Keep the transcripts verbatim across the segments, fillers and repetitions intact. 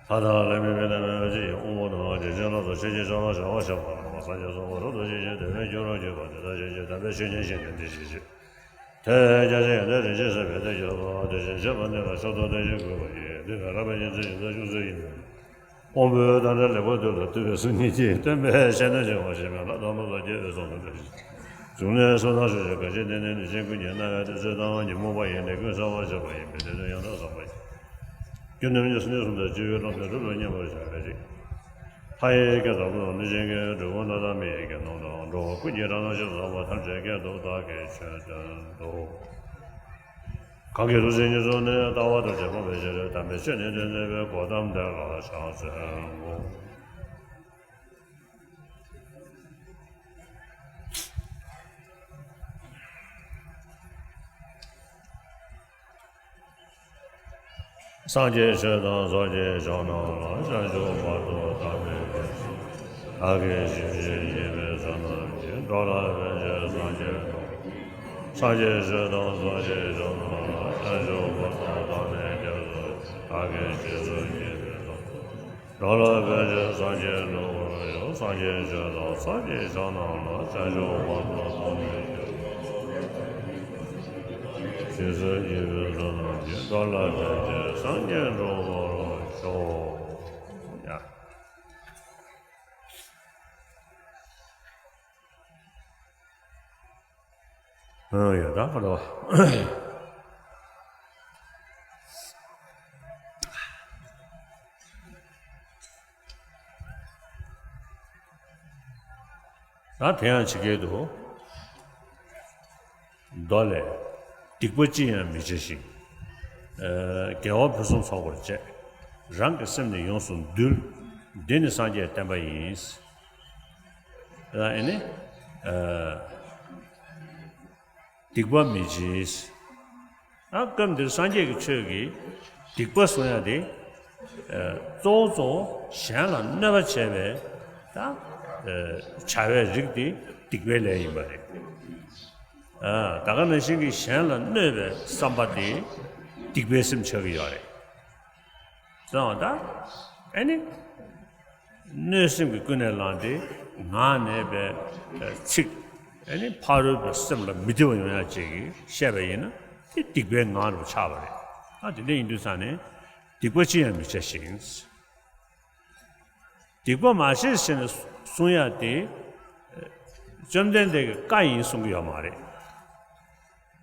མཐའ་དག་ལས་མི་འཕེལ་ནས་མེད་པའི་ཕྱིར་ཡི། དབང་པོ་རྣམས་ཇི་བཞིན་ལ་སོགས་ཕྱིན་ཅི་བྱ་ལ་བྱ་བ་བྱེད་པ་ལ་སངས་རྒྱས་སོ། རབ་ཏུ་ཞི་ཞིང་དེ་བས་སྐྱོ་རབ་གྱུར་པ་དེ་དག་ཤེས་བྱའི་དམ་པའི་ཆོས་ཉིད་ཤེས་ནས་འདི་སྐད་ཅེས། དེ་སྐད་ཅེས་དེ་བཞིན་གཤེགས་པས་དེ་སྐད་གསུངས་པ། དེ་བཞིན་གཤེགས་པ་ནི་ལ་མཆོག་ཏུ་བསྟན་ཅིང་བཀུར་བ་ཡི། འདི་ནི་རབ་དབྱེ་གཉིས་འཛིན་གཞི་རྩ་ཆུང་ཚུལ་ཡིན་པས། དབང་པོའི་དམ་བཅའ་ལེགས་པར་བསྡུས་ལ་བཏུས་པའི་གཟུགས་བརྙན་གྱིས་སྟོན་པའི་ཞལ་ནས་བྱིན་པ་ཞིག་མིན་ལ། དང་པོ་སངས་རྒྱས་འོད་སྲུང་ལ་འདི་སྐད་ཅེས། གཟུགས་ནི་གསུམ་དང་ཕྱོགས་བཅུའི་གང་ཞིག་དེ་ནི་ནུས་ཅན་ཀུན་གྱིས་རྣ་བའི་ཐོས་བྱེད་དང་ཉོན་མོངས་པ་ཡི་ནད་ཀུན་སེལ་བར་བྱེད་པ་ཡིན་པས། དེ་དོན་ཡང་དག་བསམ་པ་ཡིས། རྒྱུ་རྣམ་གཉིས་སུ་ནི་གསུམ་དང་སྤྱི་བོའི་རླུང་དེ་སྒྲུབ་ལ་མཉམ་པར་བཞག་པའི་རིགས། ལྷ་ཡི་སྐད་དང་ཀླུ་དང་གནོད་སྦྱིན་གྱི་སྒྲུབ་པ་རྣམས་དང་མི་ཡི་སྐད་རྣམས་དང་འགྲོ་བ་ཀུན་གྱི་སྒྲ་རྣམས་ཞེས་བྱ་བ་ཐམས་ཅད་སྐད་དུ་བདག་གིས་ཆོས་བསྟན་ཏོ། གང་གིས་ཐུགས་རྗེ་ཉེར་བཟུང་ནས་ལྟ་བ་ཐམས་ཅད་སྤང་བའི་ཕྱིར་དམ་པའི་ཆོས་ནི་སྟོན་མཛད་པའི་གོ་ཏམ་དེ་ལ་ཕྱག་འཚལ་ལོ། སངས་རྒྱས་ཆོས་དང་ཚོགས་ཀྱི་མཆོག་རྣམས་ལ། བྱང་ཆུབ་བར་དུ་བདག་སྨོན་པས། བདག་གིས་ཞིང་གཤེགས་བགྱིས་པའི་བསོད་ནམས་ཀྱིས། འགྲོ་ལ་ཕན་ཕྱིར་སངས་རྒྱས་སྟོང་། སངས་རྒྱས་ཆོས་དང་ཚོགས་ཀྱི་མཆོག་རྣམས་ལ། བྱང་ཆུབ་བར་དུ་བདག་སྨོན་སྐྱབས་སུ། བདག་གིས་རྗེས་སུ་བགྱིས་པའི་བསོད་ནམས། འགྲོ་ལ་ཕན་ཕྱིར་སངས་རྒྱས་འགྲུབ་པར་ཤོག་སངས་རྒྱས་ཆོས་དང་ཚོགས་ཀྱི་མཆོག་རྣམས་ལ། བྱང་ཆུབ་བར་དུ་བདག་སྨོན་སྐྱབས། རྗེས་སུ་བགྱིས་པའི་བསོད་ནམས་ཀྱིས། འགྲོ་ལ་ཕན་ཕྱིར་སངས་རྒྱས་འགྲུབ་པར་ཤོག་ཡ། ཨ་ཡ་ད་ག་རེ་བ། ད་དེ་ཡང་ཇི་སྐད་དུ། མདོ་ལས། སྡིག་པ་ཅི་ཡང་མི་བྱ་ཞིང་། ཨ་དགེ་བ་ཕུན་སུམ་ཚོགས་པར་སྤྱད། རང་གི་སེམས་ནི་ཡོངས་སུ་འདུལ། འདི་ནི་སངས་རྒྱས་བསྟན་པ་ཡིན། ཨ་ནི། ཨ། སྡིག་པ་མི་བྱེད། ཨ་སྐབས་འདིར་སངས་རྒྱས་ཀྱི་ཆོས་ཀྱིས་སྡིག་པ་གསུང་ཡ་དེ། ཨ་གཙོ་བོ་གཙོ་བོ་གཞན་ལ་གནོད་པ་བྱས་པའི་ད་ཨ་བྱ་བའི་རིགས་དེ་སྡིག་པའི་ལས་ཡིན་པ་རེད། ཨ་ད་ག་ནང་བཞིན་གྱི་གཞན་ལ་གནོད་པའི་བསམ་པ་དེ་སྡིག་པའི་སེམས་ཆགས་ཀྱི་ཡོད་རེད། སོང་ད། ཨ་ནི། གནོད་སེམས་ཀྱིས་ཀུན་ནས་བསླངས་ཏེ་ངག་ནས་པའི་ཚིག་ཨ་ནི་ཕ་རོལ་པོའི་སེམས་ལ་མི་བདེ་བ་ཡོང་ཡ་ཅིག་གིས་བཤད་པ་ཡིན་ན་དེ་སྡིག་པའི་ངག་རུ་ཆགས་པ་རེད། ཨ་དེ་འདྲ་ཡིན་དུས་ཙང་ནས་སྡིག་པ་ཅི་ཡང་མི་བྱ་ཞིང་། སྡིག་པ་མ་བྱེད་ཟེར་ནས་གསུང་ཡ་དེ་བཅོམ་ལྡན་འདས་ཀྱི་བཀའ་ཡིན་གསུང་གི་ཡོད་མ་རེད།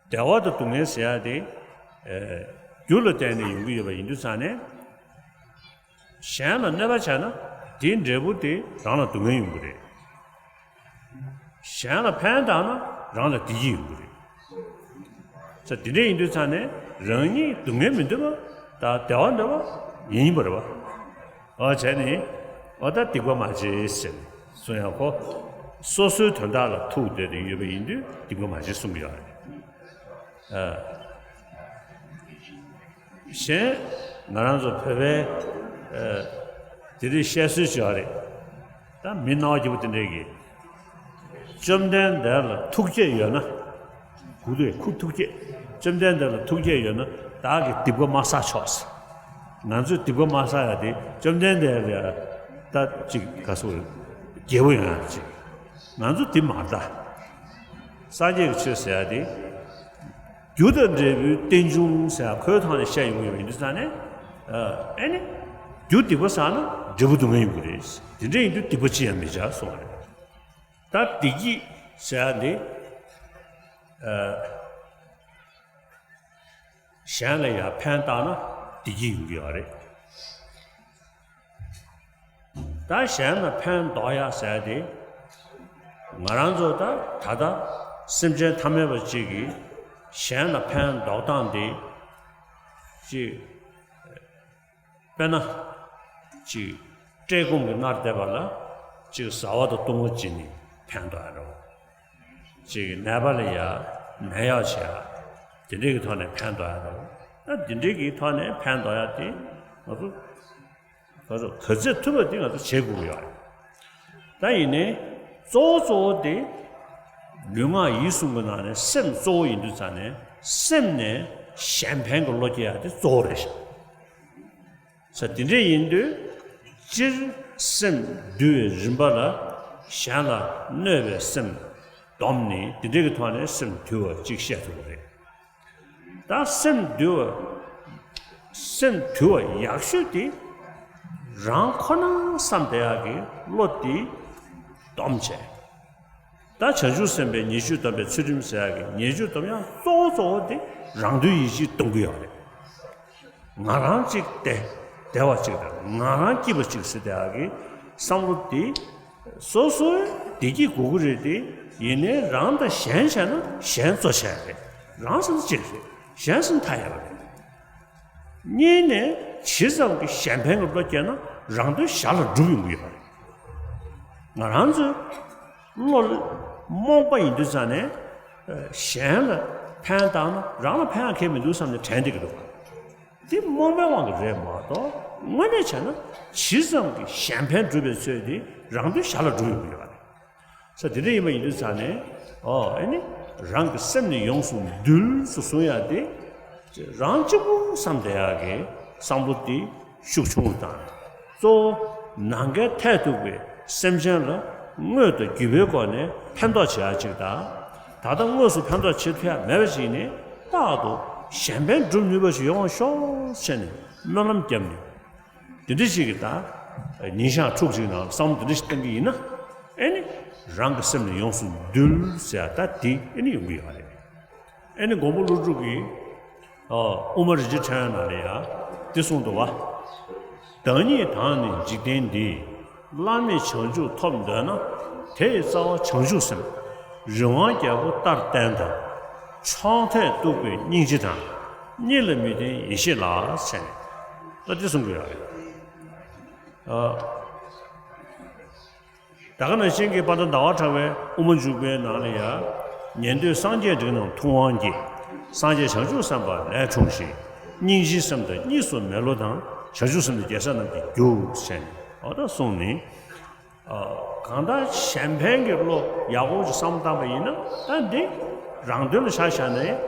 བདེ་བ་དང་སྡུག་བསྔལ་ཟེར་ཡ་དེ། ཨེ། རྒྱུ་ལ་བརྟེན་ནས་ཡོང་གི་ཡོད་པ་ཡིན་དུས་ཙང་ནས། གཞན་ལ་གནོད་པ་བྱས་ན་དེའི་འབྲས་བུ་དེ་རང་ལ་སྡུག་བསྔལ་ཡོང་གི་རེད། གཞན་ལ་ཕན་བཏགས་ན་རང་ལ་བདེ་སྐྱིད་ཡོང་གི་རེད། ས་དེ་འདྲ་ཡིན་དུས་ཙང་ནས་རང་ཉིད་སྡུག་བསྔལ་མི་འདོད་པ་དང་བདེ་བ་འདོད་པ་ཡིན་པ་རེད་བ། ཨ་བྱས་ནས་ཨ་ད་སྡིག་པ་མ་བྱེད་ཟེར་གསུང་ཡག་གོ། སོ་སོའི་དོན་དག་ལ་ཐུག་བསྡད་དེ་ཡོད་པ་ཡིན་དུས་སྡིག་པ་མ་བྱེད་གསུང་གི་ཡོད་རེད། ཨ། གཞན་ང་རང་ཚོ་བོད་པའི་ཨ་དེ་རིང་བཤད་སྲོལ་ཅིག་ཡོད་རེད། ད་མི་སྣང་བ་སྐྱིད་པོ་དེ་འདྲས་ཀྱིས། བཅོམ་ལྡན་འདས་ལ་ཐུགས་བསྐྱེད་ཡོད་ན། གུ་དུས་ཁུ་ཐུགས་བསྐྱེད། བཅོམ་ལྡན་འདས་ལ་ཐུགས་བསྐྱེད་ཡོད་ན་བདག་གིས་སྡིག་པ་མ་བསགས་ཆོག་ཟེར། ང་ཚོས་སྡིག་པ་མ་བསགས་ཡ་དེ་བཅོམ་ལྡན་འདས་ལ་ད་ཅིག་ག་སོ་རྒྱལ་པོ་ཡོང་ཡ་ཅིག་ང་ཚོ་དེ་མ་ད། སངས་རྒྱས་ཀྱི་ཆོས་ཟེར་ཡ་དེ། རྒྱུ་དང་འབྲས་བུའི་རྟེན་འབྱུང་ཟེར་ཡ་ཁོའི་ཐོག་ནས་བཤད་ཡོང་གི་ཡོད་པ་ཡིན་དུས་ཙང་ནས། ཨ་ནི། རྒྱུ་སྡིག་པ་བསགས་ན་འབྲས་བུ་སྡུག་བསྔལ་ཡོང་གི་རེད། དེ་འདྲ་ཡིན་དུས་སྡིག་པ་ཅི་ཡང་མི་བྱ་གསུངས་པ་རེད། ད་བདེ་སྐྱིད་ཟེར་ཡ་འདི། ཨ། གཞན་ལ་ཡང་ཕན་བཏགས་ན་བདེ་སྐྱིད་ཡོང་གི་ཡོད་རེད། ད་གཞན་ལ་ཕན་འདོགས་ཡ་ཟེར་ཡ་དེ། ང་རང་ཚོ་ད་ད་ལྟ་སེམས་ཅན་ཐ་མལ་པ་གཅིག་གིས་གཞན་ལ་ཕན་འདོགས་སྟངས་དེ་གཅིག་དཔེར་ན། གཅིག་བཀྲེས་སྐོམ་གྱིས་མནར་བསྡད་པ་ལ་གཅིག་བཟའ་བ་དང་བཏུང་བ་བྱིན་ནས་ཕན་ཐོགས་ཡ་འདྲ་བོ། གཅིག་ནད་པ་ལ་ཡ་ནད་གཡོག་བྱེད་ཡ། དེ་འདྲས་ཀྱི་ཐོག་ནས་ཕན་ཐོགས་ཡ་འདྲ་བོ། ད་དེ་འདྲས་ཀྱི་ཐོག་ནས་ཕན་ཐོགས་ཡ་དེ་ང་ཚོ་ང་ཚོ་ག་ཚོད་ཐུབ་པ་དེ་ང་ཚོ་བྱེད་དགོས་ཀྱི་ཡོད་རེད། ད་ཡིན་ནའི་གཙོ་བོ་གཙོ་བོ་དེ་ལུས་ངག་ཡིད་གསུམ་གྱི་ནང་ནས་སེམས་གཙོ་བོ་ཡིན་དུས་ཙང་ནས་སེམས་ནས་གཞན་ཕན་གྱི་བློ་སྐྱེ་ཡ་དེ་གཙོ་བོ་རེད་ཤག་ས་དེ་འདྲ་ཡིན་དུས། སྤྱིར་སེམས་འདུལ་བའི་རིམ་པ་ལ། གཞན་ལ་གནོད་པའི་སེམས་སྡོམ་ནི་དེ་འདྲ་གི་ཐོག་ནས་སེམས་དུལ་བ་གཅིག་བཤད་ཐུབ་པ་རེད། ད་སེམས་དུལ་བ། སེམས་དུལ་བ་ཡག་ཤོས་དེ། རང་ཁོ་ན་བསམ་བསྡད་ཡག་གི་བློ་དེ་སྡོམ་བྱས། ད་བྱང་ཆུབ་སེམས་དཔའི་ཉེས་སྤྱོད་སྡོམ་པའི་ཚུལ་ཁྲིམས་ཟེར་ཡག་གི་ཉེས་སྤྱོད་སྡོམ་ཡག་གཙོ་བོ་གཙོ་བོ་དེ་རང་དོན་ཡིད་བྱེད་གཏོང་གི་ཡོད་རེད། ང་རང་གཅིག་བདེ་བདེ་བ་གཅིག་དང་ང་རང་སྐྱིད་པ་གཅིག་ཟེར་བསྡད་ཡག་གི་བསམ་བློ་དེ། སོ་སོའི་བདེ་སྐྱིད་དགོས་ཀྱི་རེད་དེ། ཡིན་ནའི་རང་དང་གཞན་བྱས་ན་གཞན་གཙོ་བྱས་རེད། རང་ཟེར་ན་གཅིག་རེད། གཞན་ཟེར་ན་མཐའ་ཡས་པ་རེད། གཉིས་ནས་ཇི་ཙམ་གྱིས་གཞན་ཕན་གྱི་བློ་སྐྱེས་ན་རང་དོན་གཞན་ལ་འགྲུབ་ཡོང་གི་ཡོད་རེད། ང་རང་ཚོའི་བློ་རྨོངས་པ་ཡིན་དུས་ཙང་ནས། གཞན་ལ་ཕན་བཏགས་ན་རང་ལ་ཕན་ཡག་གང་ཡང་མི་འདུག་བསམ་ནས་དྲན་བསྡད་ཀྱི་འདུག་འདི་རྨོངས་པའི་དབང་གིས་རེད་མ་གཏོགས། དངོས་གནས་བྱས་ན་ཇི་ཙམ་གྱིས་གཞན་ཕན་སྒྲུབ་པའི་ཚོད་དེ་རང་དོན་གཞན་ལ་སྒྲུབ་ཡོང་གི་ཡོད་རེད། ས་དེ་འདྲ་ཡིན་པ་ཡིན་དུས་ཙང་ནས། ཨོ་ཨེ་ནི། རང་གི་སེམས་ནི་ཡོངས་སུ་འདུལ་ཟེར་གསུང་ཡག་དེ། རང་གཅིག་པུ་བསམ་བསྡད་ཡག་གི་བསམ་བློ་དེ་ཤུགས་ཆུང་ངུ་བཏང་། གཙོ་བོ་ནམ་མཁའི་མཐས་གཏུགས་པའི་སེམས་ཅན་ལ་དངོས་དང་བརྒྱུད་པའི་སྒོ་ནས་ཕན་ཐོགས་བྱེད་ཡག་ཅིག་དང་། ད་ལྟ་དངོས་སུ་ཕན་ཐོགས་བྱེད་ཐུབ་ཡག་མེད་པ་ཞིག་ནི། རྟག་ཏུ་གཞན་ཕན་སྒྲུབ་ནུས་པ་ཞིག་ཡོང་བ་ཤོག་ཟེར་ནས་སྨོན་ལམ་བརྒྱབ་ནས། དེ་འདྲ་ཞིག་གི་ད། ཉིན་ཞག་ཕྲུགས་གཅིག་ནང་བསམ་བློ་དེ་འདྲ་ཞིག་བཏང་གི་ཡིན་ན། ཨེ་ནི། རང་གི་སེམས་ནི་ཡོངས་སུ་འདུལ་ཟེར་ཡག་ད་དེ་ཨེ་ནི་ཡོང་གི་ཡོད་རེད། ཨེ་ནི་མགོན་པོ་ཀླུ་སྒྲུབ་ཀྱིས། ཨ། དབུ་མ་རིན་ཆེན་ཕྲེང་བའི་ནང་ལ་ཡང་འདི་གསུངས་འདུག་བ། བདག་ཉིད་དང་ནི་འཇིག་རྟེན་འདི། བླ་མེད་བྱང་ཆུབ་ཐོབ་འདོད་ན། དེ་ཡི་རྩ་བ་བྱང་ཆུབ་སེམས། རི་དབང་རྒྱལ་པོ་ལྟར་བརྟན་དང་། ཕྱོགས་མཐས་གཏུགས་པའི་སྙིང་རྗེ་དང་། གཉིས་ལ་མི་ལྡན་ཡེ་ཤེས་ལ་ཟེར་ནས། ད་འདི་གསུང་གི་ཡོད་རེད། ཨ། ད་ག་ནང་བཞིན་གྱི་དཔལ་ལྡན་ཟླ་བ་གྲགས་པའི་དབུ་མ་འཇུག་པའི་ནང་ལ་ཡང་། ཉན་ཐོས་སངས་རྒྱས་འབྲིང་རྣམས་ཐུབ་དབང་གིས། སངས་རྒྱས་བྱང་ཆུབ་སེམས་དཔའ་ལས་འཁྲུངས་ཤིང་། སྙིང་རྗེའི་སེམས་དང་གཉིས་སུ་མེད་བློ་དང་། བྱང་ཆུབ་སེམས་དང་རྒྱལ་སྲས་རྣམས་ཀྱི་རྒྱུ་ཟེར་ནས། འོ་ད་གསུངས་ནས། ཨ། གང་ལྟར་གཞན་ཕན་གྱི་བློ་ཡག་པོ་ཅིག་བསམ་བློ་བཏང་པ་ཡིན་ན། ད་འདི་རང་དོན་ལ་ཆ་བཞག་ནས་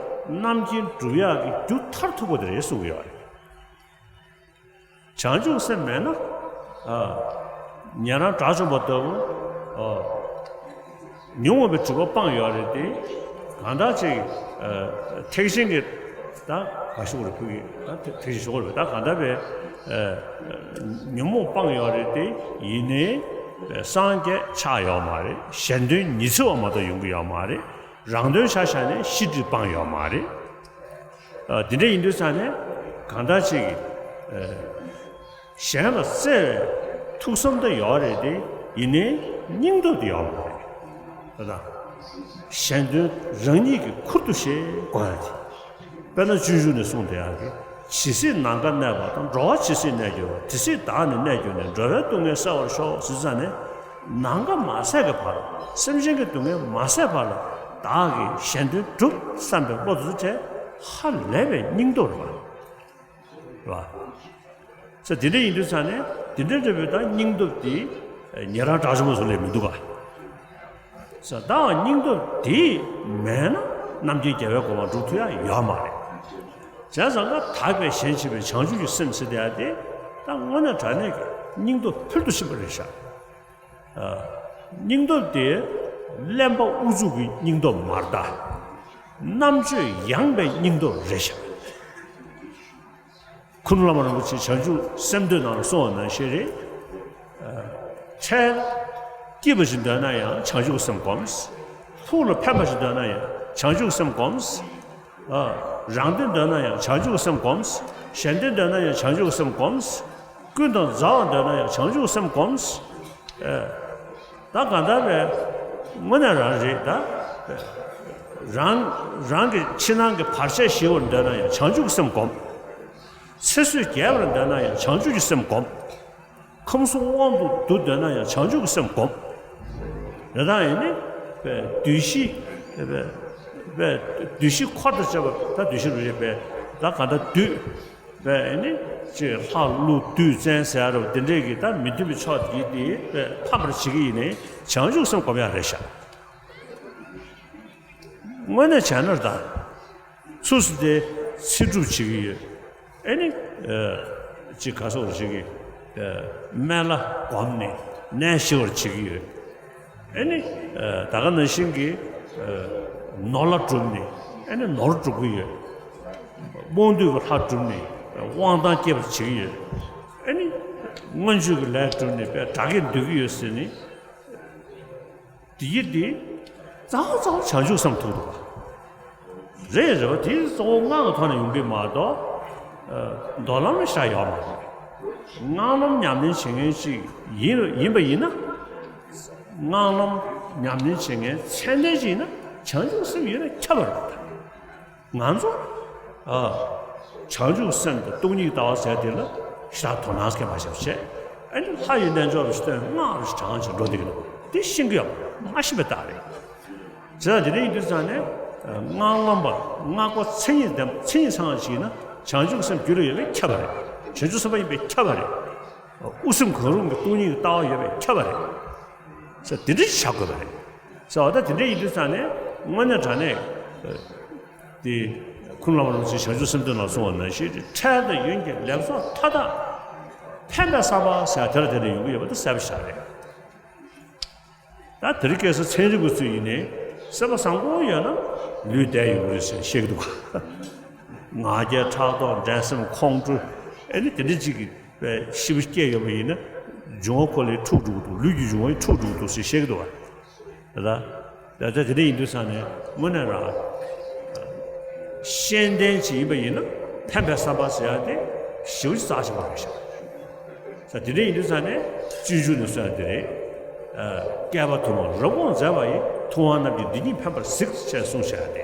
རྣམ་མཁྱེན་སྒྲུབ་ཡག་གི་རྒྱུ་མཐར་ཐུག་པ་དེ་རེད་གསུང་གི་ཡོད་རེད། བྱང་ཆུབ་སེམས་མེད་ན། ཨ། ཉན་རང་དགྲ་བཅོམ་པ་ལྟ་བུ། ཨ། ཉོན་མོངས་པའི་སྒྲིབ་པ་སྤངས་ཡོད་རེད་དེ། གང་ལྟར་ཅིག་ཨ། ཐེག་ཆེན་གྱི། ད་ག་ཞུ་དགོས་རེད། ཕུགས་ཀྱི་ད་ཐེག་ཆེན་ཞུ་དགོས་རེད། ད་གང་ལྟར་བའི། ཨ། ཉོན་མོངས་སྤངས་ཡོད་རེད་དེ། ཡིན་ནའི་སངས་རྒྱས་ཆགས་ཡོད་མ་རེད། གཞན་དོན་ཉི་ཚེ་བ་མ་གཏོགས་ཡོང་གི་ཡོད་མ་རེད། རང་དོན་ཆ་བཞག་ནས་ཤེས་སྒྲིབ་སྤངས་ཡོད་མ་རེད། ཨ། དེ་འདྲ་ཡིན་དུས་ཙང་ནས་གང་ལྟར་ཅིག་ཨ། གཞན་ལ་བརྩེ་བའི་ཐུགས་བསམ་དེ་ཡོད་རེད་དེ། ཡིན་ནའི་སྙིང་སྟོབས་དེ་ཡོད་མ་རེད། ད་ལྟ་གཞན་དོན་རང་ཉིད་ཀྱི་ཁུར་དུ་བཞེས་དགོས་ཡ་དེ། དཔེར་ན་སྤྱོད་འཇུག་ནས་གསུངས་བསྡད་ཡག་གི། ཇི་སྲིད་ནམ་མཁའ་གནས་པ་དང་། འགྲོ་བ་ཇི་སྲིད་གནས་གྱུར་པ། དེ་སྲིད་བདག་ནི་གནས་གྱུར་ནས། འགྲོ་བའི་སྡུག་བསྔལ་བསལ་བར་ཤོག་ཟེར་ཙང་ནས། ནམ་མཁའ་མ་ཟད་ཀྱི་བར། སེམས་ཅན་གྱི་སྡུག་བསྔལ་མ་བསལ་བར་ལ་བདག་གིས་གཞན་དོན་སྒྲུབ་བསམ་པའི་བློ་དེ་ཚོ་ཧ་ལས་པའི་སྙིང་སྟོབས་རེད་པ། རེད་པ། ས་དེ་འདྲ་ཡིན་དུས་ཙང་ནས་དེ་འདྲ་འདྲ་བའི་ད་སྙིང་སྟོབས་དེ་ཉན་རང་དགྲ་བཅོམ་པ་ཚོ་ལས་མི་འདུག་ག། ས་ད་སྙིང་སྟོབས་དེ་མེད་ན་རྣམ་མཁྱེན་རྒྱལ་བའི་གོ་འཕང་སྒྲུབ་ཐུབ་ཡ་ཡོད་མ་རེད། བྱས་ཙང་ཀ་དག་པའི་གཞན་གཅེས་པའི་བྱང་ཆུབ་ཀྱི་སེམས་ཟེར་བསྡད་ཡ་དེ། ད་དངོས་གནས་དྲང་གནས་ཀྱི་སྙིང་སྟོབས་ཕུལ་དུ་ཕྱིན་པ་རེད་ཤག། ཨ། སྙིང་སྟོབས་དེ་གླེན་པ་ཨུ་ཚུགས་ཀྱི་སྙིང་སྟོབས་མ་རེད་ད། རྣམ་དཔྱོད་ཡངས་པའི་སྙིང་སྟོབས་རེད་ཤག། ཁུ་ནུ་བླ་མ་རིན་པོ་ཆེ་བྱང་ཆུབ་སེམས་འདུལ་ནང་ལ་གསུངས་པ་ནང་བཞིན་རེད། ཨ། འཕྲལ་སྐྱིད་པ་ཞིག་འདོད་ན་ཡང་བྱང་ཆུབ་སེམས་སྒོམས། ཕུགས་ལ་ཕན་པ་ཞིག་འདོད་ན་ཡང་བྱང་ཆུབ་སེམས་སྒོམས། ཨ། རང་དོན་འདོད་ན་ཡང་བྱང་ཆུབ་སེམས་སྒོམས། གཞན་དོན་འདོད་ན་ཡང་བྱང་ཆུབ་སེམས་སྒོམས། ཀུན་དང་མཛའ་བར་འདོད་ན་ཡང་བྱང་ཆུབ་སེམས་སྒོམས། ཨ། ད་གང་ལྟར་བས་དངོས་གནས་རང་རེད་ད། རང་རང་གི་ཕྱི་ནང་གི་བར་ཆད་ཞི་བར་འདོད་ན་ཡང་བྱང་ཆུབ་སེམས་སྒོམས། ཚེ་བསོད་རྒྱས་པར་འདོད་ན་ཡང་བྱང་ཆུབ་ཀྱི་སེམས་སྒོམས། ཁམས་གསུམ་དབང་དུ་འདུ་འདོད་ན་ཡང་བྱང་ཆུབ་ཀྱི་སེམས་སྒོམས། དེ་དག་ཡིན་ནི། བདུད་བཞི། བདུད་བཞི་འཁོར་དང་བཅས་པ། ད་བདུད་བཞི་རུ་རེད་པས། ད་ག་ད་བདུད། ཡིན་ནི། ཅེས་ལྷ་ཀླུ་བདུད་བཙན་ཟེར་ཡ་རུ་དེ་འདྲས་ཀྱི་ད་མི་མཐུན་པའི་ཕྱོགས་དེ་དེ་ཕམ་པར་བྱེད་ཀྱི་ཡིན་ནི་བྱང་ཆུབ་སེམས་སྒོམ་ཡ་རེད་ཤག། དངོས་གནས་བྱས་ན་ད། ཚུར་སུ་དེ་ཚེ་སྒྲུབ་བྱེད་ཀྱི་ཡོད། ཨེ་ནི། ཨ། ཅིག་ག་སོགས་ཞིག་གིས་སྨན་བླ་བསྒོམས་ནས་ནད་ཞི་བར་བྱེད་ཀྱི་ཡོད། ཨེ་ནི། ད་ག་ནང་བཞིན་གྱི་ནོར་བླ་བསྒྲུབས་ནས་ཨེ་ནི་ནོར་སྒྲུབ་ཀྱི་ཡོད། དབང་སྡུད་ཀྱི་ལྷ་བསྒྲུབས་ནས་དབང་ཐང་སྐྱེད་པར་བྱེད་ཀྱི་ཡོད། ཨེ་ནི། མངོན་སྤྱོད་ཀྱི་ལས་བསྒྲུབས་ནས་དཔེ་དགྲ་བགེགས་འདུལ་གྱི་ཡོད་ཟེར་ནས། དེ་ཡི་དེ་རྩ་བ་རྩ་བ་བྱང་ཆུབ་སེམས་ཐུག་འདུག་པ། རེད་རེད་པ། དེ་གཙོ་བོ་སྔགས་ཀྱི་ཐོག་ནས་ཡོང་གི་མ་གཏོགས། མདོ་ལམ་ལ་ཤར་ཡོད་མ་རེད། སྔགས་ལམ་ཉམས་ལེན་བྱེད་མཁན་ཅིག་ཡིན་ཡིན་པ་ཡིན་ན། སྔགས་ལམ་ཉམས་ལེན་བྱེད་མཁན་ཚད་ལྡན་ཅིག་ཡིན་ན་བྱང་ཆུབ་སེམས་ཡོད་ན་ཁྱབ་པ་རེད། ང་ཚོ། ཨ། བྱང་ཆུབ་སེམས་དང་སྟོང་ཉིད་ལྟ་བ་ཟེར་དེ་ལ་ཞེ་དྲག་དོ་སྣང་སྐྱེ་མ་བྱེད་པ་བྱས། ཨ་ནི་ལྷ་ཡི་རྣལ་འབྱོར་ལ་བསྟེན་སྔགས་ལ་དྲང་བྱེད་འགྲོ་འདི་གི་འདུག་དེ་ཤེས་ཀྱི་ཡོད་མ་རེད། མ་ཤེས་པའི་རྟགས་རེད། བྱས་ཙང་དེ་འདྲ་ཡིན་དུས་ཙང་ནས། སྔགས་ལམ་པ་སྔགས་པ་མཚན་ཉིད་ལྡན་མཚན་ཉིད་ཚང་བ་ཞིག་ཡིན་ན་བྱང་ཆུབ་སེམས་རྒྱུད་ལ་ཡོད་པས་ཁྱབ་པ་རེད། བྱང་ཆུབ་སེམས་དཔའ་ཡིན་པས་ཁྱབ་པ་རེད། དབུ་སེམས་གང་རུང་གི་སྟོང་ཉིད་ཀྱི་ལྟ་བ་ཡོད་པས་ཁྱབ་པ་རེད། ཟེར་དེ་འདྲ་ཞིག་བྱ་དགོས་པ་རེད། ཟེར་བ་ད་དེ་འདྲ་ཡིན་དུས་ཙང་ནས་དངོས་གནས་དྲང་གནས། དེ་ཁུངས་བླ་མ་རིན་པོ་ཆེས་བྱང་ཆུབ་སེམས་མདུན་ལ་གསུངས་པ་ནང་བཞིན་འཕྲལ་དང་ཡུན་གྱི་ལེགས་ཚོགས་མཐའ་དག་ཕན་པའི་བསམ་པ་ཟེར་དེ་ལ་དེ་འདྲ་ཡོང་གི་ཡོད་པ་དེ་གསལ་པོ་ཞིག་རེད། ད་དེ་རིང་ཁ་སང་ཚན་རིག་པ་ཚོ་ཡིན་ནའི་སེམས་པ་བཟང་པོ་ཡོད་ན་ལུས་བདེ་ཡོང་གི་རེད་ཟེར་བཤད་ཀྱི་འདུག་ང་རྒྱལ་ཕྲག་དོག་འགྲན་སེམས་ཁོང་ཁྲོ་ཨེ་ནི་དེ་འདྲ་ཅིག་གི་ཞིབ་སྐྱེས་ཡོད་པ་ཡིན་ན་འབྱུང་བ་ཁོ་ལས་འཁྲུག་འགྲོ་གི་འདུག་ལུས་ཀྱི་འབྱུང་བ་འཁྲུག་འགྲོ་གི་འདུག་ཟེར་བཤད་ཀྱི་འདུག་བ། ད་ད་ད་དེ་འདྲ་ཡིན་དུས་ཙང་ནས་དངོས་གནས་རང་ཤེས་ལྡན་ཅིག་ཡིན་པ་ཡིན་ན་ཕན་པའི་བསམ་པ་ཟེར་ཡ་དེ་ཞེ་པོ་ཅིག་རྩ་ཆེན་པོ་རེད་ཤག་ས་དེ་འདྲ་ཡིན་དུས་ཙང་ནས་སྤྱོད་འཇུག་ནས་གསུངས་ཡ་དེ་རེད། བསྐལ་པ་དུ་མར་རབ་དགོངས་མཛད་པ་ཡི། ཐུབ་དབང་རྣམས་ཀྱིས་འདི་ཉིད་ཕན་པར་གཟིགས་ཞེས་གསུངས་བཞག་སྟེ།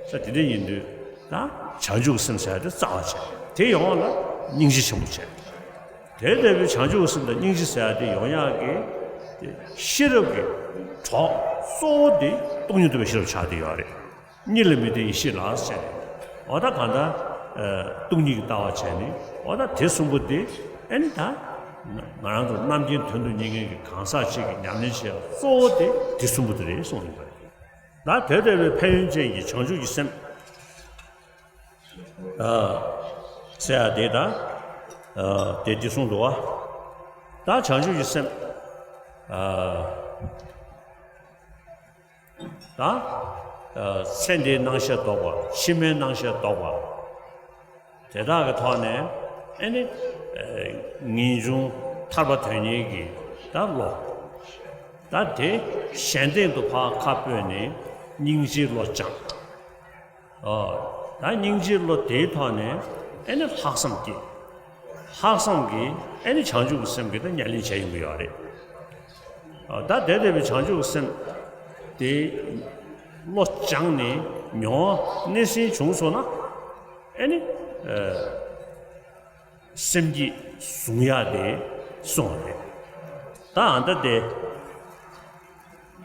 ས་དེ་འདྲ་ཡིན་དུས་ད་བྱང་ཆུབ་སེམས་ཟེར་ཡ་དེ་རྩ་བ་བྱས། དེ་ཡོང་བ་ལ་སྙིང་རྗེ་ཆེན་པོ་བྱས། དེ་ལྟ་བུའི་བྱང་ཆུབ་སེམས་དང་སྙིང་རྗེ་ཟེར་ཡ་དེ་ཡོང་ཡག་གི་དེ་ཤེས་རབ་ཀྱི་གྲོགས་གཙོ་བོ་དེ་སྟོང་ཉིད་རྟོགས་པའི་ཤེས་རབ་ཆགས་བསྡད་ཡོད་རེད། གཉིས་ལ་མི་ལྡན་ཡེ་ཤེས་ལ་ཟེར་ནས། འོ་ད་གང་ལྟར། ཨ། སྟོང་ཉིད་ཀྱི་ལྟ་བ་བྱས་ནས། འོ་ད་དེ་གསུམ་པོ་དེ་ཨེ་ནི་ད་ང་རང་ཚོ་རྣམ་མཁྱེན་དོན་དུ་གཉེར་མཁན་གྱི་གང་ཟག་ཅིག་གིས་ཉམས་ལེན་བྱེད་ཡག་གཙོ་བོ་དེ་དེ་གསུམ་པོ་དེ་རེད་གསུངས་ཡོད་པ་རེད། ད་དེ་ལྟ་བུའི་ཕན་ཡོན་ཅན་གྱི་བྱང་ཆུབ་ཀྱི་སེམས། ཨ། ཟེར་ཡ་དེ་ད། ཨ། དེ་འདི་གསུངས་འདུག་བ། ད་བྱང་ཆུབ་ཀྱི་སེམས། ཨ། ད། ཨ། ཚེ་འདིའི་སྣང་ཤས་ལྡོག་པ། ཕྱི་མའི་སྣང་ཤས་ལྡོག་པ། དེ་དག་གི་ཐོག་ནས་ཨེ་ནི། ཨ། ངེས་འབྱུང་ཐར་པ་དོན་གཉེར་གྱི་ད་བློ། ད་དེ་གཞན་སྟེང་དུ་ཕར་ཁ་སྤོས་ནས་སྙིང་རྗེའི་བློ་སྦྱངས། ཨོ། ད་སྙིང་རྗེའི་བློ་དེའི་ཐོག་ནས་ཨེ་ནི་ལྷག་བསམ་སྐྱེས། ལྷག་བསམ་གྱིས་ཨེ་ནི་བྱང་ཆུབ་ཀྱི་སེམས་ཀྱི་ད་ཉམས་ལེན་བྱས་ཡོང་གི་ཡོད་རེད། ཨོ། ད་དེ་ལྟ་བུའི་བྱང་ཆུབ་ཀྱི་སེམས་དེ་བློ་སྦྱངས་ནས་མྱོང་བ་སྣེ་ཟིན་བྱུང་སོང་ན་ཨེ་ནི། ཨ། སེམས་བསྐྱེད་བཟུང་ཡག་དེ་གསུངས་པ་རེད། ད་ཨ་ད་དེ།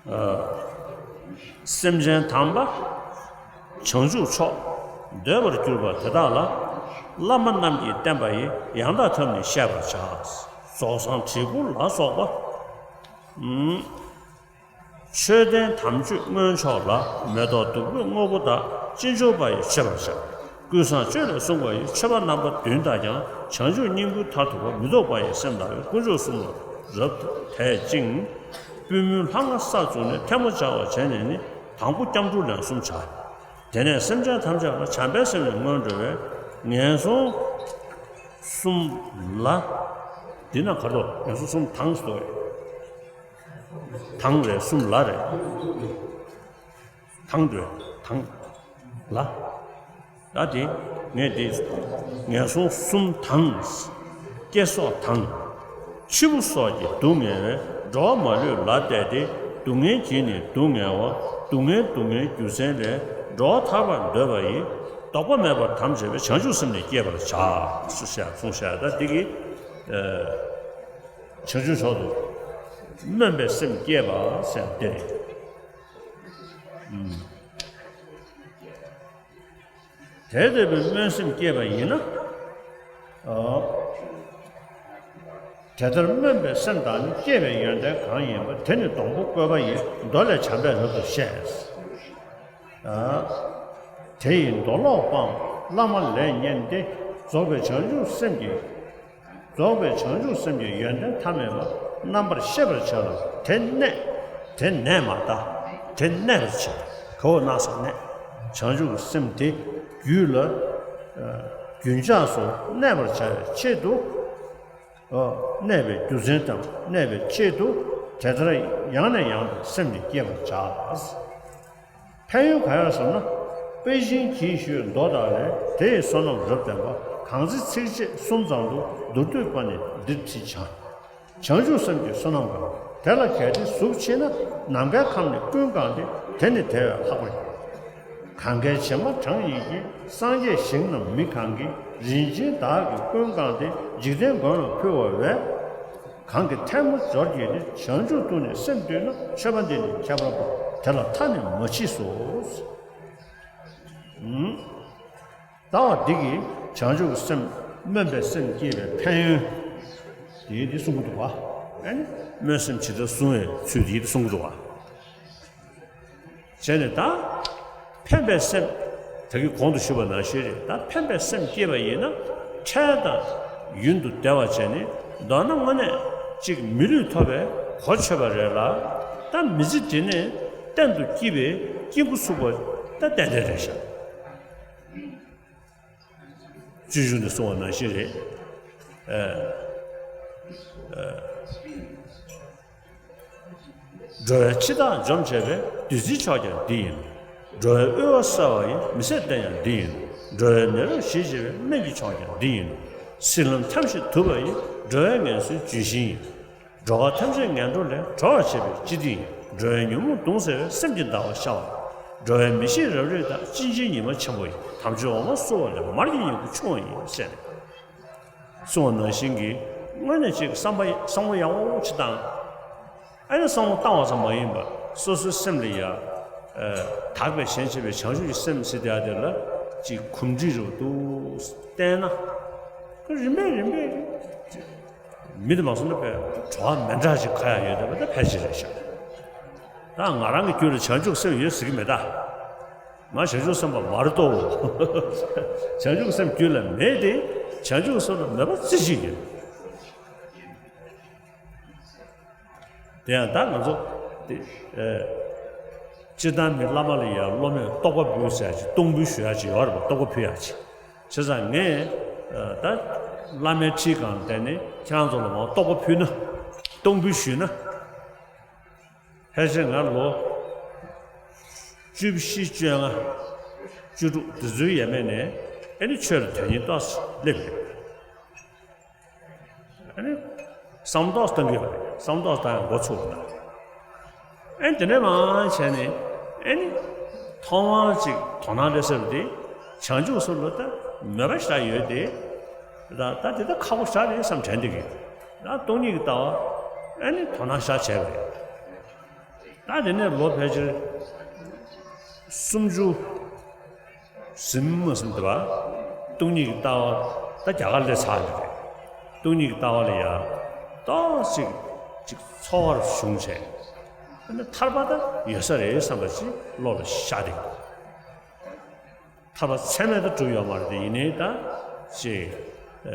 ཨ། སེམས་ཅན་དམ་པ་བྱང་ཆུབ་མཆོག་འདོད་པར་གྱུར་པ་དེ་དག་ལ། བླ་མ་རྣམས་ཀྱིས་བསྟན་པ་ཡི། ཡང་དག་ཐབས་ནི་བཤད་པར་བྱ། རྫོགས་སངས་བྲིས་སྐུ་ལ་སོགས་པ། ཨུམ། མཆོད་རྟེན་དམ་ཆོས་མངོན་མཆོག་ལ། མེ་ཏོག་བདུག་སྤོས་དངོས་པོ་དག། ཅི་འབྱོར་པ་ཡིས་མཆོད་པར་བྱ། ཀུན་བཟང་སྤྱོད་ལས་གསུངས་པ་ཡི། མཆོད་པ་རྣམ་པ་བདུན་དག་ཀྱང་། བྱང་ཆུབ་སྙིང་པོའི་མཐར་ཐུག་པ། མི་ལྡོག་པ་ཡི་སེམས་ལགས་པས། དཀོན་མཆོག་གསུམ་ལ་རབ་དད་ཅིང་། པུས་མོའི་ལྷ་ང་ས་བཙུགས་ནས། ཐལ་མོ་སྦྱར་བ་བྱས་ནས་ནི། དང་པོ་སྐྱབས་འགྲོ་ལན་གསུམ་བྱ། དེ་ནས་སེམས་ཅན་ཐམས་ཅད་ལ། བྱམས་པའི་སེམས་ནི་སྔོན་འགྲོ་བས། ངན་སོང་གསུམ་ལ། འདི་ན་གར་དོ་ངན་སོང་གསུམ་དང་ཟེར་དོ། དང་རེད། གསུམ་ལ་རེད། དང་དུ་དང་ལ། ད་དེ་ངས་དེ་ངན་སོང་གསུམ་དང་། སྐྱེ་སོགས་དང་། འཆི་འཕོ་སོགས་ཀྱི་སྡུག་བསྔལ་བས། འགྲོ་བ་མ་ལུས་ལ་བལྟས་ཏེ། སྡུག་བསྔལ་གྱིས་ནི་སྡུག་བསྔལ་བ། སྡུག་བསྔལ་སྡུག་བསྔལ་རྒྱུ་མཚན་ལས། འགྲོ་བ་ཐར་པར་འདོད་པ་ཡིས། ལྡོག་པ་མེད་པར་དམ་བཅས་པའི། བྱང་ཆུབ་སེམས་ནི་བསྐྱེད་པར་བྱ། ཞེས་གསུངས་བཞག་ད་འདི་གི། ཨ། བྱང་ཆུབ་མཆོག་ཏུ་སྨོན་པའི་སེམས་བསྐྱེད་པ་ཟེར་དེ་རེད། ཨུམ། དེ་ལྟ་བུའི་སྨོན་སེམས་བསྐྱེད་པ་ཡིན་ན། ཨོ། དེ་ལྟར་སྨོན་པའི་སེམས་དང་ནི། བསྐྱེད་པའི་ཡོན་ཏན་གང་ཡིན་པ། དེ་ནི་སྡོང་པོ་བཀོད་པ་ཡི། མདོ་ལས་བྱམས་པས་རབ་ཏུ་བཤད། ཨ། དེ་ཡི་མདོ་ལོག་སྤང་བླ་མ་ལས་ཉན་ཏེ། རྫོགས་པའི་བྱང་ཆུབ་སེམས་ཀྱི། རྫོགས་པའི་བྱང་ཆུབ་སེམས་ཀྱི་ཡོན་ཏན་ཐ་མལ་པ་རྣམ་པར་ཤེས་པར་བྱ་ལ། དེ་གནས། དེ་གནས་མ་ད། དེ་གནས་པར་བྱེད། ག་བོ་གནས་སོ་གནས། བྱང་ཆུབ་ཀྱི་སེམས་དེ་རྒྱུད་ལ། རྒྱུན་ཆགས་སུ་གནས་པར་བྱ་བའི་ཆེད་དུ། གནས་པའི་རྒྱུ་མཚན་དང་གནས་པའི་ཆེད་དུ་དེ་ལྟར་ཡང་ནས་ཡང་དུ་སེམས་ནི་བསྐྱེད་པར་བྱ། ཕན་ཡོན་གང་ཡོད་ཟེར་ན། དཔེ་བཞིན་གྱིས་ཞུས་མདོ་དག་ལས། དེ་ཡི་བསོད་ནམས་རབ་བརྟན་པ། གང་ཚེ་ཚིགས་བཅད་གསུམ་ཙམ་དུ་མདོར་བསྡུས་པ་ནི་འདིར་ཁྲིད་བྱ། བྱང་ཆུབ་སེམས་ཀྱི་བསོད་ནམས་ཀྱང་། དེ་ལ་གལ་ཏེ་གཟུགས་ཕྱིན་ན། ནམ་མཁའི་ཁམས་ནི་ཀུན་གང་སྟེ། དེ་ནི་དེ་བས་ལྷག་པར་གྱུར། གང་གལ་བྱེ་མ་གྲངས་ཡིན་གྱི། སངས་རྒྱས་ཞིང་རྣམས་མི་གང་གི། རིན་ཆེན་དག་གིས་ཀུན་གང་སྟེ། འཇིག་རྟེན་མགོན་ལ་ཕུལ་བ་བས། གང་གི་ཐལ་མོ་སྦྱོར་བགྱིས་ཏེ། བྱང་ཆུབ་ཏུ་ནི་སེམས་གཏད་ན། མཆོད་པ་འདི་ནི་ཁྱད་པར་འཕགས། དེ་ལ་མཐའ་ནི་མ་མཆིས་སོ། ཨུམ། ད་བ་འདི་གིས་བྱང་ཆུབ་སེམས་སྨོན་པའི་སེམས་བསྐྱེད་པའི་ཕན་ཡོན་དེ་འདི་གསུང་གི་འདུག་བ། ཨ་ནི་སྨོན་སེམས་ཇི་ལྟར་བཟུང་བའི་ཚུལ་དེ་འདི་གསུང་གི་འདུག་བ། བྱས་ནས་ད་ཕན་པའི་སེམས། ད་གིན་གོང་དུ་ཞུས་པ་ནང་བཞིན་རེད། ད་ཕན་པའི་སེམས་བསྐྱེད་པ་ཡིན་ན། འཕྲལ་དང་ཡུན་དུ་བདེ་བ་བྱས་ནས། མདོར་ན་དངོས་གནས་གཅིག་མི་ལུས་ཐོབ་པའི་གོ་ཆོད་པ་རེད་ལ། ད་མི་ཚེ་འདི་ནས་གཏན་དུ་སྐྱིད་པའི་སྐྱིད་འགོ་ཚུགས་པ་ད་ཏན་ཏན་རེད་ཤག་སྤྱོད་འཇུག་ནས་གསུངས་པ་ནང་བཞིན་རེད། ཨ། ཨ། འགྲོ་བའི་འཆི་བདག་འཇོམས་བྱེད་པའི། བདུད་རྩིའི་མཆོག་ཀྱང་འདི་ཡིན་ནོ། འགྲོ་བའི་དབུལ་བ་བསལ་བ་ཡི། མི་ཟད་རྟེན་ཡང་འདི་ཡིན་ནོ། འགྲོ་བའི་ནད་རབ་ཞི་བྱེད་པའི། སྨན་གྱི་མཆོག་ཀྱང་འདི་ཡིན་ནོ། སྲིད་ལམ་ཐམས་ཅད་དུབ་པ་ཡི། འགྲོ་བའི་ངལ་གསོའི་ལྗོན་ཤིང་ཡིན། འགྲོ་བ་ཐམས་ཅད་ངན་འགྲོ་ལས། གྲོལ་བར་བྱེད་པའི་སྤྱི་མདུན་ཡིན། འགྲོ་བའི་ཉོན་མོངས་གདུང་སེལ་བའི། སེམས་ཀྱི་ཟླ་བ་ཤར་བ་ཡིན། འགྲོ་བའི་མི་ཤེས་རབ་རིབ་དག། གཅིན་རྗེའི་ཉི་མ་ཆེན་པོ་ཡིན། དམ་ཆོས་འོ་མ་བསྲུབས་པ་ལས། མར་གྱི་ཉིང་ཁུ་ཕྱུང་བ་ཡིན། ཟེར་ནས་གསུངས་པ་ནང་བཞིན་གྱི། དངོས་གནས་ཅིག་བསམ་པ་བསམ་བློ་ཡག་པོ་ཅིག་བཏང་། ཨ་ནི་བསམ་བློ་བཏང་བ་ཙམ་མ་ཡིན་པར་སོ་སོའི་སེམས་ལ་ཡ། ཨ། དག་པའི་ཞེན་བྱེད་པའི་བྱང་ཆུབ་ཀྱི་སེམས་ཟེར་དེ་དེ་ལ་ཅིག་གོམས་འདྲིས་རུ་འདུག་བསྟན་ན། ཁོ་རིམ་པས་རིམ་པས་མི་དེ་མ་སོང་ན་བས་གྲོགས་མི་འདྲ་ཅིག་ཁ་ཡ་ཡོད་དེ་བ་ད་ཕལ་ཆེར་རེད་ཤག་ད་ང་རང་གི་རྒྱུད་ལ་བྱང་ཆུབ་སེམས་ཡོད་ཟེར་གི་མེད་ད། ང་བྱང་ཆུབ་སེམས་དཔའ་མ་རེད་དོ། བྱང་ཆུབ་སེམས་རྒྱུད་ལ་མེད་དེ། བྱང་ཆུབ་སེམས་ལ་མོས་པ་རྩེ་གཅིག་ཡོད། དེ་ཡང་ད་ང་ཚོ་དེ། ཨེ། སྤྱིར་བཏང་མི་བླ་མ་ལ་ཡང་སློབ་མས་རྟོགས་པ་འབུལ་ཟེར་ཡ་ཅིག་སྟོང་འབུལ་ཞུ་ཡ་ཅིག་ཡོད་རེད་པ། རྟོགས་པ་ཕུལ་ཡ་ཅིག་བྱས་ཙང་ངས། ཨ། ད་བླ་མའི་ཁྲིའི་སྒང་བསྡད་ནས་ཁྱེད་རང་ཚོ་ལ་མར་རྟོགས་པ་ཕུལ་ན། སྟོང་འབུལ་ཞུས་ན། ཕལ་ཆེར་ང་ལོ་བཅུ་བཞི་བཅོ་ལྔ། བཅུ་དྲུག་དེ་ཚོའི་ཡས་མས་ནས་ཨེ་ནི་ཆོས་ལ་དོན་སྙིང་ཏོག་ཙམ་སླེབས་ཡོད། ཨ་ནི་བསམ་ཏོག་བཏང་གི་ཡོད་རེད། བསམ་ཏོག་བཏང་ཡང་འགོ་ཚུགས་པ་དང་། ཨ་ནི་དེ་འདྲ་མང་བྱས་ནས་ཨ་ནི་ཐོག་མར་ཅིག་དོ་སྣང་སླེབས་ས་དེ་བྱང་ཆུབ་སེམས་ལ་ད་མོས་པ་ཞེ་དྲག་ཡོད་དེ། ད་ད་དེ་ད་ཁག་པོ་ཞེ་དྲག་རེད་བསམ་དྲན་བསྡད་ཀྱི་ཡོད། ད་སྟོང་ཉིད་ཀྱི་ལྟ་བ་ཨ་ནི་དོ་སྣང་ཞེ་དྲག་བྱས་པ་རེད། ད་དེ་ནས་ལོ་ཕལ་ཆེར་སུམ་ཅུ་ཟིན་མ་ཟིན་དུ་བ། སྟོང་ཉིད་ཀྱི་ལྟ་བ་ད་རྒྱ་གར་སླེབས་ཚར་ནི་རེད། སྟོང་ཉིད་ཀྱི་ལྟ་བ་ལ་ཡ་ཏོག་ཙམ་ཅིག་ཚོར་བ་བྱུང་བྱས། ཨ་ནི་ཐར་པ་ད་ཡོད་ས་རེད་བསམ་པ་ཅིག་བློ་ལ་ཤར་བསྡད་ཀྱི་འདུག་ཐར་པ་ཚད་མེད་དུ་གྲུབ་ཡོད་མ་རེད་དེ། ཡིན་ནའི་ད་ཅིག་ཨ།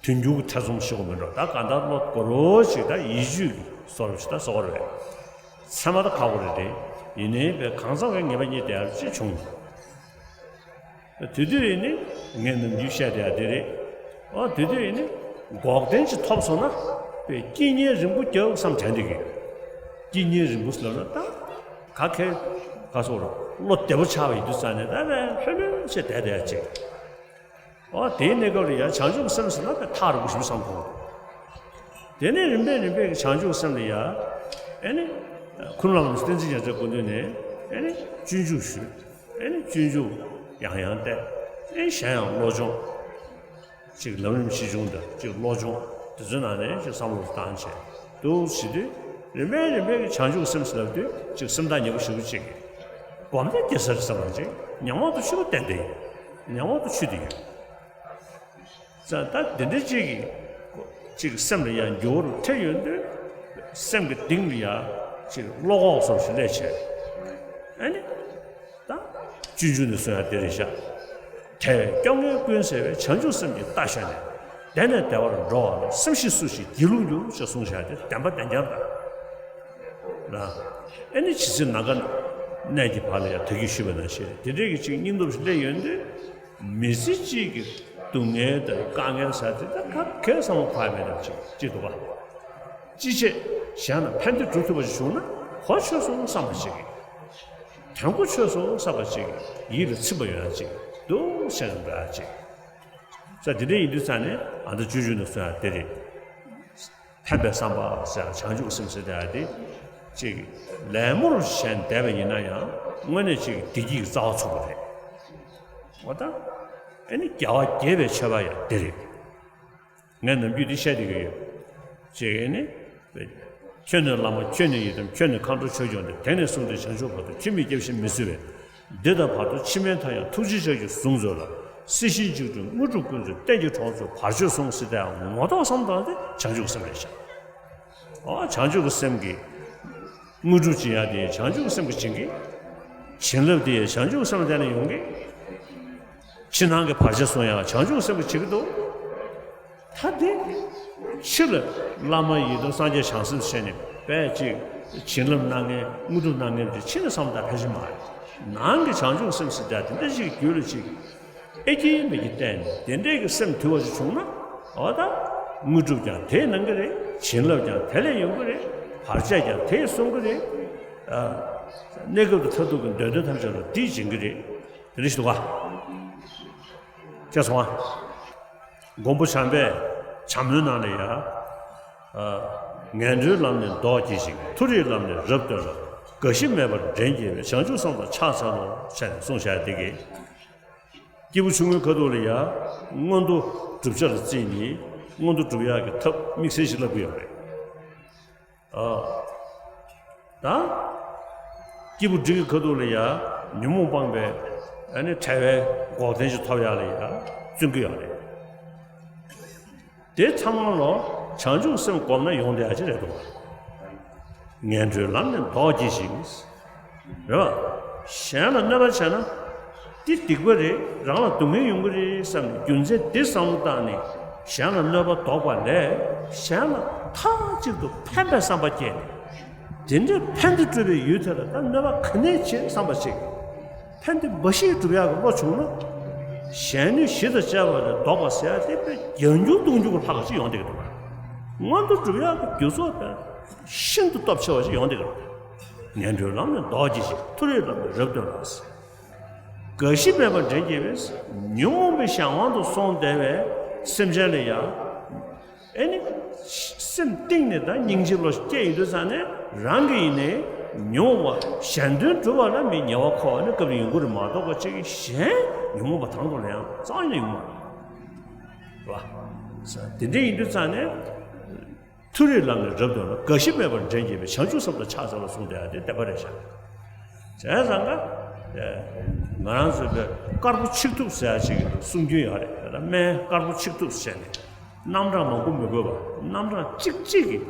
དུས་འགྱུར་གྱི་ཐེ་ཚོམ་ཞིག་མི་འགྲོ། ད་གང་ལྟར་བློ་གོ་རོ་ཞིག་ད་ཡིད་དཔྱོད་ཀྱི་བཟོ་འདྲ་ཞིག་ད་བཟོ་དགོས་རེད། ཚད་མ་ད་ཁག་པོ་རེད་དེ། ཡིན་ནའི་བས་གང་ཚང་བའི་ངེས་པ་རྙེད་བསྡད་ཡག་ཅིག་བྱུང་། དེ་དུས་ཡིན་ནི་ངས་ནམ་རྒྱུན་བཤད་བསྡད་ཡག་དེ་རེད། ཨོ་དེ་དུས་ཡིན་ནི་འགོག་བདེན་ཅིག་ཐོབ་སོང་ན་བས་དཀྱིལ་གཉེར་རིང་པོ་རྒྱབ་བསམ་དྲན་བསྡད་ཀྱི། དཀྱིལ་གཉེར་རིང་པོ་ཟེར་ལབ་ན་ད་ག་གེ་ག་སོགས་རེད། བློ་བདེ་པོ་ཆགས་པ་ཡིན་དུས་ཙང་ནས་ད་བས་ལྷོད་ལྷོད་བྱས་བསྡད་བསྡད་ཡག་ཅིག་ཨོ་དེའི་གནས་སྐབས་ལ་ཡང་བྱང་ཆུབ་སེམས་ཟེར་ན་དཔེ་ཐག་རིང་པོ་ཞིག་བསམ་གྱི་འདུག་དེ་ནས་རིམ་པས་རིམ་པས་ཀྱི་བྱང་ཆུབ་སེམས་ལ་ཡང་ཨེ་ནི་ཁུ་ནུ་བླ་མ་བསྟན་འཛིན་རྒྱ་མཚོའི་སྐུ་མདུན་ནས་ཨེ་ནི་སྤྱོད་འཇུག་ཞུས། ཨེ་ནི་སྤྱོད་འཇུག་ཡང་ཡང་བལྟས། ཨེ་གཞན་ཡང་བློ་སྦྱོང་། གཅིག་ལམ་རིམ་བཞི་བྱུང་དང་གཅིག་བློ་སྦྱོང་དེ་ཚོའི་ནང་ནས་ཅིག་བསམ་བློ་བཏང་བྱས་འདུག་བྱེད་དུས། རིམ་པས་རིམ་པས་ཀྱི་བྱང་ཆུབ་སེམས་ཟེར་ལབ་དུས་ཅིག་སེམས་ཐག་ཉེ་པོ་ཞེ་པོ་ཅིག་གི་སྒོམ་ད་སྐྱེ་ས་རེད་བསམ་པ་ཅིག་ཉམས་འོག་ཏུ་ཆུད་པ་ཏན་ཏན་ཡིན། ཉམས་འོག་ཏུ་ཆུད་དེ་ཡོད། ཙང་ད་དེ་འདྲ་ཅིག་གིས་ཅིག་སེམས་ལ་ཡང་འགྱུར་བ་ཐེབས་ཡོང་དུས། སེམས་ཀྱི་གཏིང་ལ་ཡང་ཅིག་བློ་ཁོག་སོགས་ཤིག་སླེབས་བྱས། ཨ་ནི་ད་སྤྱོད་འཇུག་ནས་གསུང་ཡ་དེ་རེད་ཤག་བྲལ་བའི་སྐྱོ་ངལ་ཀུན་སེལ་བའི་བྱང་ཆུབ་སེམས་ཀྱི་རྟ་ཞོན་ནས། བདེ་ནས་བདེ་བར་འགྲོ་བ་ལ། སེམས་ཤེས་སུ་ཞིག་སྒྱིད་ལུག་འགྱུར། ཞེས་གསུངས་བཞག་སྟེ་བདེན་པ་བདེན་རྐྱང་དང་། ལ། ཨེ་ནི་ཇི་སྲིད་ན་རྒ་གནས་ཀྱི་བར་ལ་ཡང་། ད་གིན་ཞུས་པ་ནང་བཞིན་དེ་འདྲའི་གི་ཅིག་སྙིང་སྟོབས་ཤིག་སླེབས་ཡོང་དུས། མི་ཚེ་གཅིག་གི་སྡུག་བསྔལ་དང་དཀའ་ངལ་ཟེར་དེ་ད་ག་གེ་བསམ་བློ་འཁོར་ཡ་མེད་དམ་ཅིག་ཅིག་འདུག་ག་ཅི་བྱེད་གཞན་ལ་ཕན་བདེ་སྒྲུབ་ཐུབ་པ་ཞིག་བྱུང་ན། གོ་ཆོད་སོང་བསམ་པ་ཅིག་དོན་གོ་ཆོད་སོང་བསམ་པ་ཅིག་ཡིད་ལ་ཚིམ་པ་ཡོད་ན་ཅིག་འདུག་བྱས་ཙང་འདྲ་ཅིག་ས་དེ་འདྲ་ཡིན་དུས་ཙང་ནས། ཨ་ད་ཇུ་ཇུ་ནས་གསུངས་ཡ་དེ་རེད། ཕན་པའི་བསམ་པ་ཟེར་ཡ། བྱང་ཆུབ་སེམས་ཟེར་ཡ་དེ་ཅིག་ལད་མོར་ཞེན་བསྡད་པ་ཡིན་ན་ཡང་། དངོས་གནས་ཅིག་བདེ་སྐྱིད་ཀྱི་རྩ་བ་ཚུགས་པ་རེད། འོ་ད་ཨེ་ནི་རྒྱལ་བ་དགྱེས་པའི་མཆོད་པ་ཡང་དེ་རེད། ངས་ནམ་རྒྱུན་འདི་བཤད་བསྡད་ཀྱི་ཡོད། ཅེས་ནི། ཁྱོད་ནི་བླ་མ་ཁྱོད་ནི་ཡི་དམ། ཁྱོད་ནི་མཁའ་འགྲོ་ཆོས་སྐྱོང་སྟེ། དེང་ནས་བཟུང་སྟེ་བྱང་ཆུབ་བར་དུ། ཕྱིར་མི་སྐྱེ་ཞིང་མི་གསོ་བའི། འདི་དང་བར་དུ་ཕྱི་མའི་མཐའ་ཡང་། ཐུགས་རྗེའི་ཕྱག་གིས་བཟུང་མཛོད་ལ། སྲིད་ཞིའི་འཇིགས་སྐྲོད་དངོས་གྲུབ་ཀུན་སྩོལ། གཏན་གྱི་གྲོགས་མཛོད་བར་གཅོད་སོང་། ཟེར་ཏེ་ངོ་ཐོག་བསམ་བཏང་སྟེ་བྱང་ཆུབ་སེམས་རེད་ཤག་ཨོ་བྱང་ཆུབ་ཀྱི་སེམས་ཀྱི་དངོས་གྲུབ་ཅི་ཡང་དེ་བྱང་ཆུབ་ཀྱི་སེམས་ཀྱིས་བྱིན་གྱི། བྱིན་རླབས་དེ་བྱང་ཆུབ་ཀྱི་སེམས་ལ་བརྟེན་ནས་ཡོང་གི། ཕྱི་ནང་གི་བར་ཆད་སོང་ཡང་བྱང་ཆུབ་སེམས་ཀྱིས་བྱེད་ཀྱི་འདུག་ད་དེ་ཕྱི་ལ་བླ་མ་ཡི་དམ་སངས་རྒྱས་བྱང་སེམས་བྱས་ནས་དཔེ་ཅིག་བྱིན་རླབས་གནང་མཁན་དངོས་གྲུབ་གནང་མཁན་དེ་ཕྱི་ནས་བསམ་བཏང་ཕལ་ཆེར་མ་རེད། ནང་གི་བྱང་ཆུབ་སེམས་ཟེར་ཡ་དེ་འདྲ་ཞིག་རྒྱུད་ལ་ཅིག་ཨེ་སྐྱེ་མེད་ཀྱི་བརྟེན་ནས་དེ་འདྲའི་གི་སེམས་དུལ་བ་ཞིག་བྱུང་ན། འོ་ད་དངོས་གྲུབ་ཀྱང་དེས་གནང་གི་རེད། བྱིན་རླབས་ཀྱང་དེ་ལས་ཡོང་གི་རེད། བར་ཆད་ཀྱང་དེས་སྲུང་གི་རེད། ཨ། གནས་སྐབས་དང་མཐར་ཐུག་གི་འདོད་དོན་ཐམས་ཅད་ལ་དེས་བྱིན་གྱི་རེད། དེ་འདྲ་ཞིག་འདུག་ག་ཅེས་གསུངས་པ། མགོན་པོ་བྱམས་པས་བྱམས་མོའི་ནང་ལ་ཡ། ཨ། ངན་འགྲོའི་ལམ་ནི་ཟློག་གྱིས་ཤིག་མཐོ་རིས་ལམ་ནི་རབ་སྟོན་ལ། རྒ་ཤི་མེད་པར་འདྲེན་བགྱིད་པའི། བྱང་ཆུབ་སེམས་དང་ཕྱག་འཚལ་ལོ། ཞེས་གསུངས་བཞག་དེ་གིས། སྐྱེས་བུ་ཆུང་ངུའི་ཁ་ཐུག་ལ་ཡ། མངོན་མཐོ་བསྒྲུབ་བྱ་ལ་བརྩིས་ནས་མངོན་མཐོ་སྒྲུབ་ཡག་གི་ཐབས་དམིགས་བསལ་ཞིག་བསླབ་ཀྱི་ཡོད་རེད། ཨ། ད། སྐྱེས་བུ་འབྲིང་གི་ཁ་ཐུག་ལ་ཡ། ཉོན་མོངས་སྤངས་པའི་ཨ་ནི་བྲལ་བའི་འགོག་བདེན་ཞིག་ཐོབ་ཡག་ལ་ཡ་བརྩོན་གྱི་ཡོད་རེད། དེ་ཚང་མ་ལོ་བྱང་ཆུབ་སེམས་བསྒོམས་ན་ཡོང་བསྡད་ཡག་ཅིག་རེད་འདུག་ངན་འགྲོའི་ལམ་ནི་ཟློག་གྱིས་ཤིག་རེད་བ། གཞན་ལ་གནོད་པ་བྱས་ན། འདི་སྡིག་པ་རེད། རང་ལ་སྡུག་བསྔལ་ཡོང་གི་རེད་བསམ་ནས། རྒྱུ་མཚན་འདི་བསམ་བློ་བཏང་ནས་གཞན་ལ་གནོད་པ་ཟློག་པ་ལས། གཞན་ལ་མཐའ་གཅིག་ཏུ་ཕན་པའི་བསམ་པ་སྐྱེས་ནས། དེ་འདྲའི་ཕན་བདེ་སྤྲོད་པའི་ཡུལ་དེ་ལ་ད་གནོད་པ་ག་ནས་བྱེད་བསམ་པ་ཅིག་ཕན་བདེ་འབའ་ཞིག་སྒྲུབ་ཡག་གི་བློ་བྱུང་ན། གཞན་ནུས་གཞི་དང་བཅས་པ་ལས་ཟློག་པ་ཟེར་ཡག་དེ་དཔེ་བརྒྱ་འགྱུར་སྟོང་འགྱུར་གྱི་ལྷག་ཅིག་ཡོང་བསྡད་ཀྱི་འདུག་སྔོན་དུ་སྒྲུབ་ཡག་གི་རྒྱུ་ཚོགས་དཔེ་ཤིན་ཏུ་སྟོབས་ཆེ་བ་ཞིག་ཡོང་བསྡད་ཀྱི་འདུག་ངན་འགྲོའི་ལམ་ནི་ཟློག་གྱིས་ཤིག་མཐོ་རིས་ལམ་ནི་རབ་སྟོན་ལ། རྒ་ཤི་མེད་པར་འདྲེན་བགྱིད་པའི། ཉོན་མོངས་པའི་གཞན་དབང་དུ་སོང་བསྡད་པའི་སེམས་ཅན་ལ་ཡང་། ཨེ་ནི། སེམས་གཏིང་ནས་ད་སྙིང་རྗེ་བློ་སྐྱེ་ཡོང་དུས་ཙང་ནས། རང་གི་ཡིན་ནའི་ཉོན་མོངས་པ་གཞན་དོན་སྒྲུབ་པ་ལ་མི་ཉེ་བར་མཁོ་བ་ནི་སྐབས་རེ་ཡོང་གི་རེད་མ་གཏོགས། པ་ཅིག་གཞན་ཉོན་མོངས་པ་དང་དུ་ལ་ཡང་རྩ་བ་ནས་ཡོང་མ་རེད། རེད་བ། དེ་འདྲ་ཡིན་དུས་ཙང་ནས། མཐོ་རིས་ལམ་ནི་རབ་སྟོན་ལ། རྒ་ཤི་མེད་པར་འདྲེན་བགྱིད་པའི། བྱང་ཆུབ་སེམས་དང་ཕྱག་འཚལ་ལོ། གསུངས་བསྡད་ཡག་དེ་བདེན་པ་རེད་ཤག་བྱས་ཙང་ཀ་ང་རང་ཚོའི་དཀར་པོ་ཆིག་ཐུབ་ཟེར་ཡག་ཅིག་གསུང་རྒྱུན་ཡོད་རེད། ད་སྨན་དཀར་པོ་ཆིག་ཐུབ་ཟེར་ནས་རྣམ་གྲངས་མང་པོ་མི་དགོས་པ། རྣམ་གྲངས་གཅིག་གཅིག་གིས་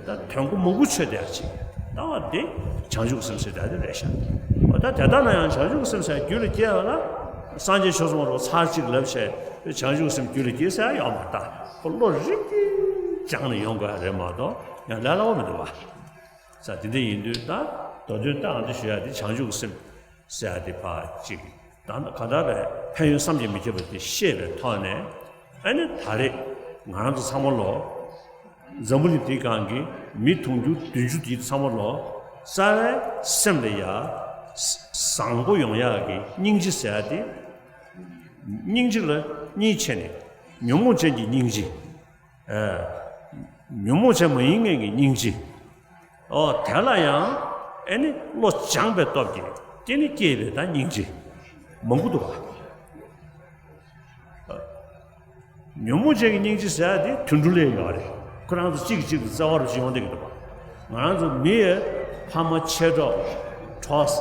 ད་དོན་གོ་མང་པོ་ཆོད་བསྡད་ཡག་ཅིག་ལྟ་བ་དེ་བྱང་ཆུབ་སེམས་ཟེར་ཡག་དེ་རེད་ཤག་འོ་ད་དེ་ལྟ་ན་ཡང་བྱང་ཆུབ་སེམས་ཟེར་ཡག་རྒྱུད་ལ་སྐྱེ་བ་ལ། སངས་རྒྱས་ཆོས་གསུང་བ་རོ་ཚར་གཅིག་ལབ་བྱས། བྱང་ཆུབ་སེམས་རྒྱུད་ལ་སྐྱེས་ཟེར་ཡག་ཡོད་མ་རེད། ད་ཁོ་བློ་རིག་གིས་སྦྱངས་ནས་ཡོང་དགོས་ཡག་རེད་མ་གཏོགས་ཡང་ལས་སླ་བོ་མི་འདུག་བ། ས་དེ་འདྲ་ཡིན་དུས་ད་མདོ་དོན་བསྟན་འདི་ཞུ་ཡག་དེ་བྱང་ཆུབ་ཀྱི་སེམས་ཟེར་ཡག་དེ་ཕར་གཅིག་ད་ག་ད་བས་ཕན་ཡོན་བསམ་གྱིས་མི་ཁྱབ་པ་དེ་ཤེས་པའི་ཐོག་ནས། ཨ་ནི་ད་རེས་ང་རང་ཚོ་ཚང་མ་ལོ། འཛམ་བུ་གླིང་འདིའི་སྒང་གི་མི་དུང་ཕྱུར་བདུན་ཅུ་དེ་ཚང་མ་ལོ། རྩ་བའི་སེམས་ལ་ཡ། བཟང་པོ་ཡོང་ཡག་གི་སྙིང་རྗེ་ཟེར་ཡག་དེ། སྙིང་རྗེ་ལ་གཉིས་ཕྱེ་ནས། ཉོན་མོངས་ཅན་གྱི་སྙིང་རྗེ། ཨ། ཉོན་མོངས་ཅན་མ་ཡིན་མཁན་གྱི་སྙིང་རྗེ། ཨོ་དེ་ལ་ཡང་ཨེ་ནི་བློ་སྦྱངས་པའི་སྟོབས་ཀྱིས་དེ་ནི་སྐྱེས་པའི་ད་སྙིང་རྗེ། མང་པོ་འདུག་བ། ཨ། ཉོན་མོངས་ཅན་གྱི་སྙིང་རྗེ་ཟེར་ཡག་དེ་དུད་འགྲོ་ལ་ཡོད་རེད། ཁོ་རང་ཚོ་གཅིག་གིས་གཅིག་ལ་བརྩེ་བ་རུ་ཅིག་ཡོང་བསྡད་ཀྱི་འདུག་བ། ང་རང་ཚོ་མི་ཡི་ཕ་མ་མཆེད་གྲོགས་གྲོགས།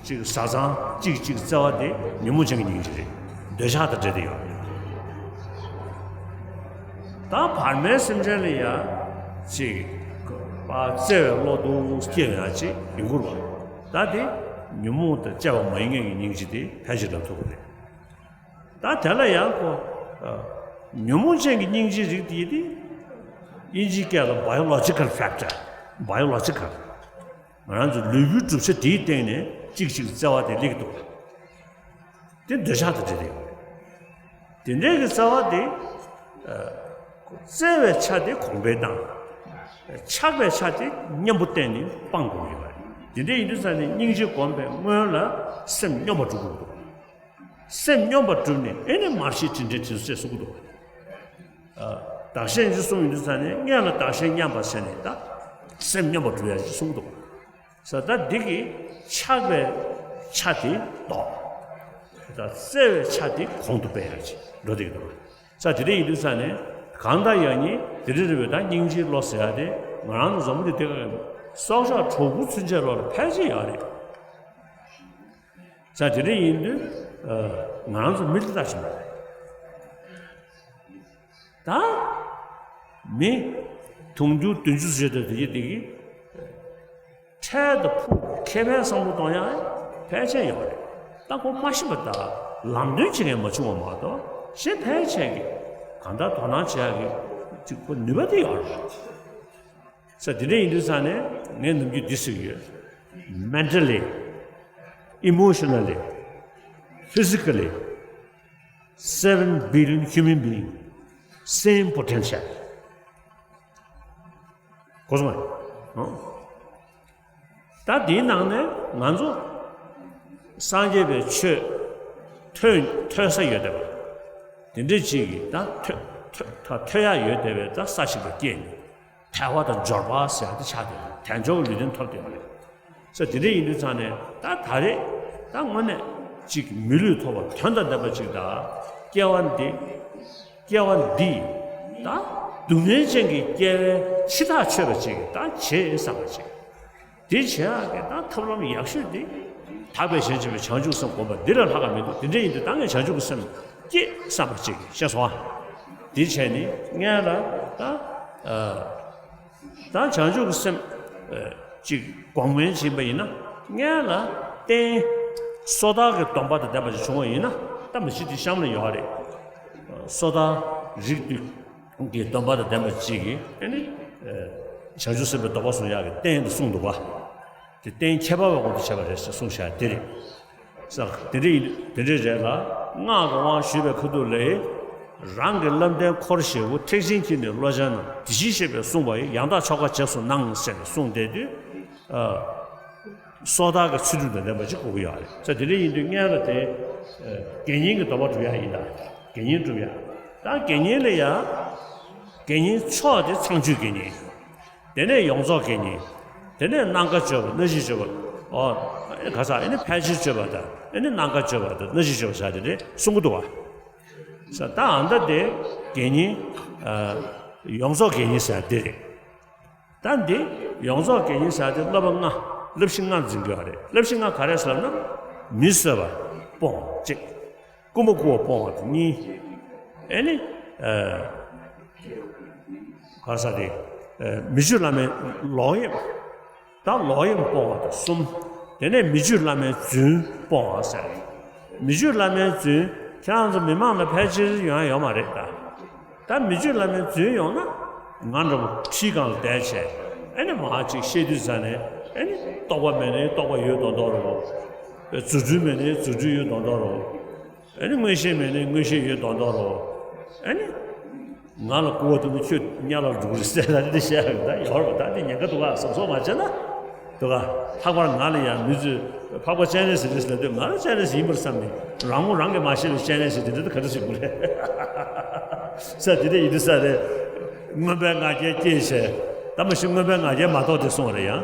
གཅིག་བཟའ་ཚང་གཅིག་གཅིག་བརྩེ་བ་དེ་ཉོན་མོངས་ཅན་གྱི་སྙིང་རྗེ་རེད། འདོད་ཆགས་དང་འབྲེལ་ཏེ་ཡོད་རེད། ད་བར་མའི་སེམས་ཅན་ལ་ཡང་གཅིག་བརྩེ་བའི་བློ་འདུག་སྐྱེ་ཡོང་ཡག་ཅིག་ཡོང་གི་རེད་བ། ད་དེ་ཉོན་མོངས་དང་བཅས་པ་མ་ཡིན་མཁན་གྱི་སྙིང་རྗེ་དེ་ཕལ་ཆེར་ལབ་ཐུབ་ཀྱི་རེད། ད་དེ་ལ་ཡང་ཁོ། ཨ། ཉོན་མོངས་ཅན་གྱི་སྙིང་རྗེའི་རིགས་དེ་དེ། དབྱིན་ཇིའི་སྐད་ལ་biological factor། biological། ང་རང་ཚོ་ལུས་པོའི་གྲུབ་ཆ་དེའི་སྟེང་ནས་གཅིག་གཅིག་བརྩེ་བ་དེ་སླེབས་འདུག་དེ་འདོད་ཆགས་དང་འབྲེལ་ཏེ་ཡོད་རེད། དེ་འདྲའི་གི་བརྩེ་བ་དེ། ཨ། བརྩེ་བའི་ཆ་དེ་གོང་འཕེལ་བཏང་། ཆགས་པའི་ཆ་དེ་མཉམ་པོ་བསྟེན་ནས་སྤང་དགོས་ཀྱི་ཡོད་རེད། དེ་འདྲ་ཡིན་དུས་ཙང་ནས་སྙིང་རྗེ་བསྒོམས་པའི་སྔོན་ལ་སེམས་སྙོམས་པར་འགྲོ་དགོས་འདུག་སེམས་སྙོམས་པར་གྲུབ་ནས་ཨེ་ནས་མར་ཤེས་དྲིན་དྲན་དྲིན་གཟོ་ཅེས་གསུང་གི་འདུག་ཨ། བདག་གཞན་གཉིས་གསུམ་ཡིན་དུས་ཙང་ནས་སྔོན་ལ་བདག་གཞན་མཉམ་པར་བྱས་ནས་ད་སེམས་སྙོམས་པར་གྲུབ་ཡ་ཞིག་གསུང་གི་འདུག་ས། ད་འདི་གི་ཆགས་པའི་ཆ་དེ་ལྡོག་ད་བརྩེ་བའི་ཆ་དེ་གོང་དུ་སྤེལ་ཡ་ཞིག་འགྲོ་བསྡད་ཀྱི་འདུག་ས། དེ་འདྲ་ཡིན་དུས་ཙང་ནས་གང་ལྟར་ཡང་ནི་དེ་འདྲ་རེད་པས། ད་སྙིང་རྗེའི་བློ་ཟེར་ཡ་དེ་ང་རང་ཚོ་འཛམ་བུ་གླིང་འདི་ག་སྲོག་ཆགས་གྲོག་སྦུར་ཚུན་ཆད་ལོག་ལ་ཕལ་ཆེར་ཡོད་རེད། ས། དེ་འདྲ་ཡིན་དུས། ཨ། ང་རང་ཚོ་མི་ལ་ལྟ་ཞིག་མ་རེད། ད་མི་དུང་ཕྱུར་བདུན་ཅུ་ཟེར་དུས་དེ་གི་དེ་གི་འཕྲལ་དུ་ཕུགས་ཁེ་ཕན་བསམ་བློ་གཏོང་ཡ་ཕལ་ཆེར་ཡོད་རེད། ད་ཁོ་མ་ཤི་བ་ད་ལམ་སྟོན་བྱེད་མཁན་མ་བྱུང་བ་མ་གཏོགས་གཞན་ཕལ་ཆེར་གི་གང་ལྟར་དོ་སྣང་བྱེད་ཡ་གི་ཅིག་ཁོ་ནུས་པ་དེ་ཡོད་རེད། ས། དེ་འདྲ་ཡིན་དུས་ཙང་ནས་ངས་ནམ་རྒྱུན་འདི་ཟེར་གྱི་ཡོད། Mentally, emotionally, physically, seven billion human being, same potential. གོ་སོང་ངས། ཨོ། ད་དེའི་ནང་ནས་ང་ཚོ་སངས་རྒྱས་པའི་ཆོས་ཐོས་ཐོས་ས་ཡོད་བསྡད་པ། དེ་འདྲ་ཅིག་གིས་ད་ཐོས་ཐོས་ད་ཐོས་ཡག་ཡོད་བསྡད་པའི་ད་ས་ཞིག་ལ་སྐྱེས་ནས་དལ་བ་དང་འབྱོར་པ་ཟེར་ཡག་དེ་ཆགས་བསྡད་པ། དལ་འབྱོར་གྱི་ལུས་རྟེན་ཐོབ་བསྡད་པ་རེད། ས། དེ་འདྲ་ཡིན་དུས་ཙང་ནས་ད་ད་རེས་ད་དངོས་གནས་ཅིག་མི་ལུས་ཐོབ་པ་དོན་དང་ལྡན་པ་ཅིག་དང་། སྐྱེ་བ་འདི། སྐྱེ་བ་འདི་ད་སྡུག་བསྔལ་ཅན་གྱི་སྐྱེ་བའི་འཆི་བདག་ཆོད་པ་ཅིག་ད་བྱེད་བསམ་པ་ཅིག་དེ་བྱེད་ཡག་གི་ད་ཐབས་ལམ་ཡག་ཤོས་འདི་དག་པའི་ཞིང་བྱེད་པའི་བྱང་ཆུབ་སེམས་སྒོམ་པ་འདི་ལས་ལྷག་ག་མི་འདུག་དེ་འདྲ་ཡིན་དུས་ད་ངས་བྱང་ཆུབ་ཀྱི་སེམས་བསྐྱེད་བསམ་པ་ཅིག་ཤེས་སོང་ཨ། དེ་བྱས་ནས་སྔོན་ལ་ད། ཨ། ད་བྱང་ཆུབ་ཀྱི་སེམས། ཨ། ཅིག་གོང་འཕེལ་ཕྱིན་པ་ཡིན་ན། སྔོན་ལ་རྟེན། སོ་ཐར་གྱི་སྡོམ་པ་དང་ལྡན་པ་ཞིག་བྱུང་བ་ཡིན་ན། ད་མི་ཤི་དེ་གཤམ་ལ་ཡོད་རེད། སོ་ཐར་རིགས་བསྡུས་ཀྱི་སྡོམ་པ་དང་ལྡན་པ་ཅིག་གིས་ཨ་ནི། ཨ། བྱང་ཆུབ་སེམས་དཔའི་སྡོམ་པ་བཟུང་ཡག་གི་རྟེན་དུ་གསུངས་འདུག་པ། དེ་རྟེན་ཁྱད་པར་བའི་དབང་དུ་བྱས་པ་རེད་ཟེར་གསུངས་བཞག་དེ་རེད། ས། དེ་འདྲ་ཡིན་དེ་འདྲ་རེད་ལ། སྔགས་ཀྱི་དབང་ཞུས་པའི་ཁ་ཐུག་ལ། རང་གི་བསླབ་ལྡན་འཁོར་བཞི་པོ། ཐེག་ཆེན་གྱི་ནི་བློ་སྦྱང་རྣམས། དེ་བཞིན་གཤེགས་པས་གསུངས་པ་ཡི། ཡང་དག་ཆོ་ག་རྗེས་སུ་གནང་ཟེར་ནས་གསུངས་བསྡད་དུས། ཨ། སོ་ཐར་གྱི་ཚུལ་ཁྲིམས་དང་ལྡན་པ་ཅིག་དགོས་ཀྱི་ཡོད་རེད། ས། དེ་འདྲ་ཡིན་དུས་སྔོན་ལ་དེ། ཨ། དགེ་བསྙེན་གྱི་སྡོམ་པ་སྒྲུབ་ཡག་ཡིན་ད། དགེ་བསྙེན་སྒྲུབ་ཡག་ད་དགེ་བསྙེན་ལ་ཡ། དགེ་བསྙེན་མཆོག་དེ་ཚངས་སྤྱོད་དགེ་བསྙེན། དེ་ནས་ཡོངས་རྫོགས་དགེ་བསྙེན། དེ་ནས་སྣང་ག་སྤྱོད་པ། སྣང་བཞི་སྤྱོད་པ། ཨོ། ཨེ་ག་ས་ཨེ་ནི་ཕལ་ཆེར་སྤྱོད་པ་དང་། ཨེ་ནི་སྣང་ག་སྤྱོད་པ་དང་། སྣང་བཞི་སྤྱོད་པ་ཟེར་དེ་འདྲ་གསུང་གི་འདུག་བ། ས། ད་ཨ་ད་དེ་དགེ་བསྙེན། ཨ། ཡོངས་རྫོགས་དགེ་བསྙེན་ཟེར་དེ་རེད། ད་འདི་ཡོངས་རྫོགས་དགེ་བསྙེན་ཟེར་དེ་བསླབ་པ་ལྔ། བསླབ་གཞི་ལྔ་འཛིན་གྱི་ཡོད་རེད། བསླབ་གཞི་ལྔ་ག་རེ་ཟེར་ན། མི་གསོད་པ་སྤོང་བ་གཅིག་རྐུན་མ་རྐུ་བ་སྤོང་བ་དང་གཉིས། ཨེ་ནི། ཨ། ག་ས་རེད། ཨ། མི་ཆོས་བླ་མའི་ལོག་གཡེམ། ད་ལོག་གཡེམ་སྤོང་བ་དང་གསུམ། དེ་ནས་མི་ཆོས་བླ་མའི་རྫུན་སྤོང་བ་ཟེར། མི་ཆོས་བླ་མའི་རྫུན་ཁྱེད་རང་ཚོ་མི་མང་ལ་ཕལ་ཆེར་ཡོང་ཡ་ཡོད་མ་རེད་ད། ད་མི་ཆོས་བླ་མའི་རྫུན་ཡོང་ན། ང་འདྲ་པོ་ཁྲིའི་སྒང་ལ་བསྡད་བྱས། ཨེ་ནི་མར་ཅིག་བཤད་དུས་ཙ་ནས། ཨེ་ནི་རྟོགས་པ་མེད་ནའི་རྟོགས་པ་ཡོད་མདོག་མདོག་རེད་པ། རྫུ་འཕྲུལ་མེད་ནའི་རྫུ་འཕྲུལ་ཡོད་མདོག་མདོག་རེད་པ། ཨེ་ནི་མངོན་ཤེས་མེད་ནའི་མངོན་ཤེས་ཡོད་མདོག་མདོག་རེད་པ། ཨེ་ནི། ང་ལ་རྐུ་བ་འདུག་ན་ཁྱོད་གཉའ་ལ་འགྲོ་གི་རེད་ཟེར་ད་འདི་བཤད་ཡ་ཡོད་ད། ཡོད་རེད་པ། ད་འདི་ཉེན་ཁ་འདུག་ག་བཟང་ཕྱོགས་མ་བྱས་ན། འདུག་ག་ལྷག་པར་ང་ལ་ཡང་མི་ཚོས་འཕགས་པ་སྤྱན་རས་གཟིགས་རེད་ཟེར་དུས། ང་ལ་སྤྱན་རས་གཟིགས་ཡིན་པར་བསམ་ནས། རང་ངོ་རང་གིས་མ་ཤེས་པའི་སྤྱན་རས་གཟིགས་དེ་འདྲ་ད་ག་འདྲ་ཞིག་དགོས་རེད། ས། དེ་འདྲ་ཡིན་དུས་ས་རེད། མངོན་པའི་ང་རྒྱལ་སྐྱེས་བྱས། ད་མ་གཞི་མངོན་པའི་ང་རྒྱལ་མ་གཏོགས་དེ་གསུངས་པ་རེད་ཡང་།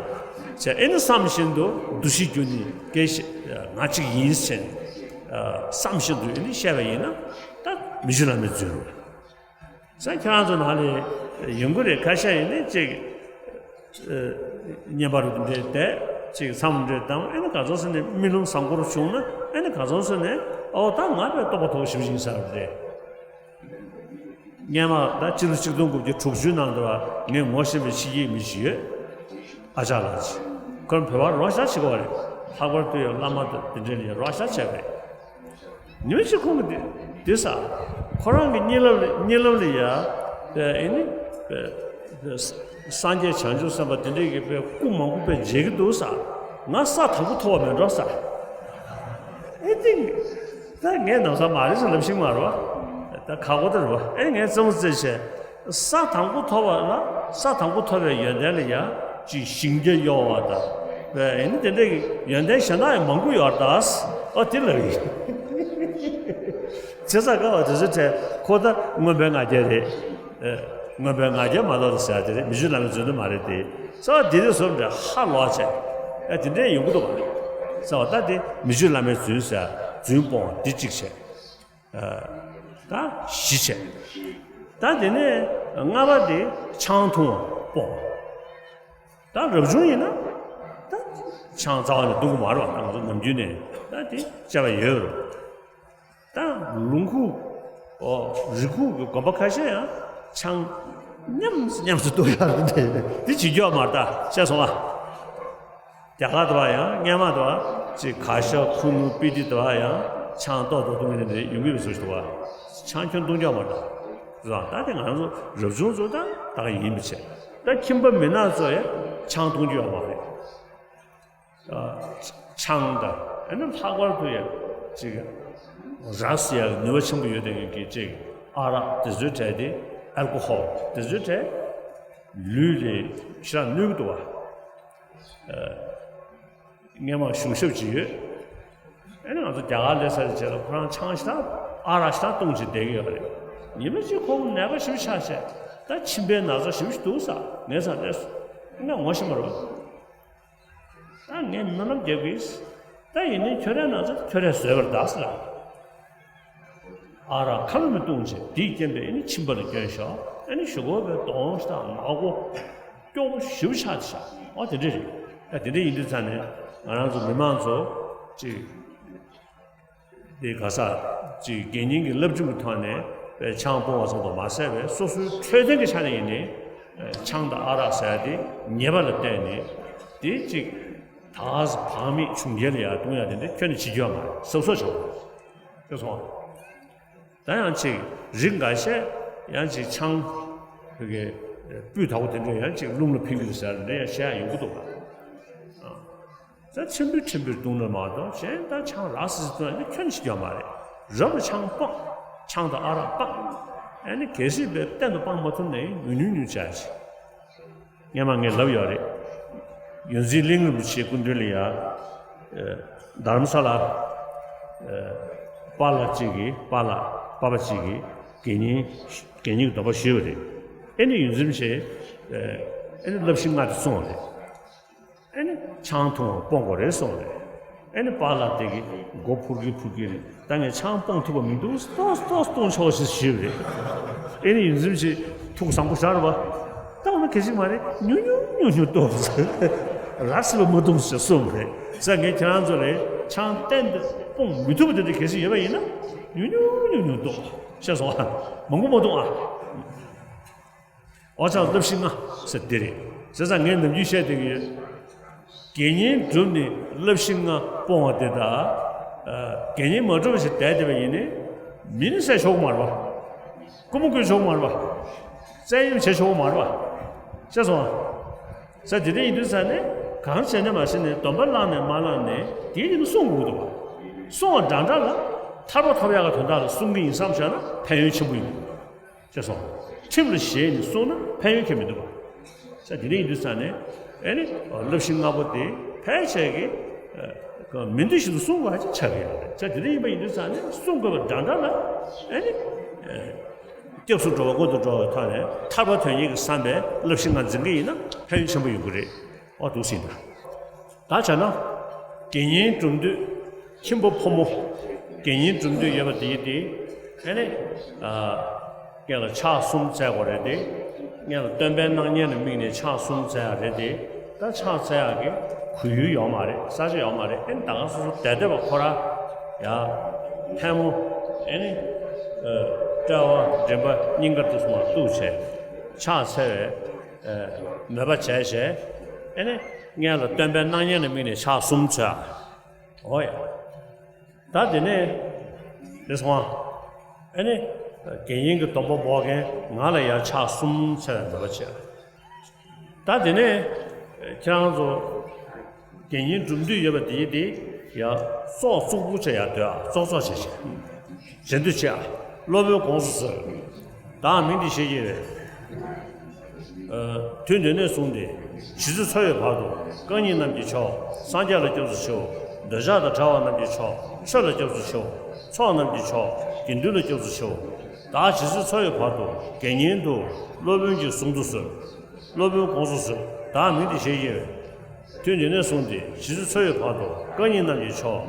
བྱས་ཨེ་ནི་བསམ་བཞིན་དུ་འདུ་ཤེས་བསྒྱུར་ནས་སྐད་ཆ་ང་གཅིག་ཡིན་ཟེར་ནས། བསམ་བཞིན་དུ་ཨེ་ནི་བཤད་པ་ཡིན་ན། ད་མི་ཆོས་བླ་མའི་རྫུན་རེད། ས། ཁྱེད་རང་ཚོ་ནང་ལ་ཡོང་གི་རེད། ཁ་ཤས་ཡིན་ནའི་ཅིག་ཨ། བསྙེན་པ་རུ་འདྲེ་བསྡད། ཅིག་མཚམས་འདྲེ་བསྡད། ཨེ་ནི་ག་ཚོད་ཟེར་ནས་རྨི་ལམ་བཟང་པོ་རུ་བྱུང་ན། ཨེ་ནི་ག་ཚོད་ཟེར་ནས། ཨོ་ད་ང་དཔེ་རྟོགས་པ་ཐོབ་ཞིབ་ཞིང་ཟེར་བ་རེད། སྔོན་མ་ད་སྤྱི་ལོ་ཆིག་སྟོང་དགུ་བརྒྱ་དྲུག་ཅུ་ནང་དུ་ངས་ངོ་ཤེས་པའི་ཕྱི་རྒྱལ་མི་ཞིག་ཡོད། ཨ་ཅག་ལགས་ཅིག་ཁོས་བོད་པར་རོགས་ཤག་བྱེད་ཀྱི་ཡོད་རེད། ལྷག་པར་དུ་ཡང་བླ་མ་དང་དེ་འདྲ་ལ་རོགས་ཤག་བྱས་པ་རེད། ཉི་མ་གཅིག་ཁོང་གིས་དེ་ དེ་ས། ཁོ་རང་གི་གཉིད་ལམ་ལ་གཉིད་ལམ་ལ་ཡ། པའི་ཨེ་ནི། པའི། པའི། སངས་རྒྱས་བྱང་ཆུབ་སེམས་དཔའ་དེ་འདྲས་ཀྱི་པའི་སྐུ་མང་པོ་པའི་མཇལ་གྱི་འདུག་ས། ང་ས་དང་པོ་ཐོབ་པ་མེད་འགྲོ་ས། ཨེ་ཏི། ད་ངས་ནམ་ས་མ་རེད་ཟེར་ལབ་ཤིང་མ་རེད་བ། ད་ཁག་པོ་ད་རེད་བ། ཨེ་ངས་རྩེད་མོ་རྩེ་བྱས། ས་དང་པོ་ཐོབ་པ་ལ། ས་དང་པོ་ཐོབ་པའི་ཡོན་ཏན་ལ་ཡ། ཅིག་ཞིང་རྒྱ་གཡོ་བ་དང་། པའི་ཨེ་ནི་དེ་འདྲས་ཀྱི་ཡོན་ཏན་གཞན་དག་ཡང་མང་པོ་ཡོད་རེད་ད། ཨ་དེ་ལབ་ཡིན། བྱས་ཙང་སྐབས་བ་དེ་ཚོའི་གྲས་ཁོ་ད་མངོན་པའི་ང་རྒྱལ་རེད། ཨེ། མངོན་པའི་ང་རྒྱལ་མ་གཏོགས་ཟེར་ཡ་དེ་རེད། མི་ཆོས་བླ་མའི་རྫུན་དུ་མ་རེད་དེ། ས་བ་དེ་དེ་སོར་འདྲ་ཧ་ལོ་བྱས། ཨེ་དེ་འདྲའི་ཡོང་གི་འདུག་བ། ས་བ་ད་དེ་མི་ཆོས་བླ་མའི་རྫུན་ཟེར་ཡ་རྫུན་སྤོང་བ་དེ་གཅིག་བྱས། ཨེ། ད་བཞི་བྱས། ད་དེ་ནས་ལྔ་པ་དེ་ཆང་འཐུང་བ་སྤོང་བ། ད་རབ་བྱུང་ཡིན་ན། ད་ཆང་རྩ་བ་ནས་འཐུང་གི་མ་རེད་བ། ད་ང་ཚོ་ནམ་རྒྱུན་ནས་ད་དེ་བཅའ་བ་ཡོད་རེད། ད་ལུང་ཁུག་ཨོ། རི་ཁུག་གི་དགོན་པ་ཁ་ཤས་ཡང་ཆང་མཉམ་མཉམ་དུ་གཏོར་ཡག་རེད་དེ། དེ་བྱེད་རྒྱུ་ཡོད་མ་རེད་ད། ཤེས་སོང་ཨ། རྒྱ་གར་དུ་བ་ཡང་སྔོན་མ་དུ་བ་ཅིག་གར་ཞ་ཁུ་ནུ་པི་ཏི་དུ་བ་ཡང་ཆང་ཏོག་ཏོག་འཐུང་གི་ནི་ཡོང་གི་བཟོ་ཞིག་འདུག་བ། ཆང་ཁྱོན་འཐུང་རྒྱུ་ཡོད་མ་རེད་ད། རང་ད་དེ་ང་རང་ཚོ་རབ་བྱུང་ཚོ་ད་ད་ག་ཡིན་མི་བྱེད། ད་ཁྱིམ་པ་མི་ནག་ཚོ་ཡང་ཆང་འཐུང་རྒྱུ་ཡོད་མ་རེད། ཆང་དང་ཨ་ནི་ལྷག་པར་དུ་ཡང་ཅིག་རགས་ཡང་ནུས་པ་ཆེན་པོ་ཡོད་མཁན་གྱི་ཅིག་ཨ་རག་དེ་ཚོའི་གྲས་དེ། ཨལ་ཀོ་ཧོལ་དེ་ཚོའི་གྲས་ལུས་ལ་ཞེ་དྲག་གནོད་ཀྱི་འདུག་བ། སྔོན་མ་གཞུང་ཞབས་ཅིག་ཡོད། ཨ་ནི་ང་ཚོ་རྒྱ་གར་སླེབས་ཚར་རྗེས་ལ་ཁོ་རང་ཆང་ཞེ་དྲག་ཨ་རག་ཞེ་དྲག་བཏུང་བྱས་བསྡད་ཀྱི་ཡོད་རེད། ཉི་མ་གཅིག་ཁོ་ནད་པ་ཞེ་པོ་ཆགས་བྱས། ད་མཆིན་པའི་ན་ཚ་ཞེ་པོ་ཞིག་འདུག་ས། ངའི་སར་སླེབས་སོང་། ང་ངོ་ཤེས་མ་རེད་བ། ད་ངས་སྨོན་ལམ་རྒྱག་གི་ཡིན། ད་ཡིན་ནའི་ཁྱོད་རའི་ན་ཚ་ཁྱོད་རས་བཟོས་པ་རེད་ད་ཟེར། ཨ་རག་ཁ་ལོ་མི་བཏུང་བྱས་དེའི་རྐྱེན་པས་ཨ་ནི་མཆིན་པ་ལ་སྐྱོན་ཤོག་ཨ་ནི་གཞུག་གུ་བའི་གདོང་ཞེ་དྲག་ནག་པོ་སྐྱོ་པོ་ཞེ་པོ་ཆགས་བྱས། ཨོ་དེ་འདྲས་རེད། ད་དེ་འདྲས་ཡིན་དུས་ཙང་ནས་ང་རང་ཚོ་མི་མང་ཚོ་ཅིག་དེ་ག་ས་ཅིག་དགེ་བསྙེན་གྱི་བསླབ་ཁྲིམས་ཀྱི་ཐོག་ནས་པའི་ཆང་སྤོང་བ་ཙམ་དུ་མ་ཟད་པའི་སོ་སོའི་འཕྲོད་བསྟེན་གྱི་ཆ་ནས་ཡིན་ནའི། ཆང་དང་ཨ་རག་ཟེར་ཡ་དེ་ཉེས་པ་ལ་བརྟེན་ནས་དེ་ཅིག་ད་བག་མེད་བྱུང་རྒྱལ་ལ་ཡར་གཏོང་ཡ་དེ་འདྲ་ཁྱོན་ནས་བྱེད་རྒྱུ་ཡོད་མ་རེད། གཟབ་གཟབ་བྱེད་དགོས། ཤེས་སོང་། ད་ཡང་ཅིག་རིགས་འགའ་ཤས་ཡང་ཅིག་ཆང་གི་སྤུས་དག་པོ་དེ་འདྲ་ཡང་ཅིག་རླུང་ལ་ཕན་གྱི་རེད་ཟེར་འདྲ་ཡང་བཤད་ཡ་ཡོང་གི་འདུག་ག་ད་ཕྲན་བུ་ཕྲན་བུར་བཏུང་ན་མ་གཏོགས་གཞན་ད་ཆང་རགས་སི་སི་བཏུང་ན་ཁྱོན་ཞིག་ཡོད་མ་རེད། རབ་ལ་ཆང་སྤང་། ཆང་དང་ཨ་རག་སྤང་། ཨ་ནི་གལ་སྲིད་པའི་གཏན་དུ་སྤང་མ་ཐུབ་ན་ཉུང་ཉུང་ཉུང་བྱས་ཤིག་སྔོན་མ་ངས་ལབ་ཡོད་རེད། ཡོངས་འཛིན་གླིང་རིན་པོ་ཆེའི་སྐུ་མདུན་ལ་ཡ། ཨ། རྡ་རམ་ས་ལ། ཨ། པཱ་ལགས་གཅིག་གིས་པཱ་ལགས་པ་ཕ་གཅིག་གིས་དགེ་བསྙེན་དགེ་བསྙེན་གྱི་སྡོམ་པ་ཞུས་པ་རེད། ཨེ་ནི་ཡོངས་འཛིན་ཆེ། ཨ་ནི་བསླབ་གཞི་ལྔ་དེ་སྲུང་བ་རེད། ཨེ་ནི་ཆང་འཐུང་བ་སྤོང་དགོས་རེད་གསུངས་པ་རེད། ཨེ་ནི་པཱ་ལགས་དེ་གིས་མགོ་ཕུར་གི་ཕུར་གི་རེད། ད་ངས་ཆང་སྤོང་ཐུབ་པ་མི་འདུག་ཏོག་ཏོག་སྟོང་ཆོག་ཞེས་ཞུས་པ་རེད། ཨེ་ནི་ཡོངས་འཛིན་ཆེ་ཐུགས་བཟང་པོ་ཞེ་དྲག་རེད་པ། ད་འོ་ན་གལ་སྲིད་མ་རེད་ཉུང་ཉུང་ཉུང་ཉུང་གཏོང་། རགས་སི་ལ་མ་གཏོང་ཞེས་གསུངས་པ་རེད། ས་ངས་ཁྱེད་རང་ཚོ་ལ་ཆང་གཏན་དུ་སྤོང་མི་ཐུབ་པ་དེ་འདྲ་གལ་སྲིད་ཡོད་པ་ཡིན་ན་ཉུང་ཉུང་ཉུང་ཉུང་གཏོང་། ཤེས་སོང་ཨ། མང་པོ་མ་གཏོང་ཨ། འོ་ཙང་བསླབ་གཞི་ལྔ་ཟེར་འདི་རེད། བྱས་ཙང་ངས་ནམ་རྒྱུན་བཤད་བསྡད་ཀྱི་ཡོད། དགེ་བསྙེན་བསྒྲུབས་ནས་བསླབ་གཞི་ལྔ་སྤོང་བ་དེ་དག་ཨ། དགེ་བསྙེན་མ་གྲུབ་པ་ཞིག་བསྡད་བསྡད་པ་ཡིན་ནའི་མི་ནི་བསད་ཆོག་གི་མ་རེད་པ། རྐུ་མ་རྐུ་ཆོག་གི་མ་རེད་པ། བཙན་གཡེམ་བྱེད་ཆོག་གི་མ་རེད་པ། ཤེས་སོང་ཨ། ས་དེ་འདྲ་ཡིན་དུས་ས་ནས་གང་བྱས་ནས་མ་བྱས་ནས་སྡོམ་པ་བླངས་ནས་མ་བླངས་ནས་དེའི་རིང་ལ་སྲུང་དགོས་འདུག་པ། སྲུང་བ་འདྲ་འདྲ་ལ་ཐར་པ་ཐོབ་ཡག་གི་དོན་དག་ལ་སྲུང་གི་ཡིན་བསམ་བཞག་ན་ཕན་ཡོན་ཆེན་པོ་ཡིན་འདུག་ཤེས་སོང་། ཁྲིམས་ལ་ཞེན་ནས་སྲུང་ན་ཕན་ཡོན་གང་ཡང་མི་འདུག་པ། ས་དེ་འདྲ་ཡིན་དུས་ས་ནས་ཨེ་ནི་བསླབ་གཞི་ལྔ་པོ་དེ་ཕལ་ཆེར་གྱི་མི་འདུ་ཞིག་ཏུ་སྲུང་དགོས་ཅིག་ཆགས་ཀྱི་ཡོད་རེད། ས་དེ་འདྲ་ཡིན་པ་ཡིན་དུས་ས་ནས་སྲུང་དགོས་པ་འདྲ་འདྲ་ལ་ཨེ་ནི། སྐྱབས་སུ་འགྲོ་བ་མངོན་དུ་འགྲོ་བའི་ཐོག་ནས་ཐར་པ་དོན་གཉེར་གྱི་བསམ་པའི་བསླབ་གཞི་ལྔ་འཛིན་གྱི་ཡིན་ན་ཕན་ཡོན་ཆེན་པོ་ཡོང་གི་རེད། ཨོ་འདུག་སེ་ཡིན་ད། ད་བྱས་ན། དགེ་བསྙེན་སྒྲུབ་འདོད། ཁྱིམ་པ་ཕོ་མོ། དགེ་བསྙེན་སྒྲུབ་འདོད་ཡོད་པ་དེ་ཡིན་ཏེ། ཨེ་ནི། ཨ། སྔོན་ལ་ཕྱག་གསུམ་བཙལ་དགོས་རེད་དེ། སྔོན་ལ་སྟོན་པའི་སྣང་བརྙན་ལ་དམིགས་ནས་ཕྱག་གསུམ་བཙལ་ཡག་རེད་དེ། ད་ཕྱག་འཚལ་ཡག་གི་གོ་ཡུལ་ཡོད་མ་རེད། ས་ཆ་ཡོད་མ་རེད། ཨེ་ནི་ད་ག་སོ་སོ་བསྡད་བསྡད་པ་ཁོ་ར་ཡ་ཐལ་མོ་ཨེ་ནི་དཔྲལ་བ་མགྲིན་པ་སྙིང་ག་དེ་ཚོ་མར་གཏུགས་བྱས་ཕྱག་འཚལ་བའི་མོས་པ་བྱས་བྱས་ཨེ་ནི་སྔོན་ལ་སྟོན་པའི་སྣང་བརྙན་ལ་དམིགས་ནས་ཕྱག་གསུམ་འཚལ། འོ་ཡ། ད་དེ་ནས་དེ་སོང་ང་ ཨ་ནི་དགེ་བསྙེན་གྱི་སྡོམ་པ་འབོག་མཁན་ང་ལ་ཡར་ཕྱག་གསུམ་འཚལ་བའི་འདོད་པ་བྱེད། ད་དེ་ནས་ཁྱེད་རང་ཚོ་དགེ་བསྙེན་སྒྲུབ་འདོད་ཡོད་པ་དེ་དེ་ཡར་ཙོག་ཙོག་པུ་བྱས་ཡར་སྡོད་ཨ། ཙོག་ཙོག་བྱས་བྱས་བྱེད་འདོད་བྱེད་ཨ། སློབ་དཔོན་དགོངས་སུ་གསོལ། བདག་མིང་འདི་ཞེས་བགྱི་བས། དུས་འདི་ནས་བཟུང་སྟེ་ཇི་སྲིད་འཚོ་བའི་བར་དུ་རྐང་གཉིས་རྣམས་ཀྱི་མཆོག་སངས་རྒྱས་ལ་སྐྱབས་སུ་མཆིའོ། འདོད་ཆགས་དང་བྲལ་བ་རྣམས་ཀྱི་མཆོག་ཆོས་ལ་སྐྱབས་སུ་མཆིའོ། ཚོགས་རྣམས་ཀྱི་མཆོག་དགེ་འདུན་ལ་སྐྱབས་སུ་མཆིའོ། བདག་ཇི་སྲིད་འཚོ་བའི་བར་དུ་དགེ་བསྙེན་དུ་སློབ་དཔོན་གྱིས་གཟུང་དུ་གསོལ། སློབ་དཔོན་དགོངས་སུ་གསོལ། བདག་མིང་འདི་ཞེས་བགྱི་བས། དུས་འདི་ནས་བཟུང་སྟེ་ཇི་སྲིད་འཚོ་བའི་བར་དུ་རྐང་གཉིས་རྣམས་ཀྱི་མཆོག་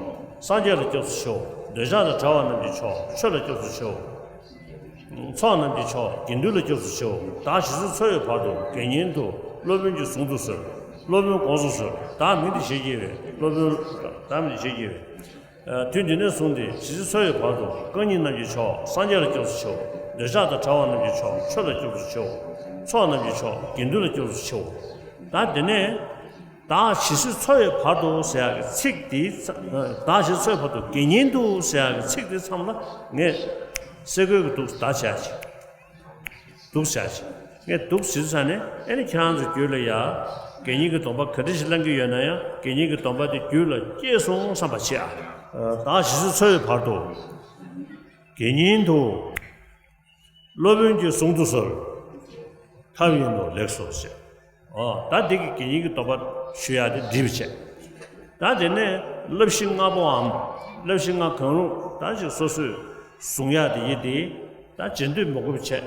སངས་རྒྱས་ལ་སྐྱབས་སུ་མཆིའོ། འདོད་ཆགས་དང་བྲལ་བ་རྣམས་ཀྱི་མཆོག་ཆོས་ལ་སྐྱབས་སུ་མཆིའོ། ཚོགས་རྣམས་ཀྱི་མཆོག་དགེ་འདུན་ལ་སྐྱབས་སུ་མཆིའོ། བདག་ཇི་སྲིད་འཚོ་བའི་བར་དུ་དགེ་བསྙེན་དུ་སློབ་དཔོན་གྱིས་གཟུང་དུ་གསོལ། སློབ་དཔོན་དགོངས་སུ་གསོལ། བདག་མིང་འདི་ཞེས་བགྱི་བས། སློབ་དཔོན། བདག་མིང་འདི་ཞེས་བགྱི་བས། དུས་འདི་ནས་བཟུང་སྟེ་ཇི་སྲིད་འཚོ་བའི་བར་དུ་རྐང་གཉིས་རྣམས་ཀྱི་མཆོག་སངས་རྒྱས་ལ་སྐྱབས་སུ་མཆིའོ། འདོད་ཆགས་དང་བྲལ་བ་རྣམས་ཀྱི་མཆོག་ཆོས་ལ་སྐྱབས་སུ་མཆིའོ། ཚོགས་རྣམས་ཀྱི་མཆོག་དགེ་འདུན་ལ་སྐྱབས་སུ་མཆིའོ། ད་དེ་ནས། བདག་ཇི་སྲིད་འཚོ་བའི་བར་དུ་ཟེར་ཡག་གི་ཚིག་དེའི་ཚ- བདག་ཇི་སྲིད་འཚོ་བའི་བར་དུ་དགེ་བསྙེན་དུ་ཟེར་ཡག་གི་ཚིག་དེ་མཚམས་ལ་ངས་སེ་གོལ་གྱི་འདུག་བདག་བྱ་ཞིང་། འདུག་བྱ་ཞིང་། ངས་འདུག་ཟེར་ས་ནས་ཨེ་ནི་ཁྱེད་རང་ཚོ་རྒྱུད་ལ་ཡ། དགེ་བསྙེན་གྱི་སྡོམ་པ་ག་འདྲ་ཞིག་བླང་གི་ཡོད་ན་ཡང་དགེ་བསྙེན་གྱི་སྡོམ་པ་དེ་རྒྱུད་ལ་སྐྱེས་སོང་བསམ་པ་བྱེད་ཨ། བདག་ཇི་སྲིད་འཚོ་བའི་བར་དུ་དགེ་བསྙེན་དུ། སློབ་དཔོན་གྱིས་གཟུང་དུ་གསོལ། ཐབས་ཡིན་ནོ་ལེགས་སོ་ཞེས། ཨོ་ད་འདི་གི་དགེ་བསྙེན་གྱི་སྡོམ་པ་ཞུ་ཡག་དེ་འགྲིག་པ་བྱས། ད་དེ་ནས་བསླབ་གཞི་ལྔ་པོའམ་བསླབ་གཞི་ལྔ་གང་རུང་ད་ཅིག་སོ་སོས་གཟུང་ཡག་དེ་ཡིན་ཏེ། ད་རྗེས་ཟློས་མི་དགོས་པ་བྱས།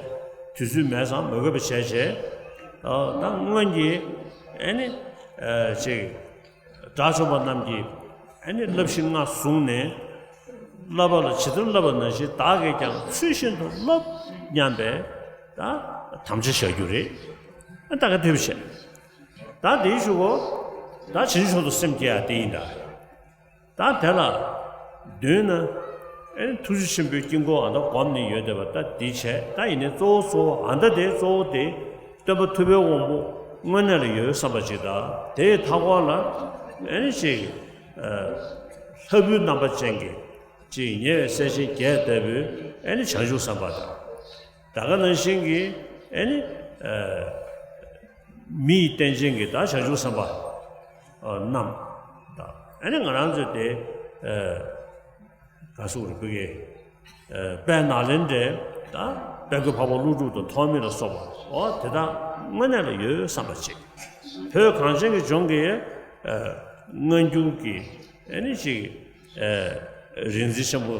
དུས་ཚོད་མེད་ཙང་མི་དགོས་པ་བྱས་བྱས། ཨོ་ད་སྔོན་གྱི་ཨེ་ནི་ཨེ་ཅིག་དགྲ་བཅོམ་པ་རྣམས་ཀྱིས་ཨ་ནི་བསླབ་གཞི་ལྔ་བཟུང་ནས། བསླབ་པ་ལ་ཇི་ལྟར་བསླབ་པ་ནང་བཞིན་བདག་གིས་ཀྱང་ཚུལ་བཞིན་དུ་སློབ་སྙམ་པའི་ད་དམ་བཅའ་བཞག་རྒྱུ་རེད། ཨ་ད་ག་དེ་བྱས། ད་དེའི་གཞུག་གུ་ད་བྱང་ཆུབ་མཆོག་ཏུ་སེམས་བསྐྱེད་ཡ་དེ་ཡིན་ད། ད་དེ་ལ་མདུན་ན་ཨེ་ཐུགས་རྗེ་ཆེན་པོའི་དཀྱིལ་འཁོར་ཨ་མདའ་བསྒོམས་ནས་ཡོད་བསྡད་པ་ད་འདི་བྱས། ད་ཡིན་ནའི་གཙོ་བོ་གཙོ་བོ་ཨ་མདའ་དེ་གཙོ་བོ་དེ་སྟོན་པ་ཐུབ་པའི་དབང་པོ་དངོས་གནས་ལ་ཡོད་བསམ་པ་ཅིག་དང་། དེའི་མཐའ་སྐོར་ལ་ཨེ་ནི་ཅིག་ལྷ་བུའི་རྣམ་པ་ཅན་གྱི་ཅིག་ཉེ་བའི་སྲས་ཆེན་བརྒྱད་ལྟ་བུའི་ཨེ་ནི་བྱང་ཆུབ་སེམས་དཔའ་དང་། ད་ག་ནང་བཞིན་གྱི་ཨེ་ནི་མི་ཡི་རྟེན་ཅན་གྱི་ད་བྱང་ཆུབ་སེམས་དཔའ་རྣམས་དང་། ཨེ་ནི་ང་རང་ཚོའི་དེ་ག་སུ་རུ་བུ་གའི་དཔལ་ནཱ་ལེནྡྲའི་ད་དཔལ་མགོན་འཕགས་པ་ཀླུ་སྒྲུབ་དང་ཐོགས་མེད་ལ་སོགས་པ་འོ་དེ་དག་དངོས་གནས་ལ་ཡོད་བསམ་པ་ཅིག་བོད་གངས་ཅན་གྱི་ལྗོངས་ཀྱི་སྔ་འགྱུར་གྱི་ཨེ་ནི་ཅིག་རིག་འཛིན་ཆེན་པོ་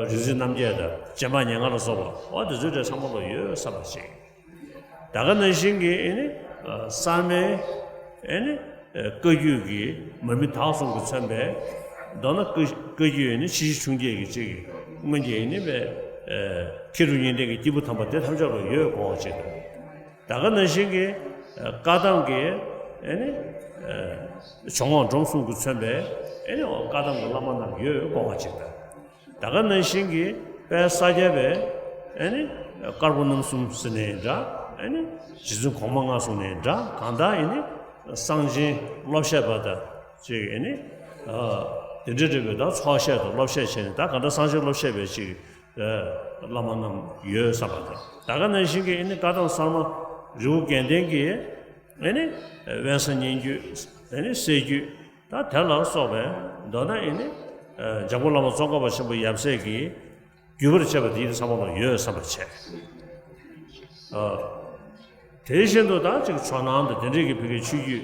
རིག་འཛིན་རྣམ་རྒྱལ་དང་རྗེ་འབངས་ཉེར་ལྔ་ལ་སོགས་པ་འོ་དེ་ཚོའི་གྲས་ཚང་མ་ལ་ཡོད་བསམ་པ་ཅིག་ད་ག་ནང་བཞིན་གྱི་ཨེ་ནི་གསར་མའི་ཨེ་ནི་བཀའ་བརྒྱུད་ཀྱི་མར་མི་དྭགས་གསུམ་གྱིས་མཚོན་པའི་མདོར་ན་བཀའ་བཀའ་བརྒྱུད་ཨེ་ནི་ཕྱི་བཞི་མཆོག་བརྒྱད་ཀྱི་གཅིག་གི་སྔོན་གྱི་ཨེ་ནི་བའི་མཁས་གྲུབ་གཉིས་ལྡན་གྱི་སྐྱེས་བུ་དམ་པ་དེ་ཐམས་ཅད་ལ་ཡོད་དགོངས་པ་ཅིག་དང་། ད་ག་ནང་བཞིན་གྱི་བཀའ་གདམས་ཀྱི་ཨེ་ནི་ཇོ་མོ་འབྲོམ་གསུམ་གྱིས་མཚོན་པའི་ཨེ་ནི་བཀའ་གདམས་ཀྱི་བླ་མ་རྣམས་ཡོད་དགོངས་པ་ཅིག་དང་། ད་ག་ནང་བཞིན་གྱི་དཔལ་ས་སྐྱ་པའི་ཨེ་ནི་དཀར་པོ་རྣམ་གསུམ་ཟེར་ནའི་འདྲ། ཨེ་ནི་རྗེ་བཙུན་གོང་མ་ལྔ་གསུང་ནའི་འདྲ། གང་ལྟར་ཨེ་ནི་གསང་ཆེན་སློབ་བཤད་པ་དང་ཅིག་ཨེ་ནི་དེ་འདྲ་འདྲ་བའི་ད་ཚོགས་བཤད་དང་སློབ་བཤད་བྱས་ནས་ད་གང་ལྟར་གསང་ཆེན་སློབ་བཤད་པའི་ཅིག་བླ་མ་རྣམས་ཡོད་བསམ་པ་དང་། ད་ག་ནང་བཞིན་གྱི་ཨེ་ནི་བཀའ་གདམས་གསར་མ་རི་བོ་དགེ་ལྡན་གྱི་ཨེ་ནི་དབེན་ས་སྙན་བརྒྱུད་ཨེ་ནི་གསེར་བརྒྱུད་ད་དེ་ལ་སོགས་པའི་མདོར་ན་ཨེ་ནི་འཇམ་མགོན་བླ་མ་ཙོང་ཁ་པ་ཆེན་པོ་ཡབ་སྲས་ཀྱིས་བརྒྱུད་པར་བྱས་པ་དེ་ཡིན་བསམ་པ་ལ་ཡོད་བསམ་པ་བྱས། དེ་བཞིན་དུ་ད་ཅིག་ཇོ་ནང་དང་དེ་འདྲའི་གི་བོད་ཀྱི་ཆོས་བརྒྱུད་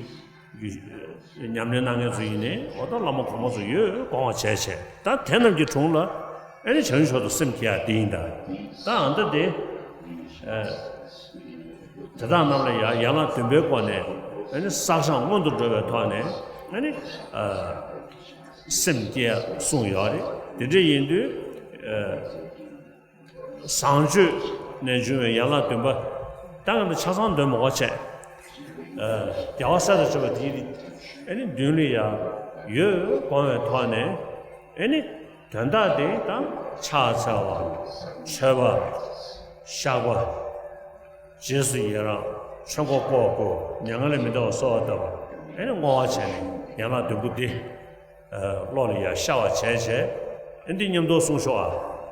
ཀྱི་ཉམས་ལེན་གནང་མཁན་ཚོ་ཡིན་ནའི་འོ་ད་བླ་མ་གོང་མ་ཚོ་ཡོད་དགོངས་པ་བྱས་བྱས། ད་དེ་རྣམས་ཀྱི་དྲུང་ལ་ཨེ་ནི་བྱང་ཆུབ་མཆོག་ཏུ་སེམས་བསྐྱེད་ཡ་དེ་ཡིན་ད། ད་ཨ་མདའ་དེ་དེ་དག་རྣམས་ལ་ཡང་ཡན་ལག་བདུན་པའི་སྒོ་ནས་ཨེ་ནི་བསགས་སྦྱང་སྔོན་དུ་འགྲོ་བའི་ཐོག་ནས་ཨེ་ནི་སེམས་བསྐྱེད་ཡ་གསུངས་ཡོད་རེད། དེ་འདྲ་ཡིན་དུས། བཟང་སྤྱོད་ནས་འབྱུང་བའི་ཡན་ལག་བདུན་པ། ད་ང་ཚོ་ཆ་ཚང་འདོན་མི་དགོས་བྱས། རྒྱལ་བ་སྲས་དང་བཅས་པ་དེའི་ཨེ་ནི་མདུན་ལ་ཡང་ཡོད་དགོངས་པའི་ཐོག་ནས་ཨེ་ནི་དོན་དག་དེ་དང་ཕྱག་འཚལ་བ། མཆོད་པ། བཤགས་པ། རྗེས་སུ་ཡི་རང་། ཆོས་འཁོར་བསྐོར་བསྐོར་མྱ་ངན་ལས་མི་འདའ་བ་གསོལ་བ་བཏབ་པ། ཨེ་ནི་བསྔོ་བ་བྱས་ནས་ཡན་ལག་བདུན་པོ་འདི། བློ་ལ་ཡ་ཤར་བ་བྱས་བྱས། ཨེ་འདི་མཉམ་དུ་གསུངས་ཤོག་ཨ།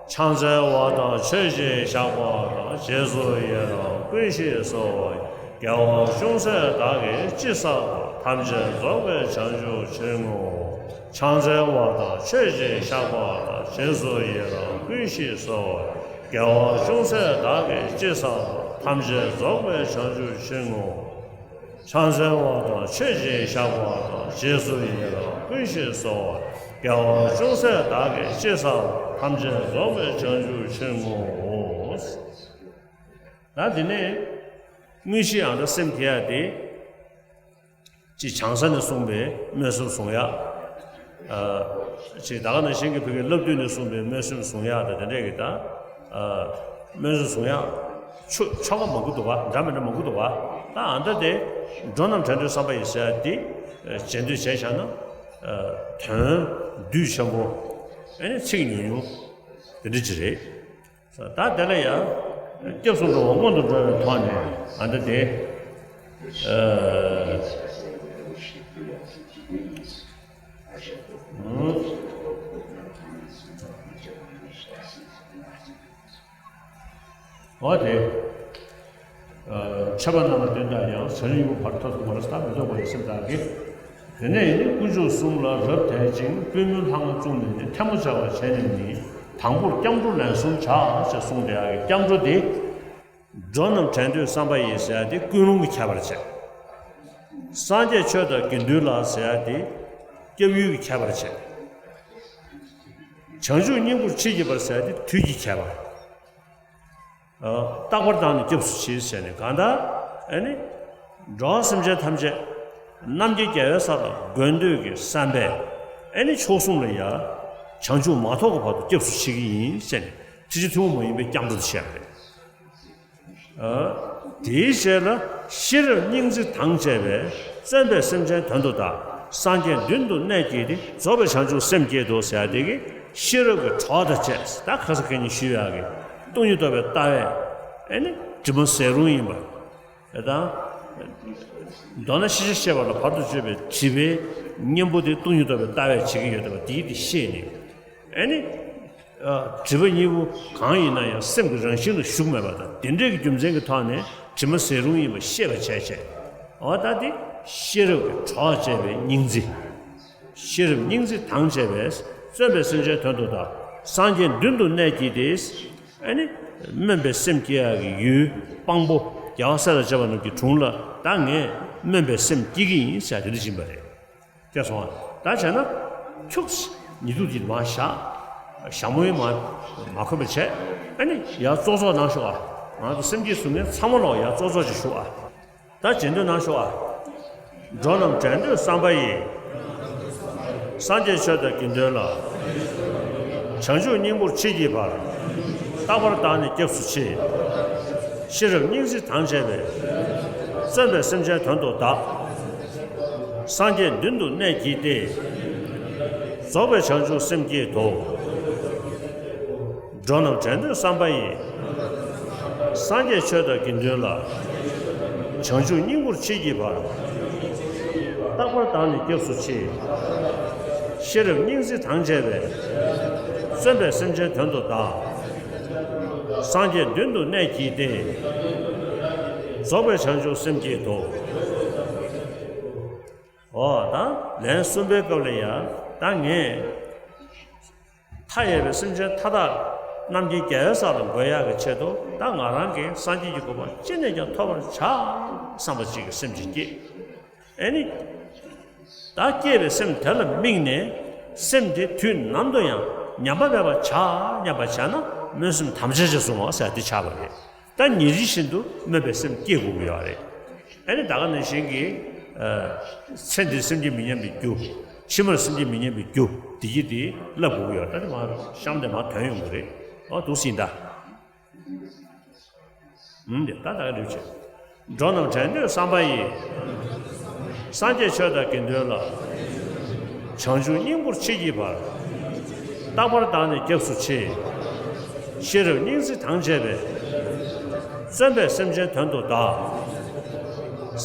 ཕྱག་འཚལ་བ་དང་མཆོད་ཅིང་བཤགས་པ་དང་། རྗེས་སུ་ཡི་རང་བསྐུལ་ཞིང་གསོལ་བ་ཡི། དགེ་བ་ཅུང་ཟད་བདག་གིས་ཅི་བསགས་པ། ཐམས་ཅད་རྫོགས་པའི་བྱང་ཆུབ་ཕྱིར་བསྔོའོ། ཕྱག་འཚལ་བ་དང་མཆོད་ཅིང་བཤགས་པ་དང་། རྗེས་སུ་ཡི་རང་བསྐུལ་ཞིང་གསོལ་བ་ཡི། དགེ་བ་ཅུང་ཟད་བདག་གིས་ཅི་བསགས་པ། ཐམས་ཅད་རྫོགས་པའི་བྱང་ཆུབ་ཕྱིར་བསྔོའོ། ཕྱག་འཚལ་བ་དང་མཆོད་ཅིང་བཤགས་པ་དང་། རྗེས་སུ་ཡི་རང་བསྐུལ་ཞིང་གསོལ་བ་ཡི། དགེ་བ་ཅུང་ཟད་བདག་གིས་ཅི་བསགས་པ། ཐམས་ཅད་རྫོགས་པའི་བྱང་ཆུབ་ཕྱིར་བསྔོའོ། ད་དེ་ནས་དངོས་གཞི་ཨ་འདྲ་སེམས་དེ་ཡ་དེ། ཅེས་བྱང་ས་ནས་གསུངས་པའི་སྨོན་སེམས་བཟུང་ཡག་ཨ། ཅེས་ད་ག་ནང་བཞིན་གྱི་བོད་ཀྱི་བསླབ་བཏུས་ནས་གསུངས་པའི་སྨོན་སེམས་བཟུང་ཡག་དང་དེ་འདྲས་ཀྱི་ད། ཨ། སྨོན་སེམས་བཟུང་ཡག་ཆོ་ཆོ་ག་མང་པོ་འདུག་ག་འདྲ་མི་འདྲ་མང་པོ་འདུག་ག་ད་ཨ་འདྲ་དེ་འགྲོ་རྣམས་བྲན་དུ་བསམ་པ་ཡི་ཟེར་ཡག་དེ། ཨ། བྱེད་འདོད་བྱས་བཞག་ན། ཨ། དོན་བསྡུས་ཆེན་པོ། ཨེ་ནི་ཚིག་ཉུང་ཉུང་། དེ་འདྲ་ཅིག་རེད། ད་དེ་ལ་ཡང་སྐྱབས་སུ་འགྲོ་བ་སྔོན་དུ་འགྲོ་བའི་ཐོག་ནས་ཨ་འདྲ་དེ། ཨ། འོ་དེ། ཨ། འཆད་པ་རྣམ་པ་བདུན་དང་ཡང་། བྱང་ཆུབ་སྙིང་པོ་བར་དོ་ཐོབ་པར་ད་མི་ལྡོག་པ་ཡི་སེམས་དག་གིས། དེ་ནས་ནི་དཀོན་མཆོག་གསུམ་ལ་རབ་དད་ཅིང་། པུས་མོའི་ལྷ་ང་བཙུགས་ནས་ནི། ཐལ་མོ་སྦྱར་བ་བྱས་ནས་ནི། དང་པོར་སྐྱབས་འགྲོ་ལན་གསུམ་བྱ་ཞེས་གསུངས་ཏེ། ཡ་གི་སྐྱབས་འགྲོ་དེ། འགྲོ་རྣམས་བྲན་དུ་བསམ་པ་ཡི་ཟེར་ཡ་དེ་ཀུན་སློང་གི་ཁྱད་པར་བྱས། སངས་རྒྱས་ཆོས་དང་དགེ་འདུན་ལ་ཟེར་ཡ་དེ་སྐྱབས་ཡུལ་གྱི་ཁྱད་པར་བྱས། བྱང་ཆུབ་སྙིང་པོར་མཆིས་བགྱིས་པར་ཟེར་ཡ་དེ་དུས་ཀྱི་ཁྱད་པར། རྟག་པར་བདག་ནི་སྐྱབས་སུ་མཆི་ཟེར་ནས་གང་ལྟར་ཨེ་ནི། འགྲོ་བ་སེམས་ཅན་ཐམས་ཅད་རྣམ་མཁྱེན་རྒྱལ་བའི་ས་ལ་འགོད་འདོད་ཀྱི་བསམ་པས་ཨེ་ནི་མཆོག་གསུམ་ལ་ཡ་བྱང་ཆུབ་མ་ཐོབ་ཀྱི་བར་དུ་སྐྱབས་སུ་མཆི་གི་ཡིན་ཟེར་ནས་ཁྲིད་རྗེ་ཐུན་མོང་མ་ཡིན་པའི་སྐྱབས་འགྲོ་དེ་བཤད་པ་རེད། ཨ། དེའི་རྗེས་ལ་ཤེས་རབ་སྙིང་རྗེ་དང་བཅས་པས་བརྩོན་པས་སེམས་ཅན་དོན་དུ་བདག་སངས་རྒྱས་མདུན་དུ་གནས་བསྐྱེད་དེ། རྫོགས་པའི་བྱང་ཆུབ་སེམས་བསྐྱེད་དོ་ཟེར་ཡ་དེ་གི་ཤེས་རབ་ཀྱི་གྲོགས་དང་བཅས། ད་ཁ་སང་ཁ་ཉིན་ཞུས་ཡག་གི་སྟོང་ཉིད་རྟོགས་པའི་ལྟ་བས་ཨེ་ནི་དྲི་མ་ཟད་རུང་ཡིན་པ། ཨེ་ད། མདོར་ན་ཤེས་བྱ་ཤེས་པ་ལ་བར་དུ་གཅོད་པའི་སྒྲིབ་པའི་གཉེན་པོ་དེ་སྟོང་ཉིད་རྟོགས་པའི་ལྟ་བས་བྱེད་ཀྱི་ཡོད་པ་དེ་དེ་ཤེས་ནས་ཨེ་ནི། ཨ། སྒྲིབ་པ་གཉིས་པོ་གང་ཡིན་ན་ཡང་སེམས་ཀྱི་རང་བཞིན་ལ་ཞུགས་མེད་པ་དང་། དེ་འདྲའི་གི་རྒྱུ་མཚན་གྱི་ཐོག་ནས་དྲི་མ་ཟད་རུང་ཡིན་པ་ཤེས་པ་བྱས་བྱས། འོ་ད་དེ་ཤེས་རབ་ཀྱི་གྲོགས་བཅས་པའི་སྙིང་རྗེ། ཤེས་རབ་སྙིང་རྗེ་དང་བཅས་པས་བརྩོན་པས་སེམས་ཅན་དོན་དུ་བདག་སངས་རྒྱས་མདུན་དུ་གནས་བསྐྱེད་དེ། ཨ་ནི། སྨོན་པའི་སེམས་བསྐྱེད་ཡག་གི་ཡུལ་དཔང་པོ་རྒྱལ་བ་སྲས་དང་བཅས་པ་རྣམས་ཀྱི་དྲུང་ལ་ད་ངས་སྨོན་པའི་སེམས་བསྐྱེད་ཀྱི་ཡིན་ཟེར་དེ་འདྲ་ཕྱིན་པ་རེད། སྐྱེས་སོང་ཨ། ད་བྱས་ན། ཁྱུག་ཉི་གདུགས་འདི་མར་བཞག་ཞྭ་མོ་ཡིས་མར་མ་གོན་པ་བྱས། ཨ་ནི་ཡར་ཙོག་ཙོག་གནང་ཤོག་ཨ། ང་ཚོ་སེམས་བསྐྱེད་ཟུར་མཁན་ཚང་མ་ལོག་ཡར་ཙོག་ཙོག་ཅིག་བཞུགས་ཨ། ད་རྗེས་ཟློས་གནང་ཤོག་ཨ། འགྲོ་རྣམས་བྲན་དུ་བསམ་པ་ཡིས། སངས་རྒྱས་ཆོས་དང་དགེ་འདུན་ལ། བྱང་ཆུབ་སྙིང་པོར་མཆིས་བགྱིས་པར། རྟག་པར་བདག་ནི་སྐྱབས་སུ་མཆི། ཤེས་རབ་སྙིང་རྗེ་དང་བཅས་པས། བརྩོན་པས་སེམས་ཅན་དོན་དུ་བདག་སངས་རྒྱས་མདུན་དུ་གནས་བགྱིས་ཏེ། རྫོགས་པའི་བྱང་ཆུབ་སེམས་བསྐྱེད་དོ། འགྲོ་རྣམས་བྲན་དུ་བསམ་པ་ཡིས། སངས་རྒྱས་ཆོས་དང་དགེ་འདུན་ལ། བྱང་ཆུབ་སྙིང་པོར་མཆིས་བགྱིས་པར། རྟག་པར་བདག་ནི་སྐྱབས་སུ་མཆི། ཤེས་རབ་སྙིང་རྗེ་དང་བཅས་པས། བརྩོན་པས་སེམས་ཅན་དོན་དུ་བདག་སངས་རྒྱས་མདུན་དུ་གནས་བགྱིས་ཏེ། རྫོགས་པའི་བྱང་ཆུབ་སེམས་བསྐྱེད་དོ། འོ་ད་ལན་གསུམ་པའི་སྐབས་ལ་ཡང་ད་ངས་མཐའ་ཡས་པའི་སེམས་ཅན་མཐའ་དག་རྣམ་མཁྱེན་རྒྱལ་བའི་ས་ལ་འགོད་ཡག་གི་ཆེད་དུ། ད་ང་རང་གིས་སངས་རྒྱས་ཀྱི་གོ་འཕང་ཅི་ནས་ཀྱང་ཐོབ་པར་བྱ་བསམ་པ་ཅིག་གི་སེམས་ཅིག་སྐྱེས། ཨེ་ནི། ད་སྐྱེས་པའི་སེམས་དེ་ལ་དམིགས་ནས་སེམས་དེ་དུས་ནམ་དུ་ཡང་ཉམས་པ་མེད་པར་བྱ། ཉམས་པར་བྱས་ན་སྨོན་སེམས་དམ་བཅའ་ཅན་སོང་བ་ཟེར་དེ་ཆགས་པ་རེད། ད་ཉིན་རེ་བཞིན་དུ་སྨོན་པའི་སེམས་སྐྱེ་དགོས་ཀྱི་ཡོད་རེད། ཨ་ནི་ད་ག་ནང་བཞིན་གྱི། ཨ། ཚེ་འདིར་སེམས་ཅན་མི་ཉམས་པའི་རྒྱུ། ཕྱི་མར་སེམས་ཅན་མི་ཉམས་པའི་རྒྱུ་དེ་གྱིས་དེ་བསླབ་དགོས་ཀྱི་ཡོད་རེད། ད་དེ་མ་གཤམ་དེ་མ་དོན་ཡོང་གི་རེད། ཨོ་འདུག་སེ་ཡིན་ད། ཨུམ་དེ་ད་ད་ག་འགྲུབ་བྱེད། འགྲོ་རྣམས་བྲན་དུ་བསམ་པ་ཡིས། སངས་རྒྱས་ཆོས་དང་དགེ་འདུན་ལ། བྱང་ཆུབ་སྙིང་པོར་མཆིས་བགྱིས་པར། རྟག་པར་བདག་ནི་སྐྱབས་སུ་མཆི། ཤེས་རབ་སྙིང་རྗེ་དང་བཅས་པས། བརྩོན་པས་སེམས་ཅན་དོན་དུ་བདག་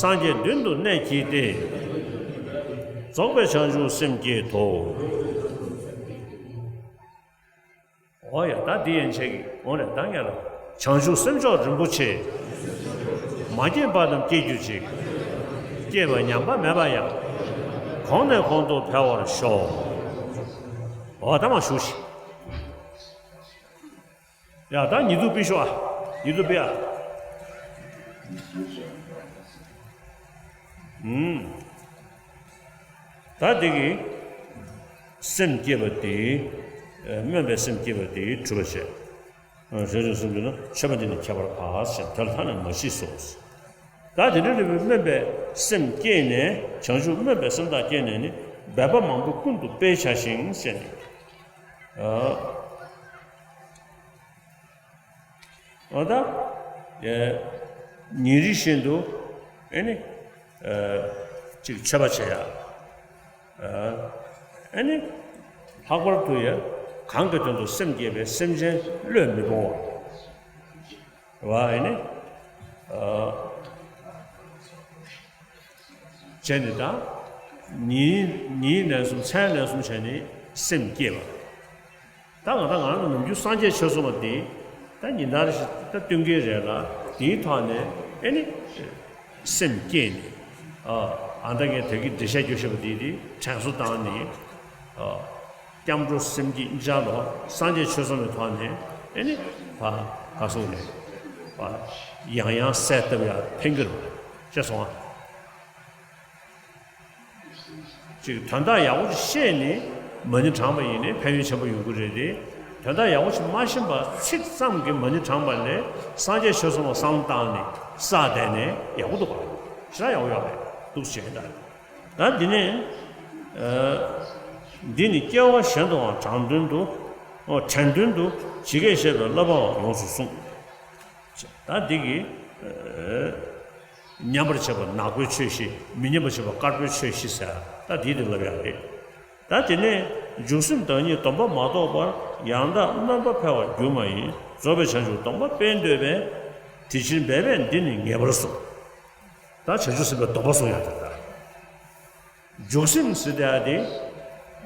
སངས་རྒྱས་མདུན་དུ་གནས་བགྱིས་ཏེ། རྫོགས་པའི་བྱང་ཆུབ་སེམས་བསྐྱེད་དོ། འོ་ཡ། ད་འདི་ཡན་ཆད་ཀྱི་འོ་རེད། ད་ངས་ལ། བྱང་ཆུབ་སེམས་མཆོག་རིན་པོ་ཆེ། མ་སྐྱེས་པ་རྣམས་སྐྱེ་གྱུར་ཅིག། སྐྱེས་པ་ཉམས་པ་མེད་པ་ཡང་། གོང་ནས་གོང་དུ་འཕེལ་བར་ཤོག། འོ་ད་མ་ཞུ་ཞིག། ཡ་ད་ཉི་གདུགས་པི་ཤོག་ཨ། ཉི་གདུགས་པི་ཨ། ཨུམ། ད་འདི་གི་སེམས་བསྐྱེད་པ་དེ། སྨོན་པའི་སེམས་བསྐྱེད་པ་དེ་གྲུབ་པ་བྱས། བྱང་ཆུབ་སེམས་བསྐྱེད་ན་མཆོད་པ་འདི་ནི་ཁྱད་པར་འཕགས་ཟེར། དེ་ལ་ཐ་ན་མ་མཆིས་སོ། ད་དེ་འདྲ་རེད་པས། སྨོན་པའི་སེམས་བསྐྱེད་ནས། བྱང་ཆུབ་སྨོན་པའི་སེམས་དག་བསྐྱེད་ནས་ནི། འབད་པ་མང་པོས་ཀུན་ཏུ་སྤེལ་བྱ་ཞིང་ཟེར་ནས། ཨ། འོ་ད། ཨེ། ཉིན་རེ་བཞིན་དུ། ཨེ་ནི། ཨེ། ཅིག་མཆོད་པ་བྱེད་ཡ། ཨེ། ཨེ་ནི། ལྷག་པར་དུ་ཡ། གང་གི་དོན་དུ་སེམས་བསྐྱེད་པའི་སེམས་ཅན་བློས་མི་སྤོང་བ། བ་ཨེ་ནི། ཨ། བྱས་ནས་ད། ཉིན་ཉིན་ལན་གསུམ་མཚན་ལན་གསུམ་བྱས་ནས་སེམས་བསྐྱེད་པ། ད་ང་ད་ང་རང་ནམ་རྒྱུན་སངས་རྒྱས་ཆོས་གསུངས་པ་དེ། ད་ཉིན་ལྟར་ཞིག་ད་སྟོན་གྱི་རེད་ལ། དེའི་ཐོག་ནས་ཨེ་ནི། སེམས་བསྐྱེད་ནས། ཨ། ཨ་ད་ངས་དེ་གི་འགྲེལ་བཤད་རྒྱོབ་བཞིན་པ་དེ་དེ་དྲན་གསོ་བཏང་ནས། ཨ། སྐྱབས་འགྲོ་སེམས་བསྐྱེད་ཅིག་ལོ། སངས་རྒྱས་ཆོས་གསུངས་པའི་ཐོག་ནས་ཨེ་ནི། ཕ་ག་སོང་ནས། ཕ་ཡང་ཡང་གསལ་བཏབ་ཡ་ཕན་གྱི་རེད། ཤེས་སོང་ཨ། ཅིག་དོན་དག་ཡག་པོ་ཅིག་ཤེས་ནས་མ་ཎི་བགྲངས་པ་ཡིན་ནའི་ཕན་ཡོན་ཆེན་པོ་ཡོང་གི་རེད་དེ། དོན་དག་ཡག་པོ་ཅིག་མ་ཤེས་པ་ཚིག་ཙམ་གྱིས་མ་ཎི་བགྲངས་པ་ལས། སངས་རྒྱས་ཆོས་གསུངས་པ་བསམ་བློ་བཏང་ནས་བསགས་བསྡད་ནས་ཡག་པོ་འདུག་ག། ཞེ་དྲག་ཡག་པོ་ཡོད་རེད་འདུག་ཟེར་ད། ད་འདི་ནས། ཨ། འདི་ནི་སྐྱེ་བ་གཞན་དུའང་དྲན་དོན་དུ། ཨོ། དྲན་དོན་དུ་ཇི་སྐད་བཤད་པའི་བསླབ་པའང་ཡོངས་སུ་གསུངས། ད་འདི་གི། ཨ། མཉམ་པར་བྱེད་པ་ནག་པོའི་ཆོས་བཞི། མི་མཉམ་པར་བྱེད་པ་དཀར་པོའི་ཆོས་བཞི་ཟེར། ད་འདི་དེ་ལབ་ཡག་རེད། ད་དེ་ནས་འཇུག་སེམས་བདག་ཉིད་སྡོམ་པ་མ་རྟོགས་པར། ཡང་དག་སྨོན་པ་འཕེལ་བར་འགྱུར་མ་ཡིན། རྫོགས་པའི་བྱང་ཆུབ་སྡོམ་པ་སྤེལ་འདོད་པས། དེ་ཕྱིར་འབད་པས་འདི་ནི་ངེས་པར་གསུངས། ད་བྱང་ཆུབ་སེམས་དཔའི་སྡོམ་པ་གསུང་ཡག་དེ་ལྟར། འཇུག་སེམས་ཟེར་དེ་ཨ་དེ།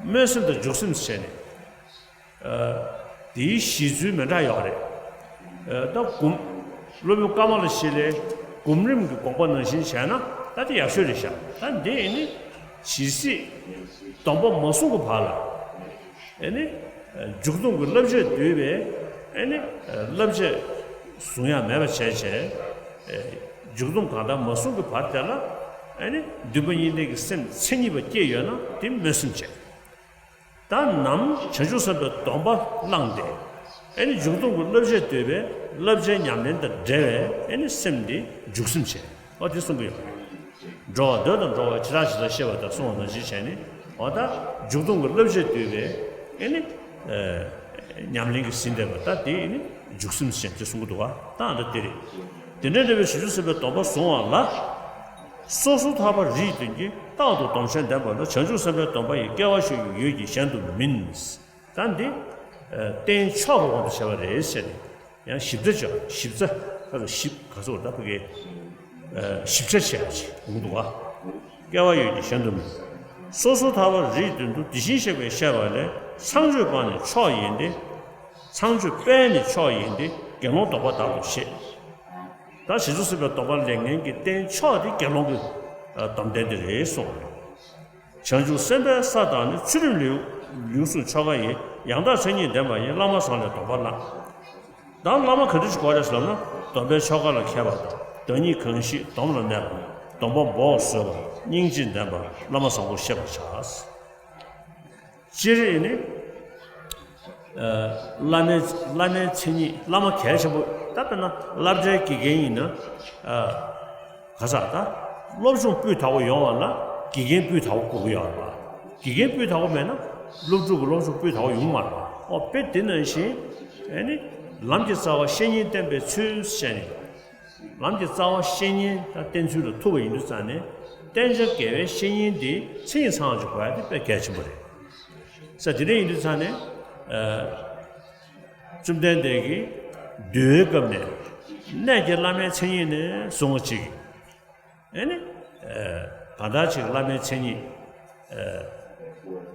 སྨོན་སེམས་དང་འཇུག་སེམས་བྱས་ནས། ཨ། དེའི་གཞི་ཚུལ་མི་འདྲ་ཡོད་རེད། ཨ། ད་སྒོམ། སློབ་དཔོན་ཀ་མ་ལ་ཤཱི་ལའི་སྒོམ་རིམ་གྱི་དགོངས་པ་ནང་བཞིན་བྱས་ན་ད་དེ་ཡག་ཤོས་རེད་ཤག། ད་འདི་ཨེ་ནི་ཇི་སྲིད་སྡོམ་པ་མ་བཟུང་གི་བར་ལ། ཨེ་ནི། ཨ། མཇུག་སྡོམ་གྱི་བསླབ་བྱ་བསྡུས་པས། ཨེ་ནི། ཨ། བསླབ་བྱ་བཟུང་ཡ་མེད་པ་བྱས་བྱས། ཨེ། མཇུག་སྡོམ་གང་ལྟར་མ་བཟུང་གི་བར་དེ་ལ། ཨེ་ནི། འདུན་པ་གཉིས་ལྡན་གྱི་སེམས་མཚན་ཉིད་པ་སྐྱེས་ཡོད་ན་དེ་སྨོན་སེམས་བྱས། ད་ནམ་བྱང་ཆུབ་སེམས་དཔའི་སྡོམ་པ་བླངས་ཏེ། ཨེ་ནི་མཇུག་སྡོམ་གྱི་བསླབ་བྱ་བསྡུས་པས་བསླབ་བྱའི་ཉམས་ལེན་དང་འབྲེལ་བའི་ཨེ་ནི་སེམས་འདི་འཇུག་སེམས་བྱས། ཨོ་དེ་གསུང་གི་ཡོད་རེད། འགྲོ་བ་འདོད་དང་འགྲོགས་པའི་བྱེ་བྲག་ཇི་ལྟར་ཤེས་པ་དང་གསུངས་པ་ནང་བཞིན་བྱས་ནས། འོ་ད་མཇུག་སྡོམ་གྱི་བསླབ་བྱ་བསྡུས་པས་ཨེ་ནི། ཨ། ཉམས་ལེན་གྱི་ཟིན་བསྡད་པ་ད་དེ་ཨེ་ནི་འཇུག་སེམས་བྱས་ཏེ་གསུང་གི་འདུག་ག། ད་ཨ་ད་དེ་རེད། དེ་འདྲའི་འབྲེལ་བའི་བྱང་ཆུབ་སེམས་དཔའི་སྡོམ་པ་བཟུང་བ་ལ། སོ་སོར་ཐར་པ་རིའི་དོན་གྱིས་རྟག་ཏུ་སྡོམ་ཞེན་ལྡན་པ་ལ། བྱང་ཆུབ་སེམས་དཔའི་སྡོམ་པ་ཡི་སྐལ་བ་ཤོད་ཀྱི་ཡོད་ཀྱི་གཞན་དུ་མིན། ད་འདི། ཨ། རྟེན་མཆོག་གི་དབང་དུ་བྱས་པ་རེད་ཟེར་ནས། ཡང་ཞིབ་ཕྲ་བྱ། ཞིབ་ཕྲ། ད་ཞིབ་ག་ཚོད་ད་ཕ་གི། ཨ། ཞིབ་ཕྲ་བྱས་པ་ཞིག་འོང་འདུག་ག། སྐལ་བ་ཡོད་ཀྱི་གཞན་དུ་མིན། སོ་སོར་ཐར་པ་རིའི་དོན་དུ་དེ་བཞིན་གཤེགས་པས་བཤད་པ་ལས། ཚངས་སྤྱོད་པ་ནི་མཆོག་ཡིན་ཏེ། ཚངས་སྤྱོད་པས་ནི་མཆོག་ཡིན་ཏེ། དགེ་སློང་སྡོམ་པ་དག་ཏུ་བཤད། ད་བྱང་ཆུབ་སེམས་དཔའི་སྡོམ་པ་ལེན་མཁན་གྱི་རྟེན་མཆོག་དེ་དགེ་སློང་གི། ཨ། སྡོམ་ལྡན་དེ་རེད་གསུངས། བྱང་ཆུབ་སེམས་དཔའི་ས་དང་ནི། ཚུལ་ཁྲིམས་ལེའུ་ལེའུ་གསུམ་ཆོ་ག་ཡིན། ཡང་དག་མཚན་ཉིད་ལྡན་པ་ཡིན། བླ་མ་བཟང་ལས་སྡོམ་པ་བླངས། ད་བླ་མ་ག་འདྲ་ཞིག་དགོས་རེད་ཟེར་ན། སྡོམ་པའི་ཆོ་ག་ལ་མཁས་པ་དང་། བདག་ཉིད་གང་ཞིག་སྡོམ་ལ་གནས་པ། སྡོམ་པ་འབོགས་བཟོད་པ། སྙིང་རྗེ་ལྡན་པ། བླ་མ་བཟང་པོ་ཤེས་པར་བྱ། སྤྱིར་ནི། ཨ། བླ་མའི་བླ་མའི་མཚན་ཉིད། བླ་མ་གལ་ཆེན་པོ། ད་དཔེར་ན་སློབ་གྲྭའི་དགེ་རྒན་ཡིན་ན། ཨ། ག་ས་ད་སློབ་སྦྱོང་སྤུས་དག་པོ་ཡོང་བ་ལ་དགེ་རྒན་སྤུས་དག་པོ་དགོས་ཀྱི་ཡོད་རེད་པ། དགེ་རྒན་སྤུས་དག་པོ་མེད་ན་སློབ་ཕྲུག་གི་སློབ་སྦྱོང་སྤུས་དག་པོ་ཡོང་མ་རེད་པ། ཨོ་དཔེ་དེ་ནང་བཞིན། ཨེ་ནི། ལམ་གྱི་རྩ་བ་བཤེས་གཉེན་བསྟེན་པའི་ཚུལ་བཤད་ནས། ལམ་གྱི་རྩ་བ་བཤེས་གཉེན་ད་བསྟེན་ཚུལ་ལ་ཐུག་པ་ཡིན་དུས་ཙང་ནས། བསྟེན་བྱ་དགེ་བའི་བཤེས་གཉེན་དེ་མཚན་ཉིད་ཚང་བ་ཅིག་དགོས་ཡ་དེ་དཔེ་གལ་ཆེན་པོ་རེད། ས་དེ་འདྲ་ཡིན་དུས་ཙང་ནས། ཨ། བཅོམ་ལྡན་འདས་ཀྱིས་འདུལ་བའི་སྐབས་ནས། གནས་ཀྱི་བླ་མའི་མཚན་ཉིད་ནི་གསུང་བ་ཅིག། ཨེ་ནི། ཨ། གང་ལྟར་ཅིག་བླ་མའི་མཚན་ཉིད། ཨ།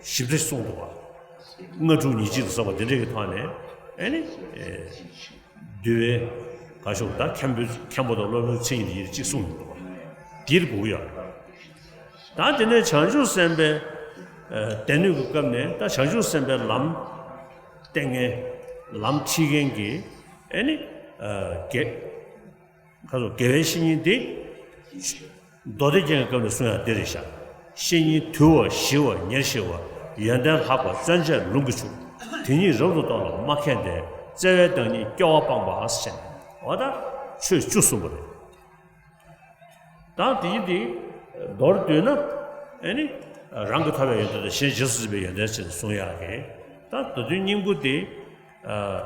ཞིབ་ཕྲ་གསུངས་འདུག་པ། ལྔ་དྲུག་ཉི་གཅིག་ལ་སོགས་པ་འདི་འདྲ་གི་ཐོག་ནས། ཨེ་ནི། ཨེ། འདུལ་བའི་ག་ཤོག་ད་མཁན་པོ་མཁན་པོ་དང་སློབ་དཔོན་མཚན་ཉིད་དེ་ཡིན་གཅིག་གསུངས་ཡོད་འདུག་པ། འདིར་དགོས་ཀྱི་ཡོད་རེད། ད་དེ་ནས་བྱང་ཆུབ་སེམས་དཔའི་ཨེ་སྡེ་སྣོད་ཀྱི་སྐབས་ནས་ད་བྱང་ཆུབ་སེམས་དཔའི་ལམ་བསྟན་མཁན། ལམ་ཁྲིད་མཁན་གྱི་ཨེ་ནི། ཨེ། དགེ་ཁ་སོ་དགེ་བའི་བཤེས་གཉེན་དེ། མདོ་སྡེ་རྒྱན་གྱི་སྐབས་ནས་གསུང་ཡག་འདི་རེད་ཤག། བཤེས་གཉེན་དུལ་བ་ཞི་བ་ཉེར་ཞི་བ། ཡོན་ཏན་ལྷག་པ་བརྩོན་བཅས་ལུང་གིས་ཕྱུག། དེ་ཉིད་རབ་ཏུ་རྟོགས་ལ་མ་མཁས་ཏེ། བརྩེ་བའི་བདག་ཉིད་སྐྱོ་བ་སྤངས་པ་ཟེར་ནས། འོ་ད་ཆོས་བཅུ་གསུངས་པ་རེད། ད་དེ་ཡིན་དེ་མདོར་བསྡུས་ན། ཨེ་ནི། རང་གི་ཐོབ་པའི་ཡོན་ཏན་དང་གཞན་རྗེས་སུ་འཛིན་པའི་ཡོན་ཏན་ཟེར་ནས་གསུང་ཡག་གི། ད་མདོ་དོན་སྙིང་པོ་དེ། ཨ།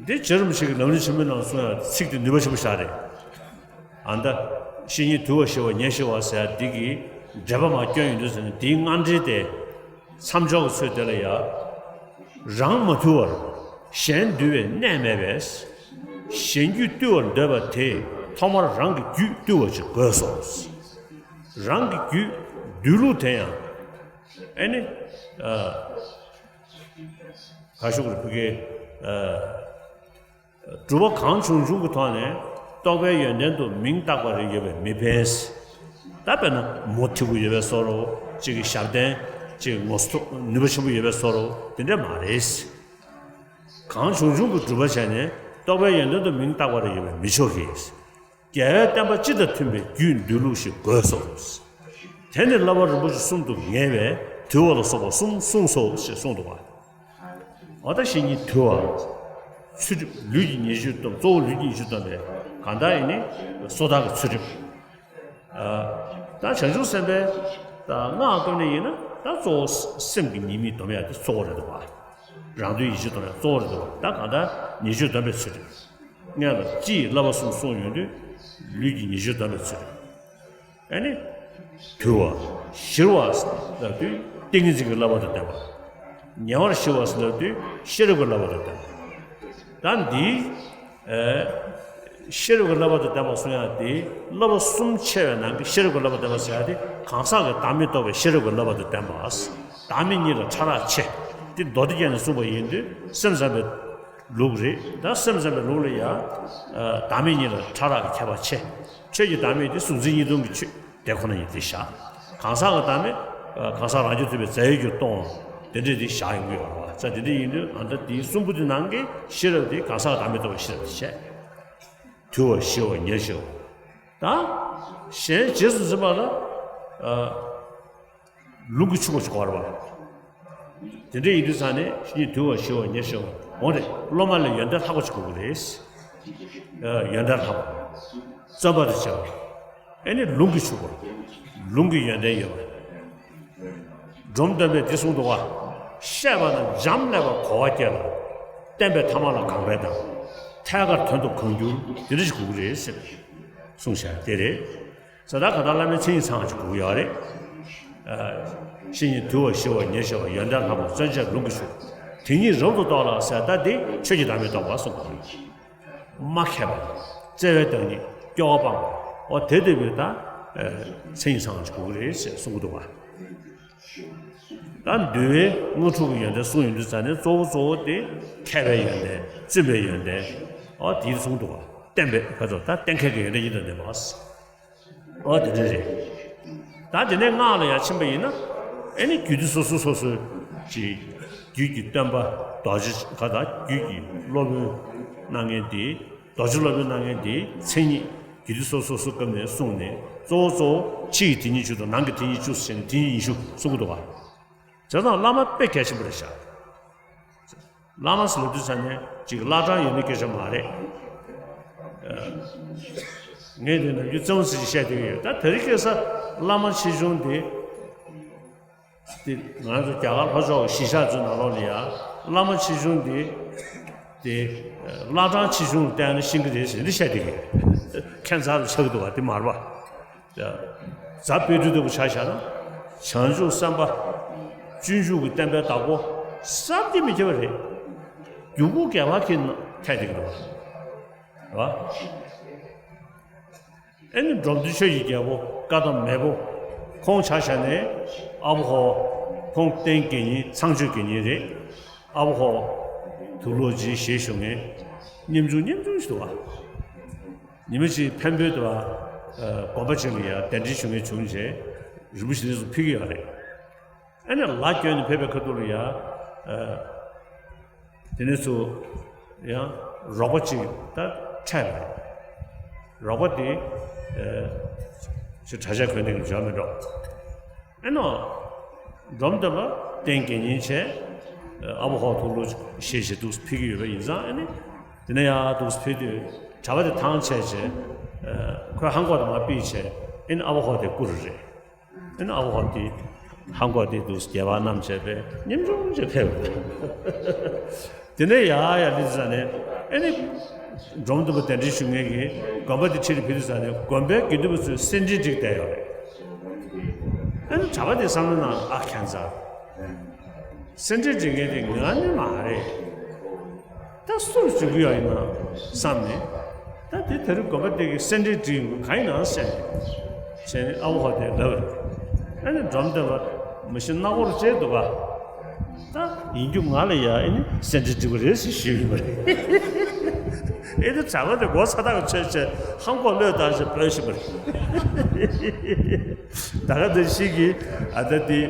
འདི་རྗེ་རིན་པོ་ཆེ་གིས་ལམ་རིམ་ཆེན་མོའི་ནང་གསུངས་ཡག་ཚིག་དེ་ནུས་པ་ཆེན་པོ་ཞིག་རེད། ཨ་ད། བཤེས་གཉེན་དུལ་བ་ཞི་བ་ཉེར་ཞི་བ་ཟེར་ཡག་འདི་གི་འགྲེལ་པ་མར་བསྐྱོན་ཡོང་དུས་ཟེར་ན། འདིའི་སྔ་འགྲེལ་དེ། མཚམས་སྦྱོར་གྱི་ཚུལ་དེ་ལ་ཡ། རང་མ་དུལ་བར་གཞན་དུལ་བའི་གནས་མེད་པས། གཞན་རྒྱུད་བཏུལ་བར་འདོད་པ་དེས་ཐོག་མར་རང་གི་རྒྱུད་བཏུལ་བ་ཅིག་དགོས་སོ། རང་གི་རྒྱུད་འདུལ་ལུགས་དེ་ཡང་། ཨེ་ནི། ཨ། ག་ཤོག་རེ་ཕུ་གེ། ཨ། སྒྲུབ་པ་གང་བྱུང་བྱུང་གི་ཐོག་ནས་རྟོགས་པའི་ཡོན་ཏན་དུ་མིང་བཏགས་པ་རེ་ཡོད་པས་མི་ཕན། ད་དཔེར་ན་མོ་ཐིག་པོ་ཡོད་པའི་བཟོ་འདྲ། གཅིག་གི་ཞབས་བརྟན་གཅིག་ངོ་སོ་ནུས་པ་ཆེན་པོ་ཡོད་པའི་བཟོ་འདྲ། དེ་འདྲ་མ་རེད། གང་བྱུང་བྱུང་གི་སྒྲུབ་པ་བྱས་ནས་རྟོགས་པའི་ཡོན་ཏན་དུ་མིང་བཏགས་པ་རེ་ཡོད་པས་མི་ཆོག་གི། རྒྱལ་བའི་བསྟན་པ་སྤྱི་དང་མཐུན་པའི་རྒྱུད་འདུལ་ལུགས་ཤིག་དགོས་སོ། དེ་ནི་བསླབ་པ་རིན་པོ་ཆེ་གསུམ་དུ་ངེས་པས་དུལ་བ་ལ་སོགས་པ་གསུམ་གསུངས་སོ་ཞེས་གསུངས་འདུག་པ། འོ་ད་བཤེས་གཉེན་དུལ་བ། ཚུལ་ཁྲིམས་ལུས་ཀྱི་ཉེས་སྤྱོད་སྡོམ། གཙོ་བོ་ལུས་ཀྱི་ཉེས་སྤྱོད་སྡོམ་པས་གང་ལྟར་ཡིན་ནི་སོ་ཐར་གྱི་ཚུལ་ཁྲིམས། ཨ། ད་བྱང་ཆུབ་སེམས་དཔའི་ད་སྔགས་སྐབས་ནས་ཡིན་ན། ད་གཙོ་བོ་སེམས་ཀྱི་ཉེས་དམིགས་སྡོམ་ཡག་དེ་གཙོ་བོ་རེད་འདུག་པ། རང་དོན་ཡིད་བྱེད་སྡོམ་ཡག་གཙོ་བོ་རེད་འདུག་པ། ད་གང་ལྟར་ཉེས་སྤྱོད་སྡོམ་པའི་ཚུལ་ཁྲིམས། སྔོན་ལ་སྤྱི་ཡི་བསླབ་པ་གསུམ་གསུངས་ཡོང་དུས། ལུས་ཀྱི་ཉེས་སྤྱོད་སྡོམ་པའི་ཚུལ་ཁྲིམས། ཨ་ནི། དུལ་བ། ཞི་བ་ཟེར་ལབ་དུས་ཏིང་ངེ་འཛིན་གྱི་བསླབ་པ་དང་ལྡན་པ། ཉེ་བར་ཞི་བ་ཟེར་ལབ་དུས་ཤེས་རབ་ཀྱི་བསླབ་པ་དང་ལྡན་པ། ད་འདིའི། ཨེ། ཤེས་རབ་ཀྱི་བསླབ་པ་དང་ལྡན་པ་གསུང་ཡག་དེ། བསླབ་པ་གསུམ་ཆེ་བའི་ནང་གི་ཤེས་རབ་ཀྱི་བསླབ་པ་དང་ལྡན་པ་ཟེར་ཡག་དེ། གང་ཟག་གི་བདག་མེད་རྟོགས་པའི་ཤེས་རབ་ཀྱི་བསླབ་པ་དང་ལྡན་པ། བདག་མེད་གཉིས་ལས་ཕྲ་རགས་ཆེ། དེ་མདོ་སྡེ་རྒྱན་ནས་གསུངས་པ་ཡིན་དུས་སེམས་ཙམ་པའི་ལུགས་རེད། ད་སེམས་ཙམ་པའི་ལུགས་ལ་ཡ། ཨ། བདག་མེད་གཉིས་ལ་ཕྲ་རགས་ཀྱི་ཁྱད་པར་ཆེ། ཆོས་ཀྱི་བདག་མེད་དེ་གཟུང་འཛིན་གཉིས་སྟོང་གི་ཆོས་དེ་ཁོ་ན་ཉིད་དེ་བཞག། གང་ཟག་གི་བདག་མེད། ཨ། གང་ཟག་རང་རྒྱུད་ཐུབ་པའི་རྫས་ཡོད་རྒྱུར་སྟོང་། དེ་འདྲས་དེ་བཞག་ཡོང་གི་ཡོད་རེད་བ། ཙ་དེ་འདྲས་ཡིན་དུས་ཨ་ད་དེའི་གསུམ་པོ་དེ་ནང་གི་ཤེས་རབ་དེ། གང་ཟག་གི་བདག་མེད་རྟོགས་པའི་ཤེས་རབ་དེ་བྱས། དུལ་བ་ཞི་བ་ཉེར་ཞི་བ། ད་གཞན་རྗེས་སུ་འཛིན་པ་ལ། ཨ། ལུང་གིས་ཕྱུག་པ་ཞིག་དགོས་རེད་པ། དེ་འདྲ་ཡིན་དུས་ཙང་ནས་བཤེས་གཉེན་དུལ་བ་ཞི་བ་ཉེར་ཞི་བ། འོ་རེད། སློབ་མ་ལ་ཡོན་ཏན་ལྷག་པ་ཞིག་དགོས་ཀྱི་རེད། ཨ། ཡོན་ཏན་ལྷག་པ། བརྩོན་པ་དང་བཅས་པ། ཨེ་ནི་ལུང་གིས་ཕྱུག་པ། ལུང་གི་ཡོན་ཏན་ཡོད་པ། འབྲོམ་སྟོན་པས་འདི་གསུངས་འདུག་པ། བཤད་པ་ན་འཇམ་ལེགས་པར་གོ་བ་སྐྱེ་ལ། བསྟན་པའི་ཐ་མ་ལ་གང་ཕན་དང་། ཐད་ཀར་དོན་དུ་གང་འགྱུར། དེ་འདྲ་ཞིག་དགོས་ཀྱི་རེད་ཟེར་གསུངས་བཞག་དེ་རེད། ས་ད་ག་ད་བླ་མའི་མཚན་ཉིད་ཚང་ཅིག་དགོས་ཡོད་རེད། ཨ། བཤེས་གཉེན་དུལ་བ་ཞི་བ་ཉེར་ཞི་བ། ཡོན་ཏན་ལྷག་པ་བརྩོན་བཅས་ལུང་གིས་ཕྱུག། དེ་ཉིད་རབ་ཏུ་རྟོགས་ལ་ཟེར། ད་དེ་ཆོས་ཀྱི་བདག་མེད་རྟོགས་པ་གསུངས་པ་རེད། མ་མཁས་པ། བརྩེ་བའི་བདག་ཉིད་སྐྱོ་བ་སྤངས་པ། འོ་དེ་འདོད་པའི་ད། ཨ། མཚན་ཉིད་ཚང་ཅིག་དགོས་ཀྱི་རེད་ཟེར་གསུང་གི་འདུག་པ། ད་འདུལ་བའི་དངོས་གྲུབ་ཀྱི་ཡོན་ཏན་གསུངས་ཡོང་དུས་ཙང་ནས་གཙོ་བོ་གཙོ་བོ་དེ་མཁས་པའི་ཡོན་ཏན། བརྩོན་པའི་ཡོན་ཏན། འོ་དེ་གསུངས་འདུག་པ། བསྟན་པའི་ཁ་ཚོ་ད་བསྟན་མཁས་ཀྱི་ཡོན་ཏན་ཉིད་དང་ལྡན་པ། འོ་དེ་འདྲ་རེད། ད་དེ་ནས་སྔགས་ལ་ཡར་ཕྱིན་པ་ཡིན་ན། ཨེ་ནི་རྒྱུད་སྡེ་སོ་སོ་སོ་སོའི་ཅིག་རྒྱུད་ཀྱི་སྟོན་པ་རྡོ་རྗེ་ག་ད་རྒྱུད་ཀྱི་སློབ་དཔོན་གནང་མཁན་དེ། རྡོ་རྗེ་སློབ་དཔོན་གནང་མཁན་དེའི་མཚན་ཉིད་རྒྱུད་སྡེ་སོ་སོ་སོ་སྐབས་ནས་གསུངས་ནས། གཙོ་བོ་གཙོ་བོ་ཕྱི་ཡི་དེ་ཉིད་བཅུ་དང་ནང་གི་དེ་ཉིད་བཅུ་ཟེར་ནས་དེ་ཉིད་ཉི་ཤུ་གསུང་གི་འདུག་པ། བྱས་ཙང་བླ་མ་དཔེ་གལ་ཆེན་པོ་རེད་ཤག། བླ་མ་ཟེར་ལབ་དུས་ཙང་ནས་ཅིག་བླ་བྲང་ཡོད་མེད་སྐད་ཆ་མ་རེད། ཨ། ངས་འདི་ནམ་རྒྱུན་རྩེད་མོ་རྩེ་ཅིག་བཤད་བསྡད་ཀྱི་ཡོད། ད་དེ་རིང་ཁ་སང་བླ་མ་ཆེ་ཆུང་དེ། དེ་ང་ཚོ་རྒྱ་གར་ལྷོ་ཕྱོགས་ཀྱི་གཞིས་ཆགས་ཚོའི་ནང་ལོགས་ལ་ཡ། བླ་མ་ཆེ་ཆུང་དེ། དེ་བླ་བྲང་ཆེ་ཆུང་ལ་བལྟས་ན་ཤེས་ཀྱི་རེད་ཟེར་འདི་བཤད་བསྡད་ཀྱི་ཡོད། ཁྱད་མཚར་དུ་ཆགས་ཀྱི་འདུག་པ། དེ་མ་རེད་པ། རྫ་དཔལ་སྤྲུལ་ལྟ་བུ་ཆ་བཞག་ན། བྱང་ཆུབ་སེམས་དཔའ། སྤྱོད་འཇུག་གི་བསྟན་པའི་བདག་པོ། བསམ་གྱིས་མི་ཁྱབ་པ་རེད། རྒྱུ་སྐུ་རྒྱལ་བ་ཁྱེད་ཐད་དེ་གི་འདུག་པ། རེད་པ། ཨེ་ནི་འབྲོམ་སྟོན་ཆོས་ཀྱི་རྒྱལ་པོ་བཀའ་གདམས་མེས་པོ། ཁོང་ཆ་བཞག་ནས་ཨ་བོ་ཧོ། ཁོང་རྟེན་དགེ་བསྙེན་ཚངས་སྤྱོད་དགེ་བསྙེན་རེད། ཨ་བོ་ཧོ། དུག་ལོག་ཅིག་བཞེས་ཞུ་མཁན་ཉམ་ཆུང་ཉམ་ཆུང་ཞིག་འདུག་བ། ཉི་མ་གཅིག་འཕན་པོའི་དུ་བ་དགོན་པ་ཅིག་ལ་ཡ་གདན་འདྲེན་ཞུ་མཁན་བྱུང་རྗེས་རིན་པོ་ཆེ་དེ་ཚོ་ཕུལ་གྱི་ཡོད་རེད། ཨ་ནི་ལ་བསྐྱོན་ནས་ཕེབས་པའི་ཁ་ཐུག་ལ་ཡ། དེ་ནས་ཚུར་ཡང་རོགས་པ་གཅིག་ད་འཕྲད་པ། རོགས་པ་དེ་ཅིག་གྲྭ་ཆས་གོན་ནས་འབྱོར་མི་འགྲོ། ཨེ་ནོ། འབྲོམ་སྟོན་པ་རྟེན་དགེ་བསྙེན་བྱས། ཨ་བོ་ཧོ་དུག་ལོག་བཞེས་བཞེས་འདུག་ཕེབས་ཀྱི་ཡོད་པ་ཡིན་ཙང་། ཨེ་ནི་དེ་ནས་ཡར་འདུག་ཕེབས་དུས་གྲྭ་པ་དེ་ཐང་ཆད་བྱས། ཁོས་ཧང་གོག་དེ་མར་ཕུད་བྱས། ཨེ་ནི་ཨ་བོ་ཧོ་དེ་བཀུར་རེད། ཨེ་ནི་ཨ་བོ་ཧོ་དེ་ཧང་གོག་དེ་འདུག་རྒྱལ་བ་རྣམས་བྱས་པས་ཉམ་ཆུང་བྱས་ཕེབས། དེ་ནས་ཡར་ཡར་སླེབས་ཙ་ནས། ཨེ་ནི་འབྲོམ་སྟོན་པ་གདན་འདྲེན་ཞུ་མཁན་གྱི་དགོན་པ་དེ་ཁྲིད་ཕེབས་དུས་ཙ་ནས་དགོན་པའི་དགེ་འདུན་པ་ཚོས་སེར་ཕྲེང་བསྒྲིགས་བསྡད་ཡོད་རེད། ཨ་ནི་གྲྭ་པ་དེ་བསམ་བློ་ནང་ཨ་ཁྱད་མཚར། སེར་ཕྲེང་སྒྲིག་མཁན་དེ་ང་ནི་མ་རེད། ད་སུར་འཇུག་གི་ཡོད་ཡིན་ན་བསམ་ནས། ད་དེ་དེ་རིང་དགོན་པ་དེ་གི་སེར་ཕྲེང་སྒྲིག་གང་ཡིན་ནའང་སེམས་བྱས་ནས་ཨ་བོ་ཧོ་དེ་ལབ་རེད། ཨ་ནི་འབྲོམ་སྟོན་པ་མ་གཞི་སྣ་སྒོར་བཅད་འདུག་ག་ད་ཡིན་རྒྱུ་ང་ལ་ཡ་ཨེ་ནི་སེར་ཕྲེང་སྒྲིག་པ་རེད་ཟེར་ཞུས་ཡོད་པ་རེད། ཨེ་ནི་གྲྭ་པ་དེ་མགོ་ཚ་ཐག་ཆོད་བྱས་ཧང་གོག་བློས་བཏང་བྱས་སྤོས་ཤིག་པ་རེད། ད་ག་འདི་ཞིག་གིས་ཨ་ད་དེ།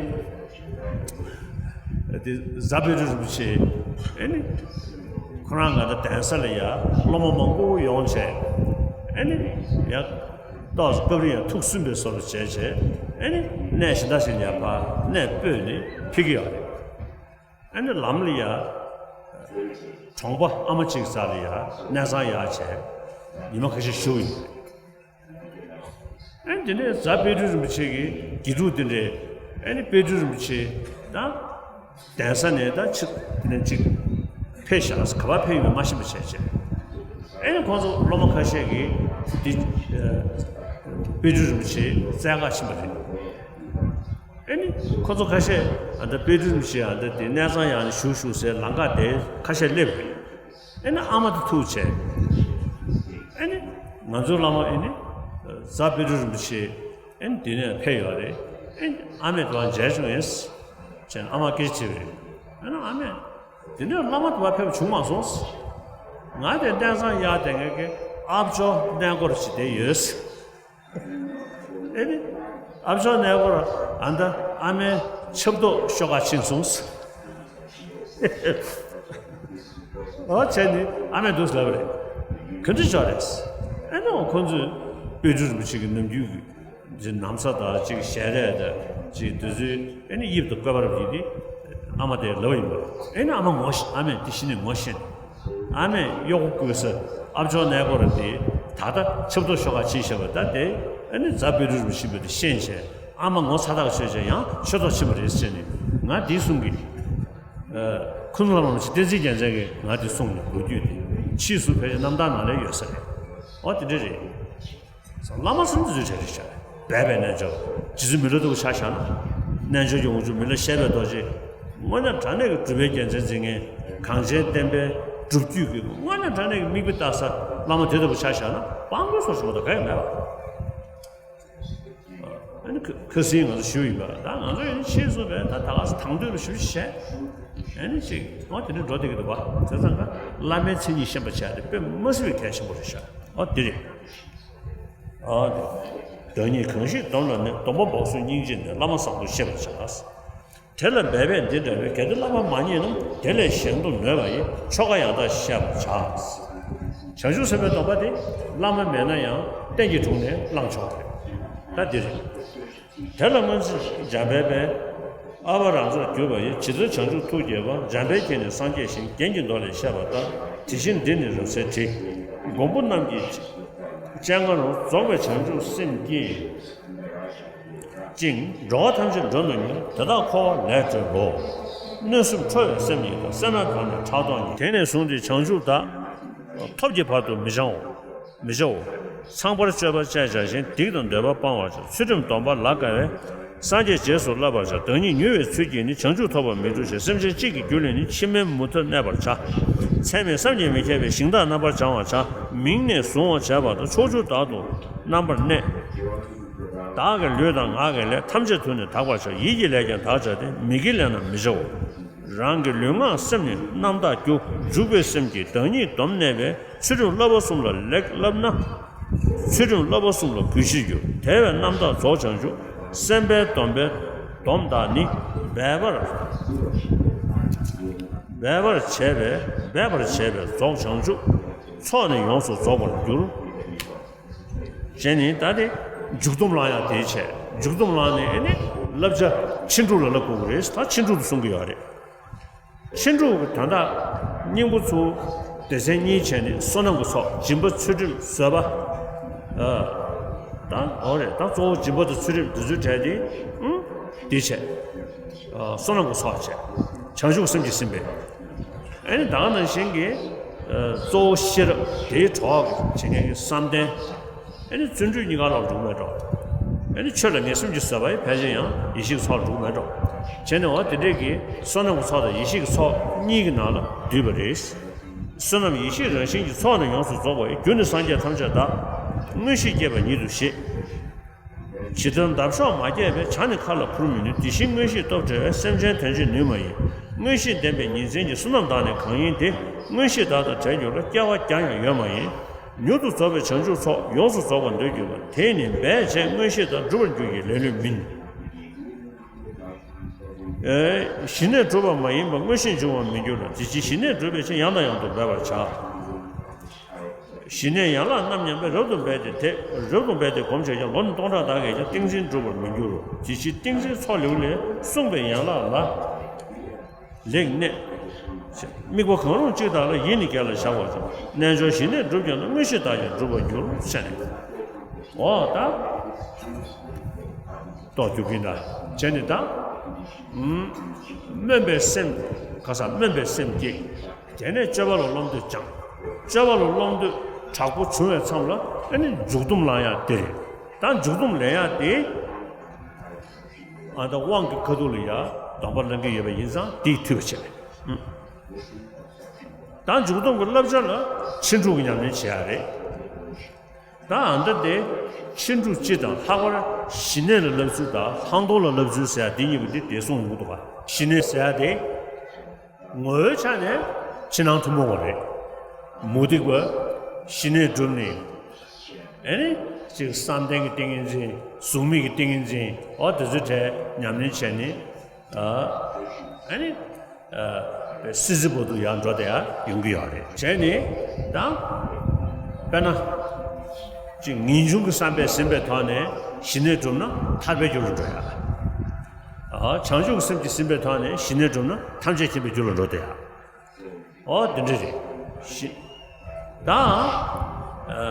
དེ་རྫ་དཔལ་སྤྲུལ་རིན་པོ་ཆེ། ཨེ་ནི། ཁོ་རང་ང་ད་གདན་ས་ལ་ཡ་སློབ་མ་མང་པོ་ཡོང་བྱས། ཨེ་ནི། ཡ། ཏོག་ཙམ་སྐབས་རེ་ཡ་ཐུགས་སུན་པའི་བཟོ་འདྲ་བྱས་བྱས། ཨེ་ནི། གནས་གཞན་དག་ཅིག་ལ་ཡ་ཕར་གནས་སྤོས་ནས་ཕེབས་ཀྱི་ཡོད་རེད། ཨེ་ནི་ལམ་ལ་ཡ། གྲོང་པ་ཨ་མ་གཅིག་རྩ་ལ་ཡ་གནས་ཚང་གཡར་བྱས། ཉི་མ་ཁ་ཤས་བཞུགས་ཡོད། ཨེ་དེ་ནས་རྫ་དཔལ་སྤྲུལ་རིན་པོ་ཆེ་གི་དགེ་ཕྲུག་དེ་འདྲས། ཨེ་ནི་དཔལ་སྤྲུལ་རིན་པོ་ཆེ་དང་གདན་ས་ནས་ད་ཕྱིར་དེ་ནས་ཅིག་ཕེབས་བཞག་ཟེར། ག་པར་ཕེབས་ཡོད་མེད་མ་ཤེས་པ་བྱས་བྱས། ཨེ་ནི་ཁོང་ཚོ་སློབ་མ་ཁ་ཤས་ཀྱིས་འདི་དཔལ་སྤྲུལ་རིན་པོ་ཆེ་བཙལ་ག་ཕྱིན་པ་རེད། ཨེ་ནི་ཁོ་ཚོ་ཁ་ཤས་ཨ་ད་དཔལ་སྤྲུལ་རིན་པོ་ཆེ་ཨ་ད་དེ་གནས་ཚང་གཡར་ནས་བཞུགས་བཞུགས་ཟེར་ལམ་ཁ་དེ་ཁ་ཤས་སླེབས་རེད། ཨེ་ནི་ཨ་མ་དེ་ཐུག་བྱས། ཨེ་ནི་ང་ཚོའི་བླ་མ་ཨེ་ནི་རྫ་དཔལ་སྤྲུལ་རིན་པོ་ཆེ་ཨེ་ནི་འདི་ནས་ཕེབས་ཡོད་རེད། ཨེ་ནི་ཨ་མས་དེ་བ་མཇལ་བྱུང་ཡིན་ཟེར་ནས་ཨ་མ་སྐད་ཆ་དྲིས་པ་རེད། ཨེ་ནི་ཨ་མས་དེ་ནས་བླ་མ་དེ་བ་ཕེབས་བྱུང་མ་སོང་ཟེར། ང་དེ་གནས་ཚང་གཡར་བསྡད་མཁན་གྱི་ཨ་ཅོ་གནས་སྐོར་ཞིག་དེ་ཡོད་ཟེར། ཨེ་ནི། ཨ་ཅོ་གནས་སྐོར་ཨ་ད་ཨ་མའི་ཆབ་ཏོག་ཤོག་ཁ་ཕྱིན་སོང་ཟེར། ཨོ་བྱས་ནི་ཨ་མས་འདུག་ལབ་རེད། ག་འདྲ་ཅོག་རེད། ཨེ་ནི་ཁོང་ཚོས་དཔལ་སྤྲུལ་རིན་པོ་ཆེ་གི་ནམ་རྒྱུན་གྱི་ཅིག་ན་བཟའ་དང་ཅིག་ཞལ་རས་དང་ཅིག་དེ་ཚོའི་ཨེ་ནི་དབྱིབས་དང་བཀོད་པ་རབ་ཡིན་ཏེ། ཨ་མ་དེས་ལབ་པ་ཡིན་པ། ཨེ་ནི་ཨ་མ་ངོ་ཤེས། ཨ་མས་དེ་གཞི་ནས་ངོ་ཤེས་ནས། ཨ་མས་གཡོག་པོ་བསྐོས་ས་ཨ་ཅོ་གནས་སྐོར་དེ་ད་ལྟ་ཆབ་ཏོག་ཤོག་ཁ་ཕྱིན་བཞག་པ་ད་དེ། ཨ་ནི་རྫ་དཔལ་སྤྲུལ་རིན་པོ་ཆེ་ཡིན་པ་དེ་ཤེས་བྱས། ཨ་མ་ངོ་ཚ་ཐག་ཆོད་བྱས་ཡང་ཆོས་ཐོག་ཕྱིན་པ་རེད་ཟེར་ནས་ང་དེ་གསུང་གི། ཁུ་ནུ་བླ་མ་རིན་པོ་ཆེ་བསྟན་འཛིན་རྒྱལ་མཚན་གྱིས་ང་དེ་གསུངས་ནས་ལོ་རྒྱུས་དེ་ཕྱིས་སུ་ཕལ་ཆེར་རྣམ་ཐར་ནང་ལ་ཡོད་ས་རེད། ཨོ་དེ་འདྲ་རེད། བླ་མ་བསམ་ཚུལ་བྱ་རེ་བྱ། སྦས་པའི་རྣལ་འབྱོར། རྗེ་བཙུན་མི་ལ་སྟོབས་ཆ་བཞག་ན། རྣལ་འབྱོར་གྱི་དབང་ཕྱུག་མི་ལ་བཤད་པའི་རྡོ་རྗེ། དངོས་གནས་དྲང་གནས་ཀྱི་གྲུབ་པའི་རྒྱལ་མཚན་འཛིན་མཁན། གངས་ཅན་བསྟན་པའི་སྒྲུབ་བརྒྱུད་ཀྱི་དངོས་གནས་དྲང་གནས་ཀྱི་མིག་དཔེ་ལྟ་ས་བླ་མ་དེ་ལྟ་བུ་ཆ་བཞག་ན་དཔང་པོའི་སོར་ཞུ་བ་དང་ག་ཡང་མེད་པ། ཨ་ནི་ཁ་ཁ་སང་ང་ཚོ་ཞུས་ཡིན་པ། ད་ང་ཚོ་ཡིན་ཕྱིས་སུ་བས་ད་ད་ག་ས་དང་དོད་ལ་ཞུ་བཤད། ཨ་ནི་ཅིག་ཨོ་དེ་འདྲ་འགྲོ་བསྡད་ཀྱི་འདུག་པ། བྱས་ཙང་ཀ་བླ་མའི་མཚན་ཉིད་ཤེས་པ་བྱས་ཏེ་དཔེ་མ་སྲིད་པའི་གལ་ཆེན་པོ་རེད་ཤག་ཨོ་དེ་རེད། ཨ་ནི། བདག་ཉིད་གང་ཞིག་སྡོམ་ལ་གནས། སྡོམ་པ་འབོགས་སོ་སྙིང་རྗེ་ནས། བླ་མ་བཟང་པོ་ཤེས་པར་བྱ། དེ་ལ་འབད་པས་འདི་འདྲ་བའི། གལ་ཏེ་བླ་མ་མ་རྙེད་རྣམས། དེ་ལས་གཞན་དུ་མོས་པ་ཡིས། ཆོ་ག་ཡང་དག་བཤད་པར་བྱ། བྱང་ཆུབ་སེམས་དཔའི་སྡོམ་པ་དེ་བླ་མ་མེད་ན་ཡང་རྟེན་གྱི་དྲུང་ནས་བླང་ཆོག་རེད། ད་འདི་རེད། དེ་ལ་སྔོན་ཆད་འཇམ་དཔལ་དཔལ། ཨ་བ་རང་རྩར་གྱུར་པ་ཡི། ཇི་ལྟར་བྱང་ཆུབ་ཐུགས་བསྐྱེད་པ། འཇམ་དཔལ་ཁྱེད་ནི་སངས་རྒྱས་ཞིང་། རྒྱན་གྱི་མདོ་ལས་བཤད་པ་ལྟར། དེ་བཞིན་འདི་ནི་རབ་གསལ་བྲིས། མགོན་པོ་རྣམས་ཀྱི་སྤྱན་སྔ་རུ། རྫོགས་པའི་བྱང་ཆུབ་སེམས་བསྐྱེད་ཅིང་། འགྲོ་བ་ཐམས་ཅད་མགྲོན་དུ་གཉེར། དེ་དག་འཁོར་བ་ལས་གྲོལ་ལོ། གནོད་སེམས་ཁྲོ་བའི་སེམས་ཉིད་དང་། སེར་སྣ་གང་ནས་ཕྲག་དོག་ཉིད། དེང་ནས་བཟུང་སྟེ་བྱང་ཆུབ་བདག། ཐོབ་ཀྱི་བར་དུ་མི་བྱའོ། མི་བྱའོ། ཚངས་པར་སྤྱོད་པ་སྤྱད་བྱ་ཞིང་། སྡིག་དང་འདོད་པ་སྤང་བར་བྱ། ཚུལ་ཁྲིམས་སྡོམ་པ་ལ་དགའ་བས། སངས་རྒྱས་རྗེས་སུ་བསླབ་པར་བྱ། བདག་ཉིད་མྱུར་བའི་ཚུལ་གྱིས་ནི། བྱང་ཆུབ་ཐོབ་པར་མི་འགྲོ་ཞེས། སེམས་ཅན་གཅིག་གི་རྒྱུད་ལས་ནི། ཕྱི་མའི་མུ་མཐུད་གནས་པར་བྱ། ཚད་མེད་བསམ་གྱིས་མི་ཁྱབ་པའི། ཞིང་དག་རྣམ་པར་སྦྱང་བར་བྱ། མིང་ནས་གཟུང་བར་བྱ་བ་དང་། ཕྱོགས་བཅུ་དག་ཏུ་རྣམ་པར་གནས། བདག་གི་ལུས་དང་ངག་གི་ལས། ཐམས་ཅད་དུ་ནི་དག་པར་བྱ། ཡིད་ཀྱི་ལས་ཀྱང་དག་བྱ་སྟེ། མིག་གི་ལས་རྣམས་མི་བྱའོ། རང་གི་ལུས་ངག་སེམས་ནི་རྣམ་དག་རྒྱུ། འཇུག་པའི་སེམས་ཀྱིས་བདག་ཉིད་སྡོམ་གནས་པས། ཚུལ་ཁྲིམས་བསླབ་པ་གསུམ་ལ་ལེགས་བསླབ་ན། ཚུལ་ཁྲིམས་བསླབ་པ་གསུམ་ལ་གུས་ཕྱིར་འགྱུར། དེ་བས་རྣམ་དག་རྫོགས་བྱང་ཆུབ། སེམས་དཔའི་སྡོམ་པའི་སྡོམ་དག་ནི། འབད་པར་འབད་པར་བྱས་པས་འབད་པར་བྱས་པས་རྫོགས་བྱང་ཆུབ། ཚོགས་ནི་ཡོངས་སུ་རྫོགས་པར་འགྱུར། བྱས་ནས་ད་དེ་མཇུག་སྡོམ་བླང་ཡག་དེ་བྱས། མཇུག་སྡོམ་བླངས་ནས་ཨེ་ནི་བསླབ་བྱ་ཕྱིན་དྲུག་ལ་བསླབ་དགོས་ཀྱི་རེད། ད་ཕྱིན་དྲུག་ཏུ་གསུང་གི་ཡོད་རེད། ཕྱིན་དྲུག་གི་དོན་དག་སྙིང་པོ་ཚུར་སྡེ་ཚན་གཉིས་བྱས་ནས་བསོད་ནམས་ཀྱི་ཚོགས། སྦྱིན་པ། ཚུལ་ཁྲིམས། བཟོད་པ། ཨ། ད་འོ་རེད། ད་གཙོ་བོ་སྦྱིན་པ་དང་ཚུལ་ཁྲིམས་འདི་ཚོའི་གྲས་དེ། ཨུ། འདི་བྱས། ཨ། བསོད་ནམས་ཀྱི་ཚོགས་བྱས། བྱང་ཆུབ་སེམས་ཀྱིས་ཟིན་པས། ཨེ་ནི་ད་ག་ནང་བཞིན་གྱི། ཨ། གཙོ་བོ་ཤེས་རབ་དེའི་གྲོགས་ཀྱི་བྱེད་མཁན་གྱི་བསམ་གཏན། ཨེ་ནི་བརྩོན་འགྲུས་གཉིས་ཀ་ལ་འགྲོ་གི་མེད་འགྲོ། ཨེ་ནི་ཆོས་ལ་ངེས་སེམས་ཀྱི་བཟོད་པ་ཡིས་ཕལ་ཆེར་ཡང་ཡེ་ཤེས་ཀྱི་ཚོགས་ལ་འགྲོ་གི་མེད་འགྲོ། བྱས་ནས་འོ་དེ་འདྲས་ཀྱི་བསོད་ནམས་ཀྱི་ཚོགས་དང་ཡེ་ཤེས་ཀྱི་ཚོགས་གཉིས་ཀྱི་ནང་ལ་འདུས་པ་རེད། བསོད་ནམས་ཡེ་ཤེས་རང་བཞིན་གྱི་ཚོགས་ནི་ཡོངས་སུ་རྫོགས་པ་ཡི། རྒྱུ་ནི་སངས་རྒྱས་ཐམས་ཅད་བདག་མངོན་ཤེས་སྐྱེས་པ་ཉིད་དུ་ཤེས། ཇི་ལྟར་འདབ་གཤོག་མ་སྐྱེས་པས། བྱ་ནི་མཁའ་ལ་འཕུར་མི་ནུས། དེ་བཞིན་མངོན་ཤེས་སྟོབས་བྲལ་བས། སེམས་ཅན་དོན་བྱེད་ནུས་མ་ཡིན། མངོན་ཤེས་ལྡན་པའི་ཉིན་མཚན་གྱི། བསོད་ནམས་དག་ནི་གང་ཡིན་དེ། མངོན་ཤེས་དག་དང་བྲལ་གྱུར་ལ། སྐྱེ་བ་བརྒྱ་ཡང་ཡོད་མ་ཡིན། མྱུར་དུ་རྫོགས་པའི་བྱང་ཆུབ་ཚོགས། ཡོངས་སུ་རྫོགས་པར་འདོད་གྱུར་པ། དེས་ནི་འབད་བྱས་མངོན་ཤེས་དང་། འགྲུབ་པར་འགྱུར་གྱི་ལེགས་བློས་མིན། ཨེ། ཞི་གནས་གྲུབ་པ་མ་ཡིན་པ། མངོན་ཤེས་འབྱུང་བར་མི་འགྱུར་ལ། དེ་ཕྱིར་ཞི་གནས་སྒྲུབ་པའི་ཕྱིར། ཡང་དང་ཡང་དུ་འབད་པར་བྱ། ཞི་གནས་ཡན་ལག་རྣམ་མཉམ་པས། རབ་ཏུ་འབད་དེ་དེ། རབ་ཏུ་འབད་དེ་གོམས་བྱས་ཀྱང་། ལོ་ནི་སྟོང་ཕྲག་དག་གིས་ཀྱང་། ཏིང་འཛིན་འགྲུབ་པར་མི་འགྱུར་རོ། དེ་ཕྱིར་ཏིང་འཛིན་ཚོགས་ལེའུ་ལས་གསུངས་པའི་ཡན་ལག་ལ་ལེགས་གནས། དམིགས་པ་གང་རུང་གཅིག་དག་ལ། ཡིད་ནི་བརྒྱ་ལ་བཞག་པར་བྱ། རྣལ་འབྱོར་ཞི་གནས་སྒྲུབ་ཀྱང་ན། མངོན་ཤེས་དག་ཀྱང་འགྲུབ་པར་འགྱུར། ཟེར་ནས། འོ་ད། རྟོགས་རྒྱུ་གིན་ད། བྱས་ནས་ད། ཨུམ། སྨོན་པའི་སེམས། ཁ་སང་སྨོན་པའི་སེམས་བསྐྱེད། དེ་ནས་སྤྱོད་པ་ལ་སློབ་འདོད་བཅངས། སྤྱོད་པ་ལ་སློབ་འདོད་དྲག་པོ་བྱུང་བའི་མཚམས་ལ་ཨ་ནི་མཇུག་སྡོམ་ལེན་ཡག་དེ་རེད། ད་མཇུག་སྡོམ་ལེན་ཡག་དེ། ཨ་ད་དབང་གི་ཁ་ཐུག་ལ་ཡ་སྡོམ་པ་ལེན་གྱི་ཡོད་པ་ཡིན་ཙང་དེས་འཐུས་པ་བྱས་པས། ཨུམ། ད་མཇུག་སྡོམ་གྱི་བསླབ་བྱ་ལ་ཕྱིན་དྲུག་གི་ཉམས་ལེན་བྱེད་ཡག་རེད། ད་ཨ་ད་དེ་ཕྱིན་དྲུག་སྤྱི་དང་ལྷག་པར་ཞི་གནས་ལ་བསླབ་ཚུལ་དང་ལྷག་མཐོང་ལ་བསླབ་ཚུལ་ཟེར་ཡག་དེ་གཉིས་པོ་དེ་དེ་གསུངས་ཡོང་གི་འདུག་ག་ཞི་གནས་ཟེར་ཡག་དེ། ངོ་བོའི་ཆ་ནས་ཕྱི་ནང་ཐུན་མོང་བ་རེད། མུ་སྟེགས་པ་ཞི་གནས་སྒྲུབ་ནས། ཨེ་ནི། ཅིག་བསམ་གཏན་གྱི་ཏིང་ངེ་འཛིན། གཟུགས་མེད་ཀྱི་ཏིང་ངེ་འཛིན། འོ་དེ་ཚོའི་གྲས་ཉམས་ལེན་བྱས་ནས། ཨ། ཨེ་ནི། ཨ། སྲིད་རྩེ་བར་དུ་ཡང་འགྲོ་བསྡད་ཡག་ཡོང་གི་ཡོད་རེད། བྱས་ནས་ད། དཔེར་ན། ཅིག་ངེས་འབྱུང་གི་བསམ་པས་ཟིན་པའི་ཐོག་ནས་ཞི་གནས་སྒྲུབ་ན་ཐར་པའི་རྒྱུ་ལ་འགྲོ་ཡག་ཨ། བྱང་ཆུབ་ཀྱི་སེམས་ཀྱིས་ཟིན་པའི་ཐོག་ནས་ཞི་གནས་སྒྲུབ་ན་ཐམས་ཅད་མཁྱེན་པའི་རྒྱུ་ལ་འགྲོ་བསྡད་ཡག་འོ་དེ་འདྲ་རེད། ཞི། ད། ཨ།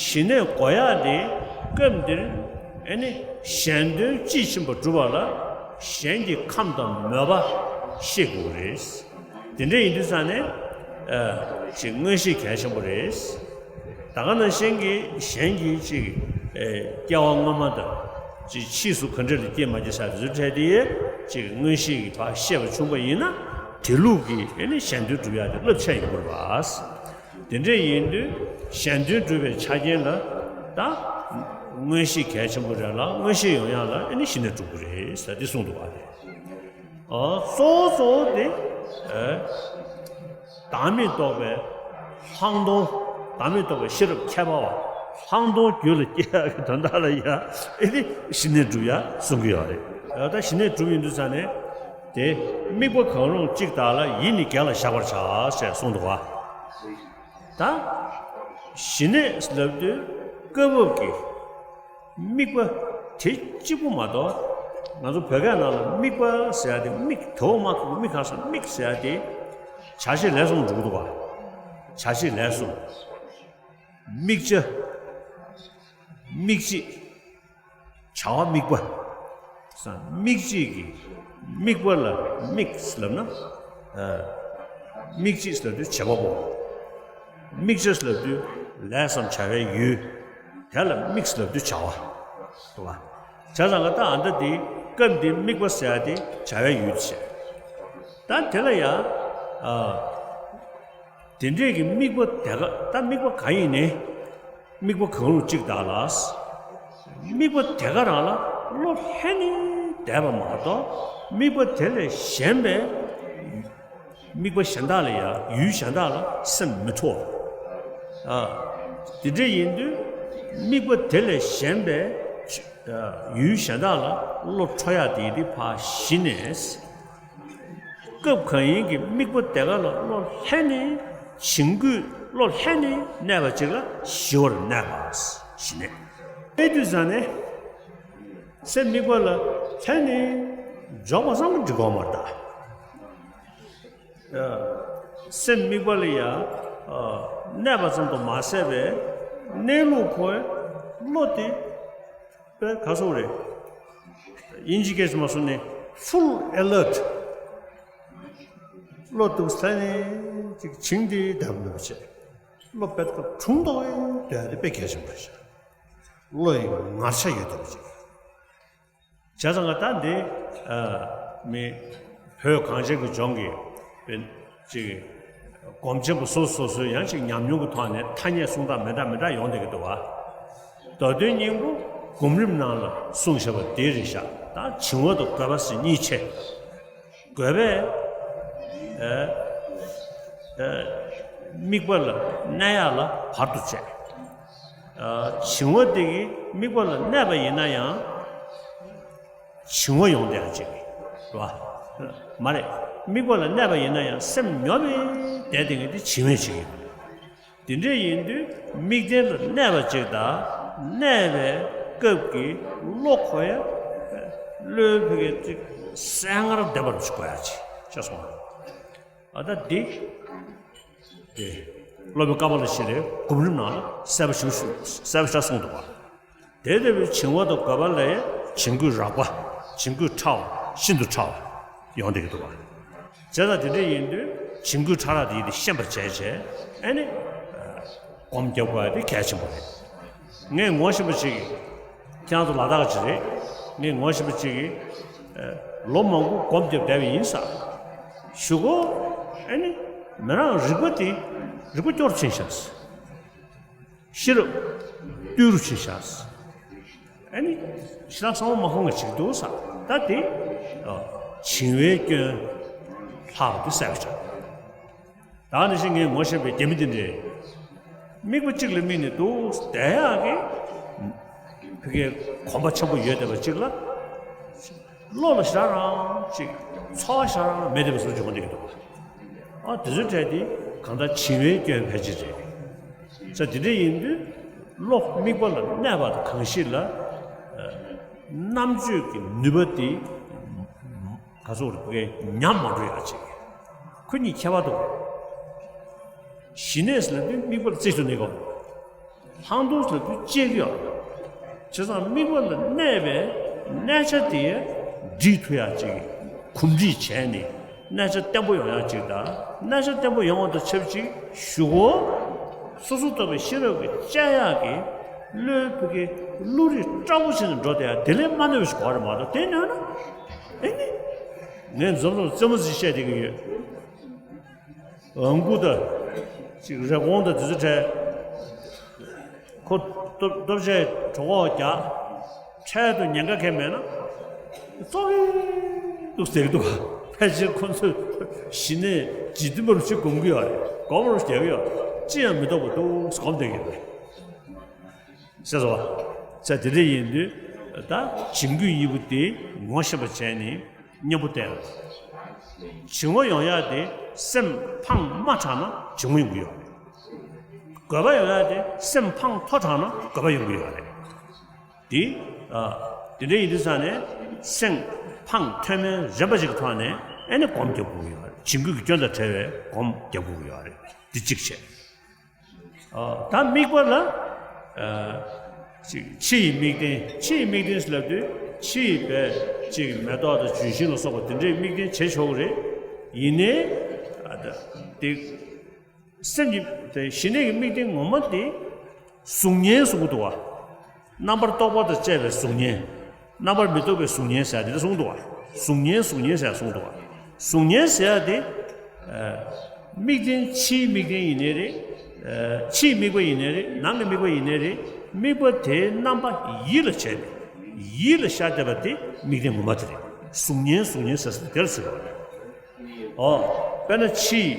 ཞི་གནས་དགོས་ཡག་དེ་སྐབས་འདིར་ཨེ་ནི་གཞན་དོན་དཔྱིས་ཕྱིན་པ་སྒྲུབ་པ་ལ་གཞན་གྱི་ཁམས་དང་མོས་པ་ཤེས་དགོས་རེད། དེ་འདྲ་ཡིན་དུས་ཙང་ནས། ཨ། ཅིག་མངོན་ཤེས་གལ་ཆེན་པོ་རེད། ད་ག་ནང་བཞིན་གྱི་གཞན་གྱི་ཅིག་ཨེ། སྐྱེ་བ་སྔོན་མ་དང་། ཅིག་ཕྱིས་སུ་ག་འདྲ་ལ་སྐྱེས་མ་སྐྱེས་ས་དེ་ཚོའི་གྲས་དེ་ཅིག་མངོན་ཤེས་ཀྱིས་ཕར་ཤེས་པ་བྱུང་བ་ཡིན་ན། དེ་ལུགས་ཀྱི་ཨེ་ནི་གཞན་དོན་སྒྲུབ་ཡག་དེ་རླབས་ཆེ་ཡོང་གི་རེད་པ། དེ་འདྲ་ཡིན་དུས་གཞན་དོན་སྒྲུབ་པའི་ཆ་རྐྱེན་ལ་ད་མངོན་ཤེས་གལ་ཆེན་པོ་རེད་ལ། མངོན་ཤེས་ཡོང་ཡག་ལ་ཨེ་ནི་ཞི་གནས་སྒྲུབ་དགོས་རེད་ཟེར་འདི་གསུངས་འདུག་པ། ཨ། གཙོ་བོ་གཙོ་བོ་དེ། ཨ། བདག་མེད་རྟོགས་པའི་ལྷག་མཐོང་། བདག་མེད་རྟོགས་པའི་ཤེས་རབ་ཁྱད་པར་བ། ལྷག་མཐོང་རྒྱུད་ལ་སྐྱེ་ཡག་གི་དོན་དག་ལ་ཡ་ཨེ་ནི་ཞི་གནས་སྒྲུབ་ཡག་གསུང་གི་ཡོད་རེད། ཨ། ད་ཞི་གནས་སྒྲུབ་ཡིན་དུས་ཙང་ནས་དེ་དམིགས་པ་གང་རུང་གཅིག་དག་ལ། ཡིད་ནི་བརྒྱ་ལ་བཞག་པར་བྱ་ཞེས་གསུངས་འདུག་ག་ད་ཞི་གནས་ལབ་དུས་སྐབས་བབ་ཀྱི་དམིགས་པ་དེ་གཅིག་པུ་མ་གཏོགས། ང་ཚོ་བོད་སྐད་ནང་ལ་དམིགས་པ་ཟེར་ཡག་དེ། དམིགས་དོ་མ་ཐུག་དམིགས་གང་ཟེར། དམིགས་ཟེར་ཡག་དེ་བྱ་བྱེད་ལས་གསུམ་འགྲོ་གི་འདུག་ག་བྱ་བྱེད་ལས་གསུམ། དམིགས་བྱ། དམིགས་བྱེད། བྱ་བ་དམིགས་པ། དམིགས་བྱེད་ཀྱི་དམིགས་པ་ལ་དམིགས་ལབ་ན། ཨ། དམིགས་བྱེད་ལབ་དུས་བྱེད་པ་པོ། དམིགས་བྱ་ལབ་དུས་ལས་སམ་བྱ་བའི་ཡུལ། དེ་ལ་དམིགས་ལབ་དུས་བྱ་བ། རེད་པ། བྱས་ཙང་ང་ད་ཨ་ད་འདི་སྐབས་འདིའི་དམིགས་པ་ཟེར་ཡག་དེ་བྱ་བའི་ཡུལ་བྱས། ད་དེ་ལ་ཡ། ཨ། དེ་འདྲས་ཀྱི་དམིགས་པ་དེ་ག་ད་དམིགས་པ་གང་ཡིན་ནའི། དམིགས་པ་གང་རུང་གཅིག་དག་ལ། དམིགས་པ་དེ་ག་རང་ལ་བློ་ལྷན་ནེ་ འདས་པ་མ་གཏོགས། དམིགས་པ་དེ་ལས་གཞན་པའི་དམིགས་པ་གཞན་དག་ལ་ཡང་ཡུལ་གཞན་དག་ལ་སེམས་མི་འཁྲུལ་བ། ཨ། དེ་འདྲ་ཡིན་དུས་དམིགས་པ་དེ་ལས་གཞན་པའི་ཡུལ་གཞན་དག་ལ་བློ་འཕྲོ་ཡག་དེ་དེ་ཕར་ཞི་ནས། སྐབས་གང་ཡིན་གྱི་དམིགས་པ་དེ་ག་ལ་བློ་ལྷན་ནེ་བྱིང་རྒོད་བློ་ལྷན་ནེ་གནས་པ་ཅིག་ལ་ཞི་བར་གནས་པ། ཞི་གནས། དེ་དུས་ཙ་ནས་སེམས་དམིགས་པ་ལ་ལྷན་ནེ་འཇོག་པ་ཙམ་གྱིས་འགྲིག་གོ་མ་རེད་ད། སེམས་དམིགས་པ་ལ་ཡང་གནས་པ་ཙམ་དུ་མ་ཟད་པའི་གནས་ལུགས་ཁོའི་བློ་དེ་དཔེ་ག་སོགས་རེད། དབྱིན་ཇི་སྐད་ཞིག་མ་སོང་ནས་full alert། བློ་འདུག་ས་ནས་ཅིག་བྱིངས་ཏེ་བསྡད་པ་འདུག་བྱས། བློ་དཔེ་ཁ་གྲུང་ཏོག་ཏོ་ཡོད་དེ་དཔེ་གལ་ཆེན་པོ་རེད་ཤག། བློ་ཡི་ངར་ཆ་ཡོད་དེ་བ་ཅིག་བྱས་ཙང་ང་ད་འདི་མི་བོད་གངས་ཅན་གྱི་ལྗོངས་ཀྱི་དཔེ་ཅིག་སྒོམ་ཆེན་པོ་སོ་སོ་སོའི་ཡང་ཅིག་ཉམས་མྱོང་གི་ཐོག་ནས་ཐ་སྙད་གསུང་སྟངས་མི་འདྲ་མི་འདྲ་ཡོང་བསྡད་ཀྱི་འདུག་བ། མདོ་དོན་སྙིང་པོ་སྒོམ་རིམ་ནང་ལ་གསུངས་བཞག་པ་དེ་རེད་ཤག། ད་བྱིང་བ་དང་རྒོད་པ་ཟེར་གཉིས་ཕྱེ། རྒོད་པས་ཨ་ཨ་དམིགས་པ་ལ་གནས་ཡག་ལ་བར་དུ་བཅད། ཨ་བྱིང་བ་དེ་གིས་དམིགས་པ་ལ་གནས་པ་ཡིན་ན་ཡང་བྱིང་བ་ཡོང་བསྡད་ཡག་ཅིག་རེད་བ། མ་རེད། དམིགས་པ་ལ་གནས་པ་ཡིན་ན་ཡང་སེམས་ཉོབ་པའི་བསྡད་དེ་ངེས་དེ་བྱིང་བའི་ཅིག་ཡིན། དེ་འདྲ་ཡིན་དུས་དམིགས་རྟེན་ལ་གནས་པ་ཅིག་དང་། གནས་པའི་སྐབས་ཀྱི་བློ་ཁོ་ཡ་བློའི་ཕ་གི་ཅིག་གསལ་ངར་ལྡན་པ་རུ་ཅིག་དགོས་ཡག་ཅིག་ཅེས་གསུངས། ཨ་ད་འདི་དེ་སློབ་དཔོན་ཀ་པ་ལ་ཤི་ལའི་སྒོམ་རིམ་ནང་ལ་གསལ་པོ་ཞིག་གསལ་པོ་ཞིག་གསུངས་འདུག་བ། དེ་ལྟ་བུའི་བྱིང་བ་དང་རྒོད་པ་ལས་བྱིང་རྒོད་རགས་པ། བྱིང་རྒོད་ཕྲ་བ། ཤིན་ཏུ་ཕྲ་བ་ཡོང་བསྡད་ཀྱི་འདུག་བ། བྱས་ཙང་དེ་འདྲ་ཡིན་དུས་བྱིང་རྒོད་ཕྲ་རགས་དེ་ཡིན་དུས་ཤེས་པར་བྱས་བྱས་ཨ་ནི་སྒོམ་རྒྱབ་དགོས་ཡ་དེ་གལ་ཆེན་པོ་རེད། ངས་ངོ་ཤེས་པ་ཅིག་གིས། ཁྱེད་རང་ཚོ་ལ་དྭགས་ཅིག་རེད། ངས་ངོ་ཤེས་པ་ཅིག་གིས་ལོ་མང་པོ་སྒོམ་རྒྱབ་བསྡད་པ་ཡིན་ས། གཞུག་གུ་ཨ་ནི་མི་རང་རིག་པ་དེ་རིག་པ་སྐྱོ་རུ་ཕྱིན་ཤག། ཤེས་རབ་རྟུལ་རུ་ཕྱིན་ཤག། ཨ་ནི་ཞེ་དྲག་བསམ་བློ་མ་འཁོར་ངེས་ཅིག་འདུག་ས། ད་དེ་བྱིང་བའི་སྐྱོན་ལྷག་དེ་གསལ་པོ་ཆགས། ད་ནི་ཞིག་ངས་ངོ་ཤེས་པའི་རྒྱ་མི་དེ་འདྲས། དམིགས་པ་གཅིག་ལ་དམིགས་ནས་འདུག་བསྡད་ཡག་གི་ཕ་གིའི་གོམས་པ་ཆེན་པོ་ཡོད་བསྡད་པ་གཅིག་ལ། བློ་ལ་ཞེ་དྲག་རང་ཅིག་ཚོར་བ་ཞེ་དྲག་རང་མེད་བསྡད་པ་བཟོ་འབྱུང་བསྡད་ཀྱི་འདུག་ཨ་དེ་ཚོའི་གྲས་དེ་གང་ལྟར་བྱིང་བའི་སྐྱོན་ཕལ་ཆེར་རེད། ས་དེ་འདྲ་ཡིན་དུས་བློ་དམིགས་པ་ལ་གནས་པ་དང་གང་ཞིག་ལ་རྣམ་དཔྱོད་ཀྱི་ནུས་པ་དེ་ག་ཚོད་རེད་ཉམས་མ་འགྲོ་ཡག་ཅིག་ཁོ་གཉིས་ཁྱད་པར་འདུག་ཞི་གནས་ལབ་དུས་དམིགས་པ་ལ་རྩིས་སུ་གནས་དགོས། ལྷག་མཐོང་ལབ་དུས་དཔྱད་ཀྱི་ཡོད། བྱས་ཙང་དམིགས་པ་ལ་གནས་པའི་གནས་ཆ་དེ་སྒྲིག་ཐུབ་ཡག་ཅིག་གོམས་འདྲིས་བྱས་ནས་གནས་ཆ་བརྟན་པོ་ཡོང་ཡག་ཅིག་དང་། གནས་ཆ་བརྟན་པོ་ཡོང་བ་དང་ཆབས་ཅིག་གཞུག་གུ་སོ་སོ་ལྟ་བུའི་ཤེས་རབ་ཀྱི་དཔྱད་ཡག་གི་བློའི་ཕ་གི་བློ་རིག་དྲག་པོ་བྱས་ནས་འགྲོ་བསྡད་ཡག་དེ་ལས་མ་ནུས་པ་ཞིག་དགོས་རེད་མ་གཏོགས། དེ་ནུས་ན་ཨེ་ནི་ངས་འཛམ་གླིང་རྩེད་མོ་རྩེ་བཤད་བསྡད་ཀྱི་ཡོད། ཨང་ཀུ་དང་། ཅིག་རེབ་གོང་དང་དེ་ཚོ་བྲལ། ཁོ་སྟོབས་སྟོབས་ཆེ་གྲོད་ཁོག་རྒྱགས། འཕྲལ་དུ་ཉེན་ཁ་ཁེལ་མེད་ན། ཙོག་གེ་འདུག་ཟེར་གྱི་འདུག་ཕལ་ཆེར་ཁོ་ཚོས་གཞི་ནས་ཇི་བདེ་མོར་ཅིག་སྒོམ་གྱི་ཡོད་རེད། སྒོམ་རུ་རྒྱག་གི་ཡོད། ཅི་ཡང་མི་རྟོག་པ་འདུག་སྒོམ་བསྡད་ཀྱི་རེད། ཟེར་སོང་བ། ས་དེ་འདྲ་ཡིན་དུས་ད་བྱིང་རྒོད་གཉིས་པོ་དེ་ངོ་ཤེས་པ་བྱས་ནས། གཉེན་པོ་སྟེར། བྱིང་བ་ཡོང་ཡག་དེ་སེམས་ཕངས་མ་དྲགས་ན་བྱིང་བ་ཡོང་གི་ཡོད་རེད། རྒོད་པ་ཡོང་ཡག་དེ་སེམས་ཕངས་མཐོ་དྲགས་ན་རྒོད་པ་ཡོང་གི་ཡོད་རེད། དེ་ཨ། དེ་འདྲ་ཡིན་དུས་ཙང་ནས་སེམས་ཕངས་མཐོ་དམན་རན་པ་ཞིག་གི་ཐོག་ནས་ཨེ་ནི་སྒོམ་རྒྱབ་དགོས་ཀྱི་ཡོད་རེད། བྱིང་རྒོད་ཀྱི་སྐྱོན་དང་བྲལ་བའི་སྒོམ་རྒྱབ་དགོས་ཀྱི་ཡོད་རེད། དེ་གཅིག་བྱས། ཨ། ད་དམིགས་པ་ལ། ཨ། ཅིག་ཕྱི་ཡི་དམིགས་རྟེན། ཕྱི་ཡི་དམིགས་རྟེན་ཟེར་ལབ་དུས་ཕྱི་ཡི་བས་ཅིག་མེ་ཏོག་དང་ལྗོན་ཤིང་ལ་སོགས་པ་དེ་འདྲའི་དམིགས་རྟེན་བྱེད་ཆོག་གི་རེད། ཡིན་ནའི། ཨ། ད་དེ་སེམས་ཀྱི་དེ་ཞི་གནས་ཀྱི་དམིགས་རྟེན་ངོ་མ་དེ་གཟུགས་བརྙན་གསུང་གི་འདུག་བ། རྣམ་པར་རྟོག་པ་དང་བཅས་པའི་གཟུགས་བརྙན། རྣམ་པར་མི་རྟོག་པའི་གཟུགས་བརྙན་ཟེར་ཡ་དེ་འདྲ་གསུངས་འདུག་བ། གཟུགས་བརྙན་གཟུགས་བརྙན་ཟེར་ཡ་གསུངས་འདུག་བ། གཟུགས་བརྙན་ཟེར་ཡ་དེ། ཨ། དམིགས་རྟེན་ཕྱིའི་དམིགས་རྟེན་ཡིན་ནའི་རེད། ཨ། ཕྱིའི་དམིགས་པ་ཡིན་ནའི་རེད། ནང་གི་དམིགས་པ་ཡིན་ནའི་རེད། དམིགས་པ་དེའི་རྣམ་པ་ཡིད་ལ་བྱས་ནས། ཡིད་ལ་ཤར་བསྡད་པ་དེ་དམིགས་རྟེན་ངོ་མ་དེ་རེད། གཟུགས་བརྙན་གཟུགས་བརྙན་ཟེར་ས་དེ་ལ་ཟེར་བ་རེད། ཨོ། དཔེར་ན་ཕྱིའི་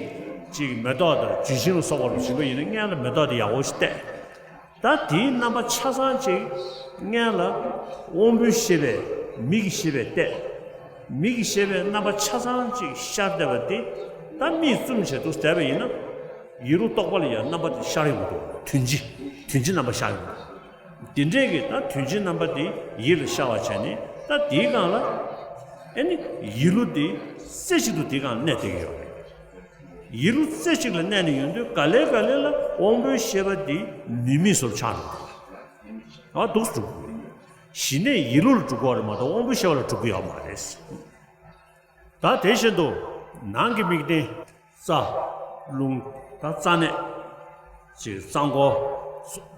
ཅིག་མེ་ཏོག་དང་ལྗོན་ཤིང་ལ་སོགས་པ་ལ་བྱིན་པ་ཡིན་ན་སྔོན་ལ་མེ་ཏོག་དེ་ཡག་པོ་ཞིག་བལྟས། ད་དེའི་རྣམ་པ་ཆ་ཚང་ཅིག་སྔོན་ལ་དབང་པོའི་ཤེས་པས་མིག་གི་ཤེས་པས་བལྟས། མིག་གི་ཤེས་པས་རྣམ་པ་ཆ་ཚང་ཅིག་ཤར་བསྡད་པ་དེ་ད་མིག་བཙུམ་བྱས་འདུག་བསྡད་པ་ཡིན་ན། ཡིད་རླུང་རྟོག་པ་ལ་ཡང་རྣམ་པ་དེ་ཤར་ཡོང་གི་འདུག་དོན་སྤྱི། དོན་སྤྱི་རྣམ་པ་ཤར་ཡོང་གི་འདུག་དེ་འདྲས་ཀྱི་ད་དོན་སྤྱི་རྣམ་པ་དེ་ཡིད་ལ་ཤར་བ་བྱས་ནས། ད་དེའི་སྒང་ལ་ཨེ་ནི་ཡིད་རླུང་དེ་རྩེ་གཅིག་ཏུ་དེའི་སྒང་གནས་བསྡད་ཀྱི་ཡོད་རེད། ཡིད་རླུང་རྩེ་གཅིག་ལ་གནས་ནས་ཡོང་དུས་ག་ལེ་ག་ལེ་ལ་དབང་པོའི་ཤེས་པ་འདི་ནུས་མེད་བཟོ་འདྲ་ཆགས་འགྲོ་གི་འདུག་ཨ་འདུག་སེ་འགྲོ་གི་འདུག་གཞི་ནས་ཡིད་རླུང་ལ་འགྲོ་གི་ཡོད་རེད་མ་གཏོགས་དབང་པོའི་ཤེས་པ་ལ་འགྲོ་གི་ཡོད་མ་རེད། ད་དེ་བཞིན་དུ་ནང་གི་དམིགས་རྟེན། རྩ། རླུང་། ད་རྩ་གནས། ཅིག་རྩ་འཁོར།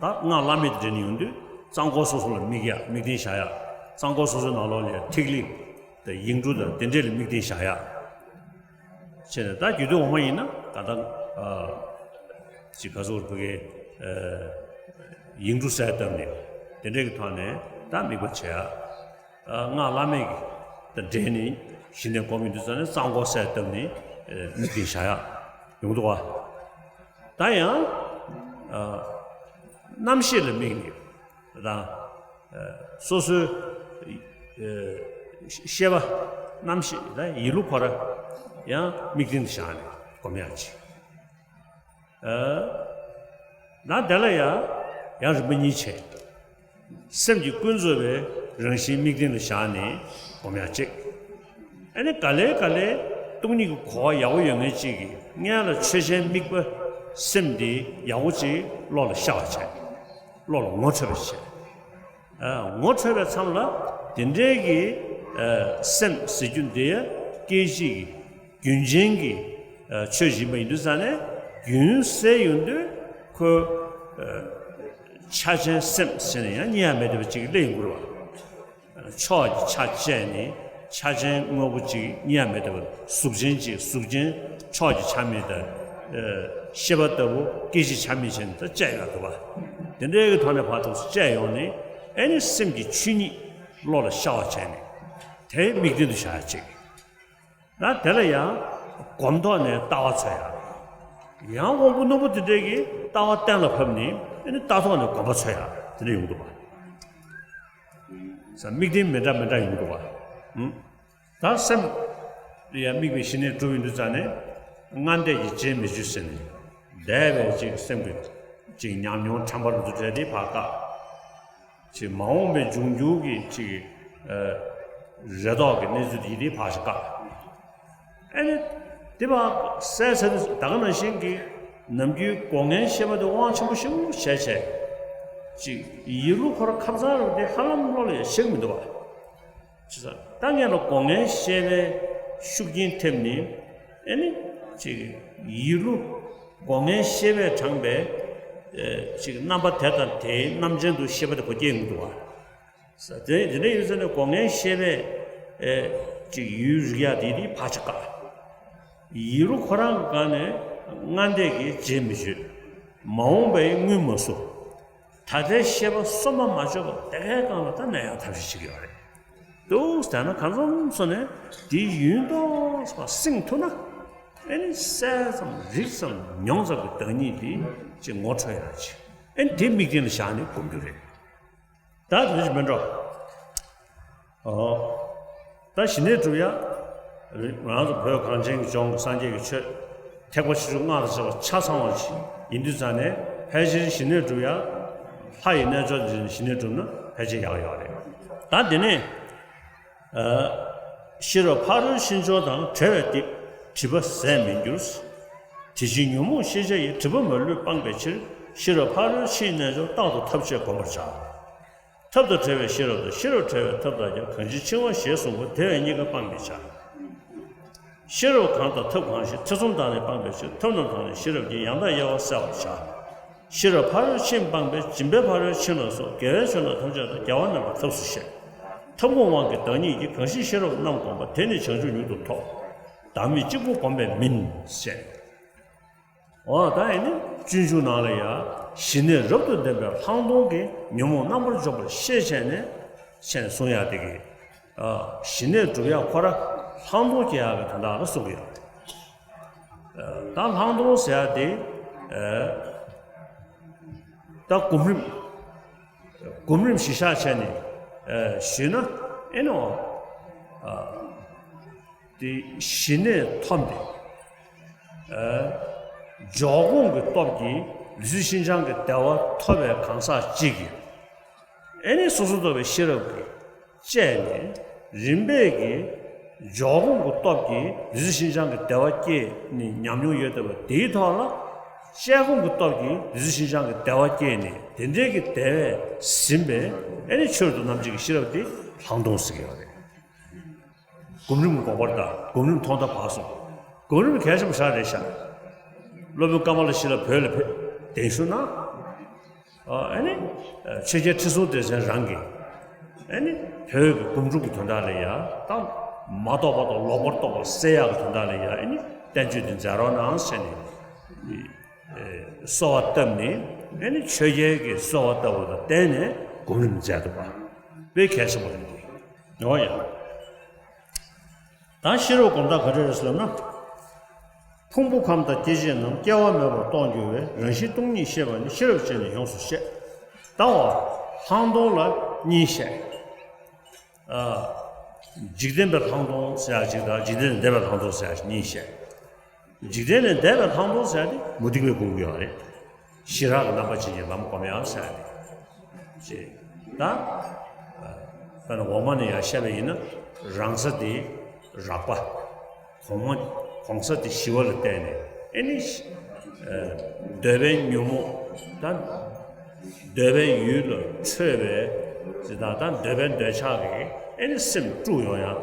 ད་སྔགས་བླ་མེད་དེ་འདྲ་ནས་ཡོང་དུས་རྩ་འཁོར་སོ་སོ་ལ་དམིགས་ཡ། དམིགས་རྟེན་བཞག་ཡ། རྩ་འཁོར་སོ་སོའི་ནང་ལོགས་ལ་ཐིག་ལེ་དང་ཡིག་འབྲུ་དང་དེ་འདྲས་ལ་དམིགས་རྟེན་བཞག་ཡ། བྱས་ནས་ད་རྒྱུད་སྟོད་འོག་མ་ཡིན་ན་ག་ད། ཅིག་ག་ཟེར་བ་གི། ཡིག་འབྲུ་གསལ་བཏབ་ནས་དེ་འདྲས་ཀྱི་ཐོག་ནས་ད་དམིགས་པ་བྱེད་ཡ། སྔགས་བླ་མེད་ཀྱི་དང་འབྲེལ་ནས་གཞི་ནས་སྒོམ་ཡོང་དུས་ཙམ་ནས་རྩ་འཁོར་གསལ་བཏབ་ནས་དམིགས་རྟེན་བཞག་ཡ་ཡོང་འདུག་བ། ད་ཡང་རྣམ་ཤེས་ལ་དམིགས་ནས་དང་སོ་སོའི་ཤེས་པ་རྣམ་ཤེས་ལ་ཡིད་བློ་ཁོ་ར་ཡང་དམིགས་རྟེན་དུ་བཞག་ནས་སྒོམ་ཡ་ཅིག་ན་དེ་ལ་ཡང་ཡང་རིམ་པ་གཉིས་བྱས། སེམས་ཀྱི་ཀུན་རྫོབ་པའི་རང་བཞིན་དམིགས་རྟེན་ལ་བཞག་ནས་སྒོམ་ཡ་གཅིག་ཨ་ནི་ག་ལེ་ག་ལེ་སྟོང་ཉིད་ཀྱི་གོ་བ་ཡག་པོ་ཡོད་མཁན་གཅིག་གིས་སྔོན་ལ་ཆོས་ཅན་དམིགས་པ་སེམས་དེ་ཡག་པོ་གཅིག་བློ་ལ་ཤར་བ་བྱས། བློ་ལ་ངོ་འཕྲོད་པ་བྱས། ངོ་འཕྲོད་པའི་མཚམས་ལ་དེ་འདྲའི་གི་སེམས་ཟེར་རྒྱུ་འདི་སྐད་ཅིག་གི་རྒྱུན་ཅན་གྱི་ཆོས་ཡིན་པ་ཡིན་དུས་ཙང་ནས་རྒྱུན་གསལ་ཡོང་དུས་ཁོ་ཆ་ཅན་སེམས་ཟེར་ནས་ཡང་རྙེད་ཡ་མེད་བསྡད་པ་ཅིག་སླེབས་ཡོང་གི་རེད་བ། ཕྱོགས་ཀྱི་ཆ་བཅད་ནས་ཆ་ཅན་དངོས་པོ་ཅིག་རྙེད་ཡ་མེད་བསྡད་པ། གཟུགས་ཅན་གཅིག་གཟུགས་ཅན་ཕྱོགས་ཀྱི་ཆ་མེད་དང་། ཤེས་པ་ལྟ་བུ་སྐད་ཅིག་ཆ་མེད་བྱས་ནས་ད་བཅད་ཡོད་འདུག་བ། དེ་འདྲའི་གི་ཐོག་ནས་ཕར་ཐུགས་སུ་བཅད་ཡོང་ནས་ཨེ་ནི་སེམས་ཀྱི་ཆོས་ཉིད་བློ་ལ་ཤར་བ་བྱས་ནས་དེ་དམིགས་རྟེན་དུ་བཞག་ཡ་གཅིག་ན་དེ་ལ་ཡང་སྒོམ་ཐོག་ནས་ལྟ་བ་འཚོལ་ཡ། ཡང་དབང་པོ་རྣོན་པོ་དེ་འདྲས་ཀྱིས་ལྟ་བ་གཏན་ལ་ཕབ་ནས་ཨ་ནི་ལྟ་ཐོག་ནས་སྒོམ་པ་འཚོལ་ཡ་དེ་འདྲ་ཡོང་གི་འདུག་བ། ས་དམིགས་རྟེན་མི་འདྲ་མི་འདྲ་ཡོང་གི་འདུག་བ། ད་སེམས་ལ་ཡང་དམིགས་པའི་ཞི་གནས་སྒྲུབ་ཡོང་དུས་ཙང་ནས་སྔ་ལྟས་ཀྱི་རྗེས་མི་འཇུག་ཟེར་ནས་འདས་པའི་ཅིག་སེམས་ཀྱི་ཅིག་ཉམས་མྱོང་ཕྲན་བུ་རུ་འདུ་བྲལ་དེ་ཕར་བཀག་ཅིག་མ་འོངས་པའི་འབྱུང་འགྱུར་གྱི་ཅིག་རེ་དོགས་ཀྱི་གནས་ཚུལ་དེ་དེ་ཕར་ཞིག་བཀག་ཨ་ནི་དེ་བ་གསལ་ཚར་དུས་ད་ག་ནང་བཞིན་གྱི་ནམ་རྒྱུན་སྒོ་ལྔའི་ཤེས་པ་དེ་དབང་ཆེན་པོ་ཞིག་བྱས་བྱས། ཅིག་ཡིད་བློ་ཁོ་ར་ཁ་སང་རུ་དེ་ཧ་ལམ་བློ་ལ་ཡང་ཤེས་ཀྱི་མི་འདུག་བ། ཅི་ཟེར་ད་ངས་ལ་སྒོ་ལྔའི་ཤེས་པའི་ཤུགས་རྐྱེན་ཐེབས་ནས་ཨ་ནི་ཅིག་ཡིད་བློ་སྒོ་ལྔའི་ཤེས་པས་དྲངས་པའི་ཅིག་རྣམ་པ་དེ་དང་དེའི་རྣམ་ཅན་དུ་ཤེས་པ་དེ་གོ་སྐྱེ་ཡོང་གི་འདུག་བ། ས་དེ་དེ་འདྲ་ཡིན་ཟེར་ནས་སྒོ་ལྔའི་ཤེས་པས་ཨེ་ཅིག་ཡུལ་རིག་ཡག་དེ་དེ་ཕར་ཆ་བཀག་ཡིད་རུ་ཁོ་རང་གི་སྒང་ནས་སྔ་ལྟས་ཀྱི་རྗེས་མི་འཇུག་མ་འོངས་པའི་སྔོན་མ་སོ། ད་ལྟའི་ཤེས་པ་སོ་མ་མ་བཅོས་པ་དེ་གའི་སྒང་ལ་ད་གནས་ཡག་ཐབས་ཤེས་བྱེད་ཀྱི་ཡོད་རེད། འདུག་ཟེར་ན་གང་འཚམ་སོ་ནས་དེའི་ཡུན་ཏོག་ཙམ་སྲིང་ཐུབ་ན་ཨེ་ནི་གསལ་ཙམ་རིག་ཙམ་མྱོང་ཙམ་གྱི་བདག་ཉིད་དེ་ཅིག་ངོ་འཕྲོད་ཡག་ཅིག་ཨེ་ནི་དེ་དམིགས་རྟེན་ལ་བཞག་ནས་སྒོམ་རྒྱུ་རེད། ད་དེ་འདྲ་ཞིག་མིན་འགྲོ། ཨོ། ད་ཞི་གནས་སྒྲུབ་ཡ། རང་ཚོ་བོད་གངས་ཅན་གྱི་ལྗོངས་ཀྱི་སངས་རྒྱས་ཀྱི་ཆོས། ཐེག་པ་ཆེ་ཆུང་སྔགས་དང་བཅས་པ་ཆ་ཚང་བ་ཞིག་ཡིན་དུས་ཙང་ནས་ཕལ་ཆེར་ཞི་གནས་སྒྲུབ་ཡ། ལྷ་ཡི་རྣལ་འབྱོར་འདི་ཞི་གནས་སྒྲུབ་ན་ཕལ་ཆེར་ཡག་ཡོད་རེད། ད་འདི་ནས། ཤེས་རབ་ཕ་རོལ་ཕྱིན་མཆོག་དང་བྲལ་བའི་སྟེང་། སྒྲིབ་པ་ཟད་མི་འགྱུར། དེ་ཕྱིར་ཉོན་མོངས་ཤེས་བྱ་ཡི། སྒྲིབ་པ་མ་ལུས་སྤངས་པའི་ཕྱིར། ཤེས་རབ་ཕ་རོལ་ཕྱིན་རྣལ་འབྱོར། རྟག་ཏུ་ཐབས་ཤེས་བསྒོམ་པར་བྱ། ཐབས་དང་བྲལ་བའི་ཤེས་རབ་དང་། ཤེས་རབ་བྲལ་བའི་ཐབས་དག་ཀྱང་། གང་ཕྱིར་འཆིང་བ་ཞེས་གསུངས་པ། དེ་བས་གཉིས་ཀ་སྤང་མི་བྱ། ཤེས་རབ་གང་དང་ཐབས་གང་ཞིག་ཐེ་ཚོམ་དག་ནི་སྤངས་པའི་ཕྱིར། ཐབས་རྣམས་དང་ནི་ཤེས་རབ་ཀྱིས། ཡང་དག་དབྱེ་བ་གསལ་བར་བྱ། ཤེས་རབ་ཕ་རོལ་ཕྱིན་སྤངས་པས། སྦྱིན་པའི་ཕ་རོལ་ཕྱིན་ལ་སོགས། དགེ་བའི་ཆོས་རྣམས་ཐམས་ཅད་དང་། རྒྱལ་བ་རྣམས་ཀྱི་ཐབས་སུ་བཤད། ཐབས་ཀུན་དབང་གི་བདག་ཉིད་ཀྱིས། གང་ཞིག་ཤེས་རབ་རྣམས་བསྒོམས་པ། དེ་ནི་བྱང་ཆུབ་མྱུར་དུ་ཐོབ། བདག་མེད་གཅིག་པུ་བསྒོམས་པས་མིན། ཞེས། འོ་ད་ཡིན་ནི་སྤྱོད་འཇུག་ནང་ལ་ཡང་ཞི་གནས་རབ་ཏུ་ལྡན་པའི་ལྷག་མཐོང་གིས་ཉོན་མོངས་རྣམ་པར་འཇོམས་པར་ཤེས་བྱས་ནས། ཆེན་གསུང་ཡག་དེ་གི། ཨ། ཞི་གནས་སྒྲུབ་ཡག་ཁོ་ར་ལྷག་མཐོང་སྐྱེ་ཡག་གི་དོན་དག་ལ་གསུང་གི་ཡོད་རེད། ཨ། ད་ལྷག་མཐོང་ཟེར་ཡག་དེ། ཨ། ད་སྒོམ་རིམ། སྒོམ་རིམ་གཞི་བཞག་བྱས་ནས། ཨ། ཞུས་ན། ཨེ་ནོ། ཨ། དེ་ཞི་གནས་ཐོབ་སྟེ། ཨ། འཇོག་སྒོམ་གྱི་སྟོབས་ཀྱིས་ལུས་སེམས་ཤིན་སྦྱངས་ཀྱི་བདེ་བ་ཐོབ་པའི་གང་ཟག་གཅིག་གིས། ཨེ་ནི་སོ་སོར་རྟོག་པའི་ཤེས་རབ་ཀྱིས་དཔྱད་ནས། རིམ་པས་ཀྱིས་འཇོག་སྒོམ་གྱི་སྟོབས་ཀྱིས་ལུས་སེམས་ཤིན་སྦྱངས་ཀྱི་བདེ་བ་སྐྱེས་ནས་ཉམས་མྱོང་ཡོད་བསྡད་པ་དེའི་ཐོག་ལ། དཔྱད་སྒོམ་གྱི་སྟོབས་ཀྱིས་ལུས་སེམས་ཤིན་སྦྱངས་ཀྱི་བདེ་བ་སྐྱེས་ནས། དེ་འདྲའི་གི་བདེ་བས་ཟིན་པའི་ཨེ་ནི་ཆོས་རབ་ཏུ་རྣམ་འབྱེད་ཀྱི་ཤེས་རབ་དེ་ལྷག་མཐོང་ཟེར་གྱི་ཡོད་རེད། སྒོམ་རིམ་འགོག་པར་གདའ། སྒོམ་རིམ་ཐོག་མཐའ་བར་གསུམ། སྒོམ་རིམ་གལ་ཆེན་པོ་ཞེ་དྲག་རེད་ཤག་སློབ་དཔོན་ཀ་མ་ལ་ཤཱི་ལ་བོད་ལ་ཕེབས་གདན་ཞུ་གནང་། ཨ། ཨེ་ནི། ཆོས་རྒྱལ་ཁྲི་སྲོང་ལྡེ་བཙན་རང་གིས། ཨེ་ནི། བོད་ཀྱི་སྒོམ་སྒྲུབ་ཀྱི་དོན་དག་ལ་ཡ། ད་མ་རྟོགས་པ་དང་ལོག་པར་རྟོག་པ་སེལ་ཡག་གི་དོན་དག་ལ་ཡ། ཨེ་ནི། བསྟན་བཅོས་འདི་མཛད་རོགས་གནང་ཟེར་ནས། ཨེ། གསོལ་བ་བཏབ་ནས། ཨེ་ནི། ཆོས་རྒྱལ་གྱིས་གསོལ་བ་བཏབ་པ་དང་བརྟེན་ནས་སྒོམ་རིམ་མཛད་འདུག་པ། དཔེ་གལ་ཆེན་པོ་རེད་འདི། འོ་ཡ། ད་ཤེས་རབ་སྒོམ་ཐབས་ག་འདྲ་རེད་ཟེར་ལབ་ན། ཕུང་པོ་ཁམས་དང་སྐྱེ་མཆེད་རྣམས་སྐྱེ་བ་མེད་པར་རྟོགས་འགྱུར་བའི་རང་བཞིན་སྟོང་ཉིད་ཤེས་པ་ནི་ཤེས་རབ་ཅན་ནི་ཡོངས་སུ་ཤེས། ད་འོ། ལྷག་མཐོང་ལ་གཉིས་བཤད། ཨ། འཇིག་རྟེན་པའི་ལྷག་མཐོང་ཟེར་ཡག་གཅིག་དང་། འཇིག་རྟེན་ལས་འདས་པའི་ལྷག་མཐོང་ཟེར་ཡག་གཉིས་བཤད། འཇིག་རྟེན་ལས་འདས་པའི་ལྷག་མཐོང་ཟེར་ཡག་དེ་མུ་སྟེགས་པས་སྒོམ་གྱི་ཡོད་རེད། ཞི་རགས་ཀྱི་རྣམ་པ་ཅན་གྱི་ལམ་སྒོམ་ཡག་ཟེར་ཡག་དེ། ཅེས། ད། དཔེར་ན་འོག་མ་ནས་ཡར་བཤད་པ་ཡིན་ན། རང་ས་དེ་རགས་པ། གོང་མ། གོང་ས་དེ་ཞི་བ་ལ་བརྟེན་ནས། ཨེ་ནི། ཨ། འདོད་པའི་ཉོན་མོངས་དང་། འདོད་པའི་ཡུལ་ལ་འཕྲོད་པའི་ཅིག་དང་། ད་འདོད་པའི་འདོད་ཆགས་ཀྱིས་ཨེ་ནི་སེམས་དཀྲུགས་ཡོང་ཡག་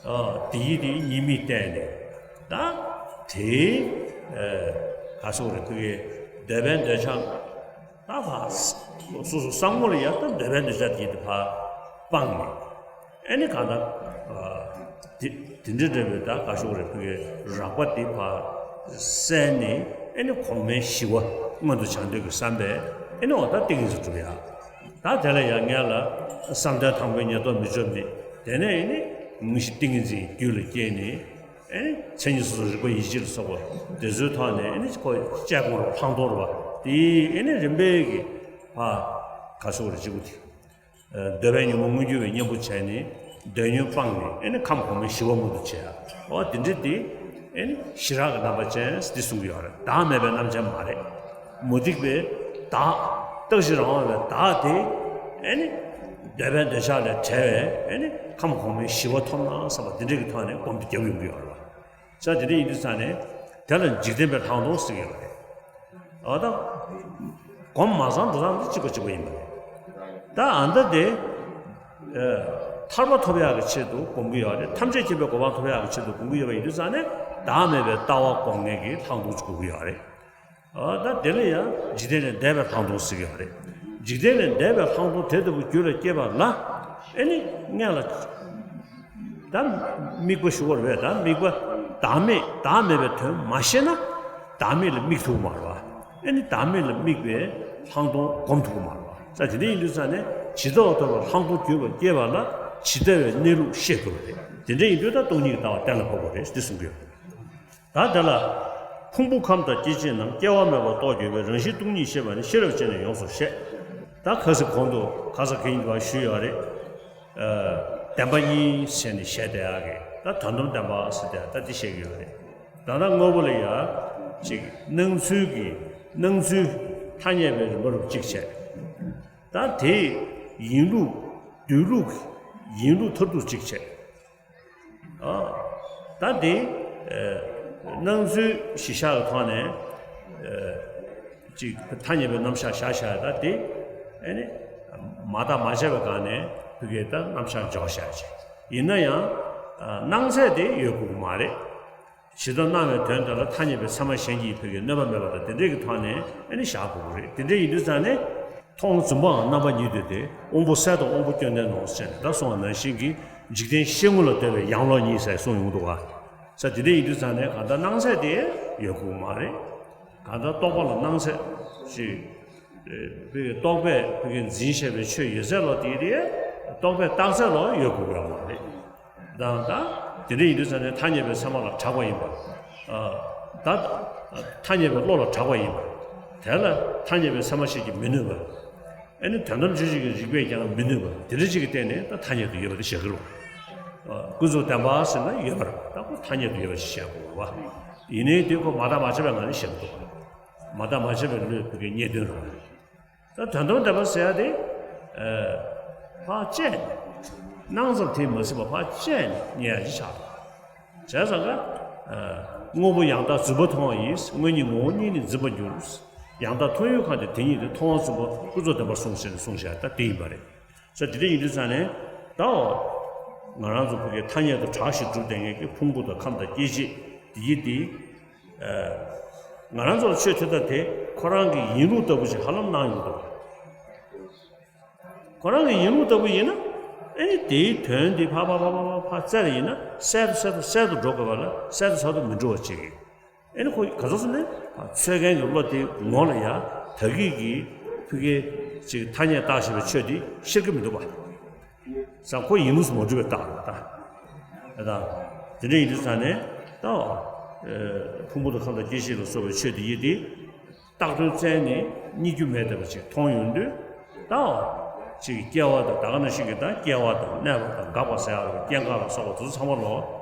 ཨ། དེ་ཡི་དེ་ཉེས་དམིགས་བསྟན་ནས། ད་དེ། ཨ། ག་སོགས་རེད། ཕ་གི་འདོད་པའི་འདོད་ཆགས། ད་ཕར་སོ་སོ་བསམ་ངོ་ལ་ཡ། ད་འདོད་པའི་འདོད་ཆགས་དེ་ཡི་དེ་ཕར་སྤངས་ནས། ཨེ་ནི་གང་ལྟར། ཨ། དེ་དེ་འདྲ་འདྲ་བའི། ད་ག་སོགས་རེད། ཕ་གི་རགས་པ་དེ་ཕར་བསལ་ནས། ཨེ་ནི་གོང་མའི་ཞི་བ་མངོན་དུ་བྱང་འདོད་ཀྱི་བསམ་པས། ཨེ་ནི་འོ་ད་ཏིང་ངེ་འཛིན་སྒྲུབ་ཡག་ད་དེ་ལ་ཡང་ངེད་ལ་བསམ་གཏན་དང་པོའི་ཉེར་བསྡོགས་མི་འཇོམས་ནས། དེ་ནས་ཨེ་ནི་དངོས་གཞི་ཏིང་ངེ་འཛིན་རྒྱུད་ལ་སྐྱེས་ནས། ཨེ་ནི་མཚན་ཉིད་སོ་སོར་རིག་པ་ཡིད་ཆེས་ལ་སོགས་པ་དེ་ཚོའི་ཐོག་ནས། ཨེ་ནི་ཁོ་དཔྱད་སྒོམ་རོ་ལྷག་མཐོང་རོ། དེ་ཨེ་ནི་རིམ་པས་ཀྱིས་ཕར་ག་སོགས་རེ་གཅིག་པུ་དེ། ཨ། འདོད་པའི་ཉོན་མོངས་མངོན་གྱུར་བའི་གཉེན་པོ་བྱས་ནས། འདོད་ཉོན་སྤངས་ནས། ཨེ་ནི་ཁམས་གོང་མའི་ཞི་བ་མངོན་དུ་བྱེད་ཡག་འོ་དེ་འདྲ་དེ། ཨེ་ནི་ཞི་རགས་ཀྱི་རྣམ་པ་ཅན་འདི་གསུང་གི་ཡོད་རེད། བདག་མེད་པའི་རྣམ་ཅན་མ་རེད། མུ་སྟེགས་པའི་བདག་རྟག་གཅིག་རང་དབང་བའི་བདག་དེ། ཨེ་ནི་འདོད་པའི་འདོད་ཆགས་ལས་བྲལ་བའི། ཨེ་ནི་ཁམས་གོང་མའི་ཞི་བ་ཐོབ་ན་བསམ་པ་དེ་འདྲ་གི་ཐོག་ནས་སྒོམ་དེ་རྒྱབ་ཡོང་གི་ཡོད་རེད་བ། ས་དེ་འདྲ་ཡིན་དུས་ཙང་ནས། དེ་ལ་འཇིག་རྟེན་པའི་ལྷག་མཐོང་ཟེར་གྱི་ཡོད་རེད། འོ་ད། སྒོམ་མ་ཚང་འགྲོ་སྟངས་འདི་གཅིག་པ་གཅིག་པ་ཡིན་པ་རེད། ད་ཨ་ད་དེ། ཨ། ཐར་པ་ཐོབ་ཡག་གི་ཆེད་དུ་སྒོམ་གྱི་ཡོད་རེད། ཐམས་ཅད་མཁྱེན་པའི་གོ་འཕང་ཐོབ་ཡག་གི་ཆེད་དུ་སྒོམ་གྱི་ཡོད་པ་ཡིན་དུས་ཙང་ནས། བདག་མེད་པའི་ལྟ་བ་སྒོམ་མཁན་གྱི་ལྷག་མཐོང་ཅིག་དགོས་ཀྱི་ཡོད་རེད། འོ་ད་དེ་ལ་ཡང་འཇིག་རྟེན་ལས་འདས་པའི་ལྷག་མཐོང་ཟེར་གྱི་ཡོད་རེད། འཇིག་རྟེན་ལས་འདས་པའི་ལྷག་མཐོང་དེ་ལྟ་བུ་རྒྱུད་ལ་སྐྱེས་པ་ལ། ཨེ་ནི་སྔོན་ལ། ད་དམིགས་པ་ཞུ་བར་བས། ད་དམིགས་པ་བདག་མེད། བདག་མེད་པའི་དོན་མ་ཤེས་ན། བདག་མེད་ལ་དམིགས་ཐུབ་མ་རེད་བ། ཨེ་ནི་བདག་མེད་ལ་དམིགས་པའི་ལྷག་མཐོང་སྒོམ་ཐུབ་མ་རེད་བ། ས་དེ་འདྲ་ཡིན་དུས་ཙང་ནས། ཇི་ལྟ་བ་ལྟ་བུར་ལྷག་མཐོང་གྱུར་པ་སྐྱེས་པ་ལ་ཇི་ལྟ་བའི་གནས་ལུགས་ཤེས་དགོས་པ་རེད། དེ་འདྲ་ཡིན་དུས་ད་སྟོང་ཉིད་ཀྱི་ལྟ་བ་གཏན་ལ་ཕབ་དགོས་རེད་ཟེར་གསུང་གི་ཡོད། ད་དེ་ལ། ཕུང་པོ་ཁམས་དང་སྐྱེ་མཆེད་རྣམས་སྐྱེ་བ་མེད་པར་རྟོགས་འགྱུར་བའི་རང་བཞིན་སྟོང་ཉིད་ཤེས་པ་ནི་ཤེས་རབ་ཅན་ནི་ཡོངས་སུ་ཤེས། ད་ཁ་སང་གོང་དུ་ཁ་སང་གིན་བ་ཞུས་ཡོད་རེད། ཨ། བདེན་པ་གཉིས་བྱས་ནས་བཤད་བསྡད་ཡག་གི། ད་དོན་དམ་བདེན་པ་ཟེར་ཏེ་ད་འདི་བཤད་ཀྱི་ཡོད་རེད། ད་ལྟ་དངོས་པོ་ལ་ཡ་ཅིག་སྣང་ཚུལ་གྱི། སྣང་ཚུལ་ཐ་སྙད་པའི་རིམ་པ་རུ་གཅིག་བྱས། ད་དེ་ཡིན་ལུགས། སྡོད་ལུགས་ཡིན་ལུགས་མཐར་ཐུག་གཅིག་བྱས། ཨ། ད་དེ། ཨ། སྣང་ཚུལ་གཞི་བཞག་གི་ཐོག་ནས། ཨ། ཅིག་ཐ་སྙད་པའི་རྣམ་གཞག་བཞག་བཞག་ད་དེ། ཨ་ནི་མ་བརྟགས་མ་དཔྱད་པའི་སྒང་ནས་ཕ་གིའི་ད་རྣམ་གཞག་འཇོག་བཞག་ཅིག་ཡིན་ན་ཡང་། ཨ། སྣང་ཚད་དེ་ཡོད་དགོས་ཀྱི་མ་རེད། ཇི་ལྟར་སྣང་བའི་དོན་དེ་ལ་ཐ་སྙད་པའི་ཚད་མ་གཞན་གྱིས་ཕ་གིའི་གནོད་པ་མེད་པ་དང་དེ་འདྲའི་གི་ཐོག་ནས་ཨ་ནི་བཞག་དགོས་ཀྱི་རེད། དེ་འདྲ་ཡིན་དུས་ཙང་ནས། མཐོང་བ་རྫུན་པའང་རྣམ་པ་གཉིས་ཏེ། དབང་པོ་གསལ་དང་དབང་པོ་སྐྱོན་ལྡན་ནོ་ཟེར་ནས་ད་གསུངས་པ་ནང་བཞིན་གྱི། འཇིག་རྟེན་ཤེས་ངོ་ལ་ལྟོས་པའི་ཡང་ལོག་ཉིད་ཟེར་གསུངས་ཡོང་འདུག་ག། ས་དེ་འདྲ་ཡིན་དུས་ཙང་ནས་གང་ལྟར་སྣང་ཚད་དེ་ཡོད་དགོས་མ་རེད། གང་ལྟར་རྟོག་པ་ལ་སྣང་ཚད་ཅིག། ཨེ། ཕ་གི་རྟོག་པས་ཕ་གི་འཛིན་བྱས་པའི་ཆོས་ཡོད་ཚད་ལ་དེ་དེ་ རྟོག་པས་བཏགས་ཚད་ལ་ཡོད་དགོས་ཀྱི་ཡོད་མ་རེད། ད་ད་དེ་འདྲ་ཡིན་དུས་ཙང་ནས་ཐ་སྙད་པའི་ཚད་མ་ལ་གྲགས་པ་ཡིན་པ། ཨ། ད་ཐ་སྙད་པའི་བློ་ལ་གྲགས་པ་ཡིན་པ། དེ་ལ་ཐ་སྙད་པའི་ཚད་མ་བཤད་ཀྱི་མི་ནུས་པ། ཨ་ནི་དོན་དམ་དཔྱོད་བྱེད་ཀྱི་རིགས་པས་ཀྱང་མི་ནུས་པ་དེ་འདྲ་ཅིག་གི་སྟེང་ནས་ད་ཐ་སྙད་དུ་ཡོད་པ་དེ་བཞག་གི་རེད། ཨ། ཀུན་རྫོབ་བདེན་པ་ཟེར་ན་ཡོད་པ་རེད། ད་ཁོ་ཐ་སྙད་དུ་ཡོད་པ་ཞིག་བཤད་དགོས་པ། ཡིན་ནའི་དེ་ཁོ་མ་བརྟགས་མ་དཔྱད་པའི་ངང་ནས་བཤད་མི་ཐུབ་པ་རེད། མ་བརྟགས་མ་དཔྱད་པའི་བློས་བུ་གའི་རྙེད་དོན་རང་རེད། ད་དོན་དམ་བདེན་པ་ཟེར་ཡ་དེ། ཨ། ཕར་བཅད་ནས། སྣང་ཙམ་དེས་མ་ཟིན་པ་ཕར་བཅད་ནས་རྙེད་ཡ་ཅིག་ཆགས་འདུག་བྱས་ཙང་ཀ། ཨ། དངོས་པོ་ཡང་དག་རྫུན་པ་མཐོང་བ་ཡིས། དངོས་ཉིད་ངོ་བོ་ཉིད་ནི་འཛིན་པར་འགྱུར། ཡང་དག་མཐོང་ཡུལ་གང་དེ་དེ་ཉིད་དེ། མཐོང་བ་རྫུན་པ་ཀུན་རྫོབ་བདེན་པར་གསུངས་ཟེར་ནས་གསུངས་བཞག་ད་དེ་ཡིན་པ་རེད། ས་དེ་འདྲ་ཡིན་དུས་ཙང་ནས་ད་འོ། ང་རང་ཚོ་བོད་ཀྱི་ཐ་སྙད་དུ་གྲགས་ཤིང་གྲུབ་བསྡད་མཁན་གྱི་ཕུང་པོ་དང་ཁམས་དང་སྐྱེ་མཆེད་དེ་ཡི་དེ། ཨ། ང་རང་ཚོར་ཆོས་ཐོས་ཐབས་དེ་ཁོ་རང་གི་ཡིན་ལུགས་ལྟ་བུ་ཞིག་ཧ་ལམ་སྣང་ཡོང་གི་འདུག་ཁོ་རང་གི་ཡིན་ལུགས་ལྟ་བུ་ཡིན་ན། ཨེ་ནི་དེའི་དོན་དེ་ཕར་ཕར་ཕར་ཕར་ཕར་བཙལ་ཡིན་ན་གསལ་དུ་གསལ་དུ་གསལ་དུ་འགྲོ་དགོས་པ་ལ་གསལ་དུ་གསལ་དུ་མི་འགྲོ་བ་ཅིག་ཨེ་ནི་ཁོ་ག་ཚོད་ཟེར་ན། ཨ། འཚོལ་མཁན་གྱི་བློ་དེ་ངོ་ལ་ཡ་ད་གིན་གྱི་ཕ་གིའི་ཅིག་ཐ་སྙད་བཏགས་བཞིན་པའི་ཆོས་དེ་ཤེས་ཀྱི་མི་འདུག་པ། ས་ཁོ་ཡིན་ལུགས་སུ་མ་གྲུབ་པའི་རྟགས་རེད་ད། ཨེ་ད། དེ་འདྲ་ཡིན་དུས་ཙང་ནས་ད། ཨ། ཕུང་པོ་དང་ཁམས་དང་སྐྱེ་མཆེད་ལ་སོགས་པའི་ཆོས་དེ་ཡི་དེ། བཏགས་དོན་བཙལ་ནས་རྙེད་རྒྱུ་མེད་བསྡད་པ་ཅིག་མཐོང་ཡོང་དུས། ད་འོ། ཅིག་སྐྱེ་བ་དང་ད་ག་ནང་བཞིན་གྱི་ད་སྐྱེ་བ་དང་གནས་པ་དང་འགག་པ་ཟེར་ཡག་ལ་སྐྱེ་འགག་ལ་སོགས་པ་དེ་ཚོ་ཚང་མ་ལོ།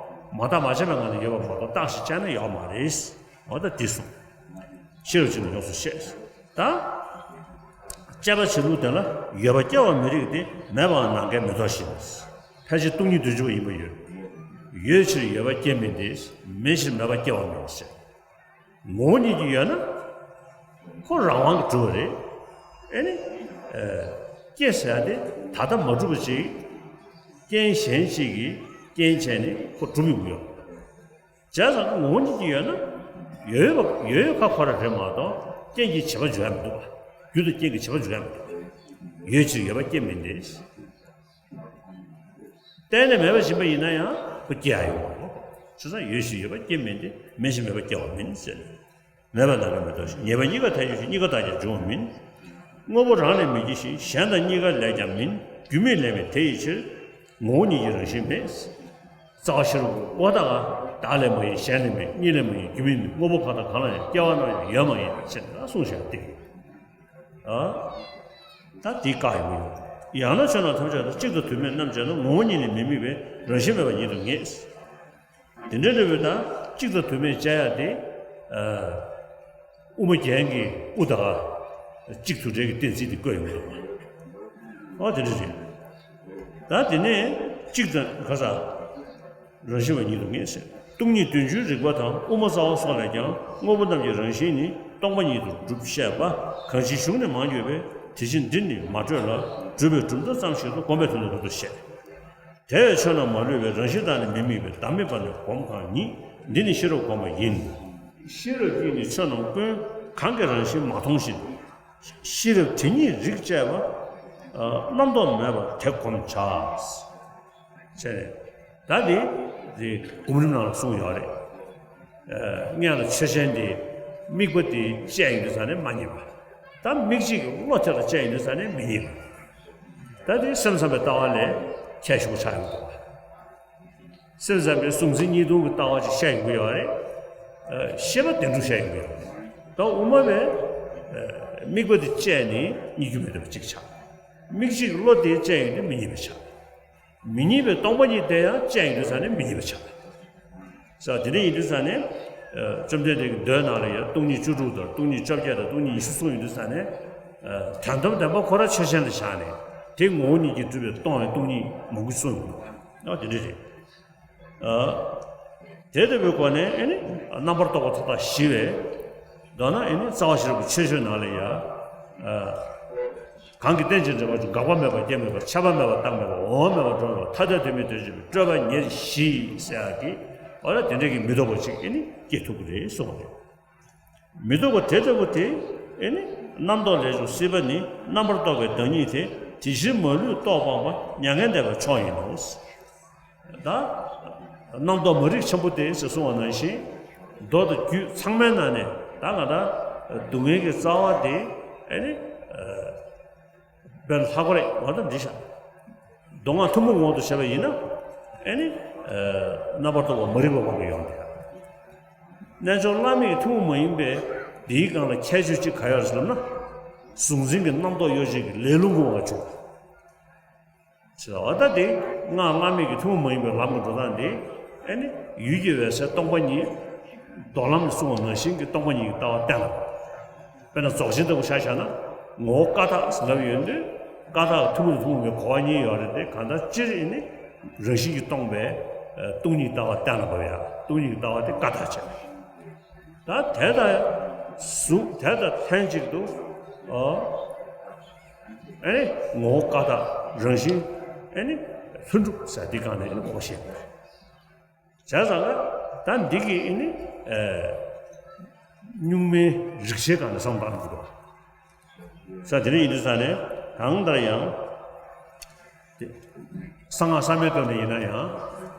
མ་བརྟགས་མ་དཔྱད་པའི་ངང་ནས་ཡོད་པ་མ་གཏོགས་བརྟགས་ཤིང་དཔྱད་ན་ཡོད་མ་རེད། འོ་ད་འདི་གསུངས། ཤེས་རབ་ཀྱིས་ནི་ཡོངས་སུ་བཤད། ད། དཔྱད་པ་བྱེད་ལུགས་དེ་ལ་ཡོད་པ་སྐྱེ་བ་མི་རིགས་ཏེ། མེད་པའང་ནམ་མཁའི་མེ་ཏོག་བཞིན། ཕལ་ཆེར་སྟོང་ཉིད་བདུན་ཅུ་པ་ཡིན་པ་ཡོད། ཡོད་ཕྱིར་ཡོད་པ་སྐྱེ་མིན་ཏེ། མེད་ཕྱིར་མེད་པ་སྐྱེ་བ་མིན་ཟེར། ངོ་བོ་ཉིད་ཀྱིས་ཡོད་ན། ཁོ་རང་དབང་གིས་གྲུབ་པ་རེད། ཨེ་ནི། ཨ། སྐྱེ་ཟེར་ཡ་དེ་ད་ལྟ་མ་གྲུབ་པ་ཅིག་རྐྱེན་གཞན་ཅིག་གིས་རྐྱེན་བྱས་ནས་ཁོ་གྲུབ་ཡོང་གི་ཡོད། བྱས་ཙང་ངོ་བོ་ཉིད་ཀྱིས་ཡོད་ན། ཡོད་ཡོད་པ་ཡོད་ཡོད་ཁ་ཁོ་རང་རེད་མ་གཏོགས་རྐྱེན་གྱིས་བྱེད་པ་འཇོག་ཡ་མི་འདུག་རྒྱུ་དང་རྐྱེན་གྱིས་བྱེད་པ་འཇོག་ཡ་མི་འདུག་ཡོད་ཕྱིར་ཡོད་པ་སྐྱེ་མིན་ཏེ། གཏན་ནས་མེད་པ་ཡིན་པ་ཡིན་ན་ཡང་ཁོ་སྐྱེ་ཡ་ཡོང་བ་རེད། བྱས་ཙང་ཡོད་ཕྱིར་ཡོད་པ་སྐྱེ་མིན་ཏེ། མེད་ཕྱིར་མེད་པ་སྐྱེ་བ་མིན་ཟེར། མེད་པ་ནམ་མཁའི་མེ་ཏོག་བཞིན། ཉེས་པ་གཉིས་ཀ་ཐལ་འགྱུར་ཕྱིར། གཉིས་ཀ་རྟག་ཀྱང་འབྱུང་བ་མིན། དངོས་པོ་རང་ལས་མི་སྐྱེ་ཞིང་། གཞན་དང་གཉིས་ཀ་ལས་ཀྱང་མིན། རྒྱུ་མེད་ལས་མེད་དེ་ཡི་ཕྱིར། ངོ་བོ་ཉིད་ཀྱི་རང་བཞིན་མེད། རྩ་བ་ཤེས་རབ་ཀྱི་དབང་དང་། བདག་ལས་མ་ཡིན་གཞན་ལས་མིན། གཉིས་ལས་མ་ཡིན་རྒྱུ་མེད་མིན། དངོས་པོ་གང་དང་གང་ལ་ཡང་། སྐྱེ་བ་རྣམས་ཡང་ཡོད་མ་ཡིན་ཟེར་ནས་གསུངས་བཞག་སྟེ། ཨ། ད་འདི་བཀག་ཡོང་གི་ཡོད། ཡང་ན་ཆོས་རྣམས་ཐམས་ཅད་དང་། གཅིག་དང་དུ་མས་རྣམ་དཔྱད་ན། ངོ་བོ་ཉིད་ནི་མི་དམིགས་པས། རང་བཞིན་མེད་པ་ཉིད་དུ་ངེས། དེ་འདྲའི་འདྲ་བའི་ད་གཅིག་དང་དུ་མས་དཔྱད་ཡ་དེ། ཨ། དབུ་མ་རྒྱན་གྱི་དབུ་དང་གཅིག་ཏུ་འབྲེལ་གྱི་གཏན་ཚིགས་དེ་བཀོད་ཡོང་གི་འདུག་ཨོ་དེ་འདྲ་རེད། ད་དེ་ནས་གཅིག་དང་ག་ས། རང་བཞིན་མེད་པ་ཉིད་དུ་ངེས་ཟེར། སྟོང་ཉིད་བདུན་ཅུའི་རིགས་པ་དང་། དབུ་མ་རྩ་བ་སོགས་ལས་ཀྱང་། དངོས་པོ་རྣམས་ཀྱི་རང་བཞིན་ནི། སྟོང་པ་ཉིད་དུ་གྲུབ་བཤད་པ། གང་ཞིག་གཞུང་ནི་མང་བརྒྱུད་པས། དེ་ཕྱིར་འདིར་ནི་མ་སྤྲོས་ལ། གྲུབ་པའི་གྲུབ་མཐའ་ཙམ་ཞིག་ཏུ། དགོངས་པའི་དོན་དུ་རབ་ཏུ་བཤད། དེ་བས་ཆོས་རྣམས་མ་ལུས་པའི། རང་བཞིན་དག་ནི་མི་དམིགས་པས། བདག་མེད་པར་ནི་སྒོམ་གང་ཉིད། འདི་ནི་ཤེས་རབ་སྒོམ་པ་ཡིན། ཤེས་རབ་ཀྱིས་ནི་ཆོས་རྣམས་ཀུན། གང་གི་རང་བཞིན་མ་མཐོང་བཞིན། ཤེས་རབ་དེ་ཉིད་རིག་བཅས་པ། ཨ། རྣམ་རྟོག་མེད་པར་དེ་སྒོམ་བྱ། བྱས་ནས། ད་འདི་འདི་སྒོམ་རིམ་ནང་ལ་གསུངས་ཡོད་རེད། ཨ། སྔོན་ལ་ཆོས་ཅན་དེ་དམིགས་པ་དེ་བཅས་ཡོང་དུས་ཙང་ནས་མ་རྙེད་པ། ད་དམིགས་བྱེད་ཀྱི་བློ་དེ་ལ་བཅས་ཡོང་དུས་ཙང་ནས་མི་རྙེད་པ། ད་འདི་སེམས་ཙམ་པའི་ལྟ་བ་ལས་ཁྱད་ཞུགས་ཆགས་ཡོང་གི་འདུག་སེམས་ཙམ་པའི་གཟུང་འཛིན་གཉིས་སྟོང་གི་ལྟ་བ་ཅིག་བཤད་ཡོང་གི་ཡོད་རེད། ཨ། ཤེས་པ་བདེན་གྲུབ་བཤད་ཡོང་གི་ཡོད་རེད། ད་དབུ་མ་པས། ཨ། དམིགས་པ་དེ་བཅས་ནས་རྙེད་རྒྱུ་མེད་པ་གཅིག་ཆགས། དམིགས་བྱེད་ཀྱི་བློ་དེ་བཅས་ཡོང་དུས་མི་རྙེད་པ་ཆགས། མི་རྙེད་པའི་སྟོང་པ་ཉིད་དེ་ཡང་བཅས་ཡོང་དུས་ཙང་ནས་མི་རྙེད་པ་ཆགས། ས་དེ་འདྲ་ཡིན་དུས་ཙང་ནས། ཨ། བཅོམ་ལྡན་འདས་ཀྱི་མདོའི་ནང་ལ་ཡང་སྟོང་ཉིད་བཅུ་དྲུག་དང་། སྟོང་ཉིད་བཅོ་བརྒྱད་དང་། སྟོང་ཉིད་ཉི་ཤུ་གསུངས་ཡོང་དུས་ཙང་ནས། ཨ། དོན་དམ་བདེན་པ་ཁོ་རང་ཆོས་ཅན་དུ་བཞག་ནས། དེ་ངོ་བོ་ཉིད་ཀྱིས་གྲུབ་པའི་སྟོང་བའི་སྟོང་ཉིད་མང་པོ་གསུངས་ཡོང་གི་འདུག་ཨ། དེ་འདྲ་རེད། ཨ། དེ་ལྟ་བུའི་སྒོ་ནས་ཨེ་ནི་རྣམ་པར་རྟོག་པ་མཐའ་དག་ཞི་བས། མདོར་ན་ཨེ་ནི་རྩ་བ་ཤེས་རབ་ཀྱི་ཆོས་སྤྱོད་ནང་ལ་ཡ། ཨ། གང་གིས་རྟེན་ཅིང་འབྲེལ་བར་འབྱུང་། འགག་པ་མེད་པར་སྐྱེ་མེད་པར། ཁྱབ་པ་མེད་པར་རྟག་མེད་པར། འོང་བ་མེད་པར་འགྲོ་མེད་པར། ཐ་དད་དོན་མིན་དོན་གཅིག་པའི། སྤྲོས་པ་ཉེར་ཞི་ཟེར་ཡག་གི། འོ་ན་དེ་འདྲ་གི་མི་ལྡོག་པ་ཅིག་ཨེ་ནི་སྐྱེ་ཐུབ་ཀྱི་རེད་གསུངས་པ་རེད། མི་ལྡོག་པ་དེ་ལྟ་བུ་དེ་ཨེ་ནི་རྣམ་རྟོག་ལས་བྱུང་སྲིད་པ་ནི། རྣམ་པར་རྟོག་པའི་བདག་ཉིད་དེ། དེ་ཕྱིར་མ་ལུས་རྟོག་སྤངས་པ། མྱ་ངན་འདས་པའི་མཆོག་ཡིན་ནོ། ད་རྣམ་རྟོག་མ་རིག་ཆེན་པོ་དེ་ཟེར་གསུངས་པ་ནང་བཞིན། མདོ་དང་རྒྱུད་ཚང་མའི་ནང་ནས་ད་ང་ད་སྡུག་བསྔལ་གྱི་རྩ་བ་དེ་ཨེ་ནི་དཔེ་ལྷག་པ་རེད་བ། ད་འདི་ཤ། མདོ་སྔགས་ཐུན་མོང་ངོ་བོ་དུ་བྱས་པ་ཡིན་ན། ཨེ་ནི། རྣམ་པར་རྟོག་པ་མ་རིག་པའི་དབང་གིས་ཡོང་སྟེ། རྣལ་འབྱོར་བླ་མེད་ཀྱི་ཐུན་མོང་མ་ཡིན་པའི་འདིའི་སྒང་ལ་ཁྱད་ཆོས་གཅིག་ག་ཡོད་རེད་ཟེར་ལབ་ན། གཟུང་འཛིན་གྱི་རྣམ་རྟོག་གཡོ་བྱེད་ཀྱི་ལས་རླུང་གི་དབང་གིས་བྱུང་བ། ཟེར་བ་ད་དེ་སྔགས་བླ་མེད་ཀྱི་ཐུན་མོང་མ་ཡིན་པའི་ལམ་གྱི་འགྲོ་སྟངས་དེ། ཨེ་ནི་ཡུལ་གྱི་འོད་གསལ་སྟོང་པ་ཉིད། མདོ་ལམ་ནས་གསུངས་པ་ནང་བཞིན་གྱི་སྟོང་པ་ཉིད་ཀྱི་ལྟ་བ་གཏན་ལ་དབབ། དཔེར་ན་རྫོགས་ཆེན་ལྟ་བུ་ཆ་བཞག་ན། ངོ་བོ་ཀ་དག་ཟེར་ལབ་ཡོད་དུས། ཀ་དག་ཐུན་མོང་དང་ཐུན་མོང་མའི་གོ་བ་གཉིས་ཡོད་རེད་དེ། གང་ལྟར་སྤྱིར་ཨེ་ནི་རང་བཞིན་གྱིས་སྟོང་པའི་སྟོང་ཉིད་ལྟ་བ་གཏན་ལ་དབབ་ཡ། སྟོང་ཉིད་ཀྱི་ལྟ་བ་དེ་ཀ་དག་བྱས། ད་དེ་དང་གཟུགས་དེ་དང་ལྷན་ཅིག་ཏུ། ཨ་ཨེ་ནི་ངོ་བོ་ཀ་དག་རང་བཞིན་ཨེ་ནི་ལྷུན་གྲུབ་ཟེར་འདི་སྒང་ནས་ཨེ་ནི་ངོ་བོ་ཤེས་པ་རེད། བྱས་ཙང་ད་འདི་གི་ཨེ་ནི་ཨེ་གཉུག་མའི་རིག་བྱེད་སྒང་ནས་བསམ་བློ་བཏང་དགོས་པ། ས་དེ་འདྲ་ཡིན་དུས་ཙང་ནས་གང་ལྟར་ཡང་། དེ་གསང་སྔགས་གསར་མའི་སྐབས་ནས་ཡིན་ན་ཡང་།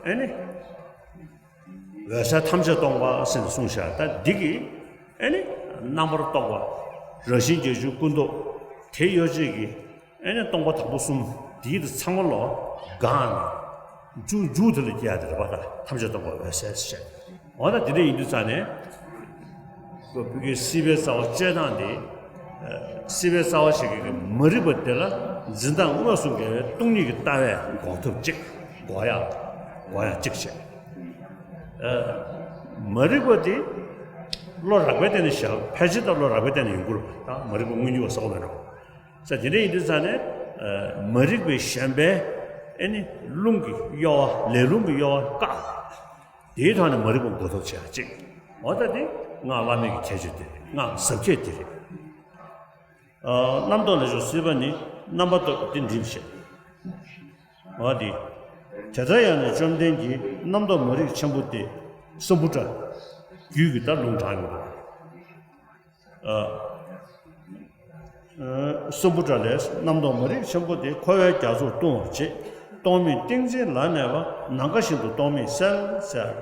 ཨེ་ནི། འོད་གསལ་ཐམས་ཅད་སྟོང་པ་ཟེར་ནས་གསུངས་བཞག་ད་འདི་གི་ཨེ་ནི་རྣམ་པར་རྟོག་པ། རང་བཞིན་བརྒྱད་ཅུ་ཀུན་རྟོག་དེ་གཡོ་བྱེད་ཀྱི་ཨེ་ནི་སྟོང་པ་དང་པོ་གསུམ་འདི་ཡི་དེ་ཚང་མ་ལོ་གང་ནས་མཇུག་མཇུག་དེ་ལ་སྐྱེ་ཡ་དེ་རེད་པ། ད་ཐམས་ཅད་སྟོང་པ་འོད་གསལ་ཟེར་བཤད། འོ་ད་དེ་འདྲ་ཡིན་དུས་ཙང་ནས། ཁོ་བོད་ཀྱི་སྲིད་པའི་རྩ་བ་གཅོད་སྟངས་དེ། སྲིད་པའི་རྩ་བ་ཞིག་གི་མ་རིག་པ་དེ་ལ་འཛིན་སྟངས་དངོས་སུ་འགལ་བའི་སྟོང་ཉིད་ཀྱི་ལྟ་བས་འགོག་ཐབས་གཅིག་འགོག་ཡ། འགོག་ཡ་གཅིག་བྱས། མ་རིག་པ་དེ་བློ་རགས་པའི་སྟེང་ནས་བཞག་ཕལ་ཆེར་ད་བློ་རགས་པའི་སྟེང་ནས་ཡོང་གི་རེད་པ། ད་མ་རིག་པ་དངོས་གཉིས་པ་ཟེར་བ་མེད་འགྲོ། ས་དེ་འདྲ་ཡིན་དུས་ཙང་ནས། མ་རིག་པའི་ཞེན་པས་ཨེ་ནི་རླུང་གི་གཡོ་བ། ལས་རླུང་གི་གཡོ་བ་བཀག་དེའི་ཐོག་ནས་མ་རིག་པ་འགོག་ཐབས་བྱེད་ཡ་གཅིག་འོ་ད་དེ་སྔགས་བླ་མེད་ཀྱི་ཁྱད་ཆོས་དེ་རེད། སྔགས་ཟབ་ཁྱད་དེ་རེད། ཨ། རྣམ་རྟོག་ལས་བྱུང་སྲིད་པ་ནི། རྣམ་པར་རྟོག་པས་དེ་འགྲིབ་བྱེད། འོ་དེ། དེ་ལྟར་ཡང་ན་བཅོམ་ལྡན་གྱིས་རྣམ་རྟོག་མ་རིག་ཆེན་པོ་སྟེ། སམྦྷུ་ཊ་རྒྱུད་ཀྱི་ད་ལུང་དྲངས་ཡོད་པ། ཨ། སམྦྷུ་ཊ་ལས། རྣམ་རྟོག་མ་རིག་ཆེན་པོ་དེ། འཁོར་བའི་རྒྱ་མཚོར་ལྟུང་བར་བྱེད། རྟོག་མེད་ཏིང་འཛིན་ལ་གནས་པ། ནམ་མཁའ་བཞིན་དུ་རྟོག་མེད་གསལ་ཟེར།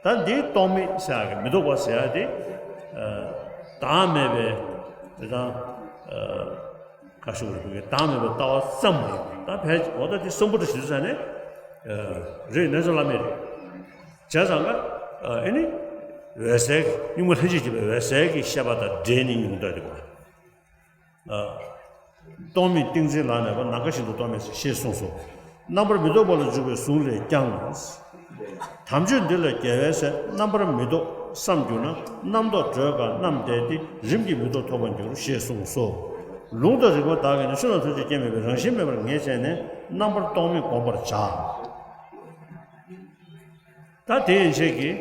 ད་འདིའི་རྟོག་མེད་ཟེར་ཡག་གི་མི་ལྡོག་པ་ཟེར་ཡག་དེ། ཨ། བདག་མེད་པའི་དེ་དང་། ཨ། ཁ་ཤུ་རེ་བུ་གི་བདག་མེད་པའི་ལྟ་བ་ཙམ་མ་ཡིན་པ། ད་ཕལ་ཆེར་འོ་ད་དེ་སམྦྷུ་ཊ་ཞིག་ཟེར་ནས། ཨ། རེད། རྣལ་འབྱོར་བླ་མེད་རེད། བྱས་ཙང་ཀ། ཨ། ཨེ་ནི། འོད་གསལ་གྱི་གཉུག་མ་ལྷན་ཅིག་སྐྱེས་པའི་འོད་གསལ་གྱི་ཤེས་པ་དང་འབྲེལ་ནས་ཡོང་འདོད་དེ་གོ། ཨ། རྟོག་མེད་ཏིང་འཛིན་ལ་གནས་པ། ནམ་མཁའ་བཞིན་དུ་རྟོག་མེད་ཟེར་ཞེས་གསུངས་སོ། རྣམ་པར་མི་རྟོག་པ་ལ་འཇུག་པའི་གཟུངས་ལས་ཀྱང་། དམ་ཆོས་འདི་ལ་རྒྱལ་བའི་སྲས། རྣམ་པར་མི་རྟོག་བསམ་གྱུར་ན། རྣམ་རྟོག་སྒྲོལ་དཀའ་རྣམས་བདས་ཏེ། རིམ་གྱིས་མི་རྟོག་ཐོབ་པར་འགྱུར། ཞེས་གསུངས་སོ། ལུང་དང་རིགས་པ་དག་གིས་ནི། ཆོས་རྣམས་ཐམས་ཅད་སྐྱེ་མེད་པའི། རང་བཞིན་མེད་པར་ངེས་བྱས་ནས། རྣམ་པར་རྟོག་མེད་བསྒོམ་པར་བྱ། ད་དེ་ཡན་ཆད་ཀྱིས་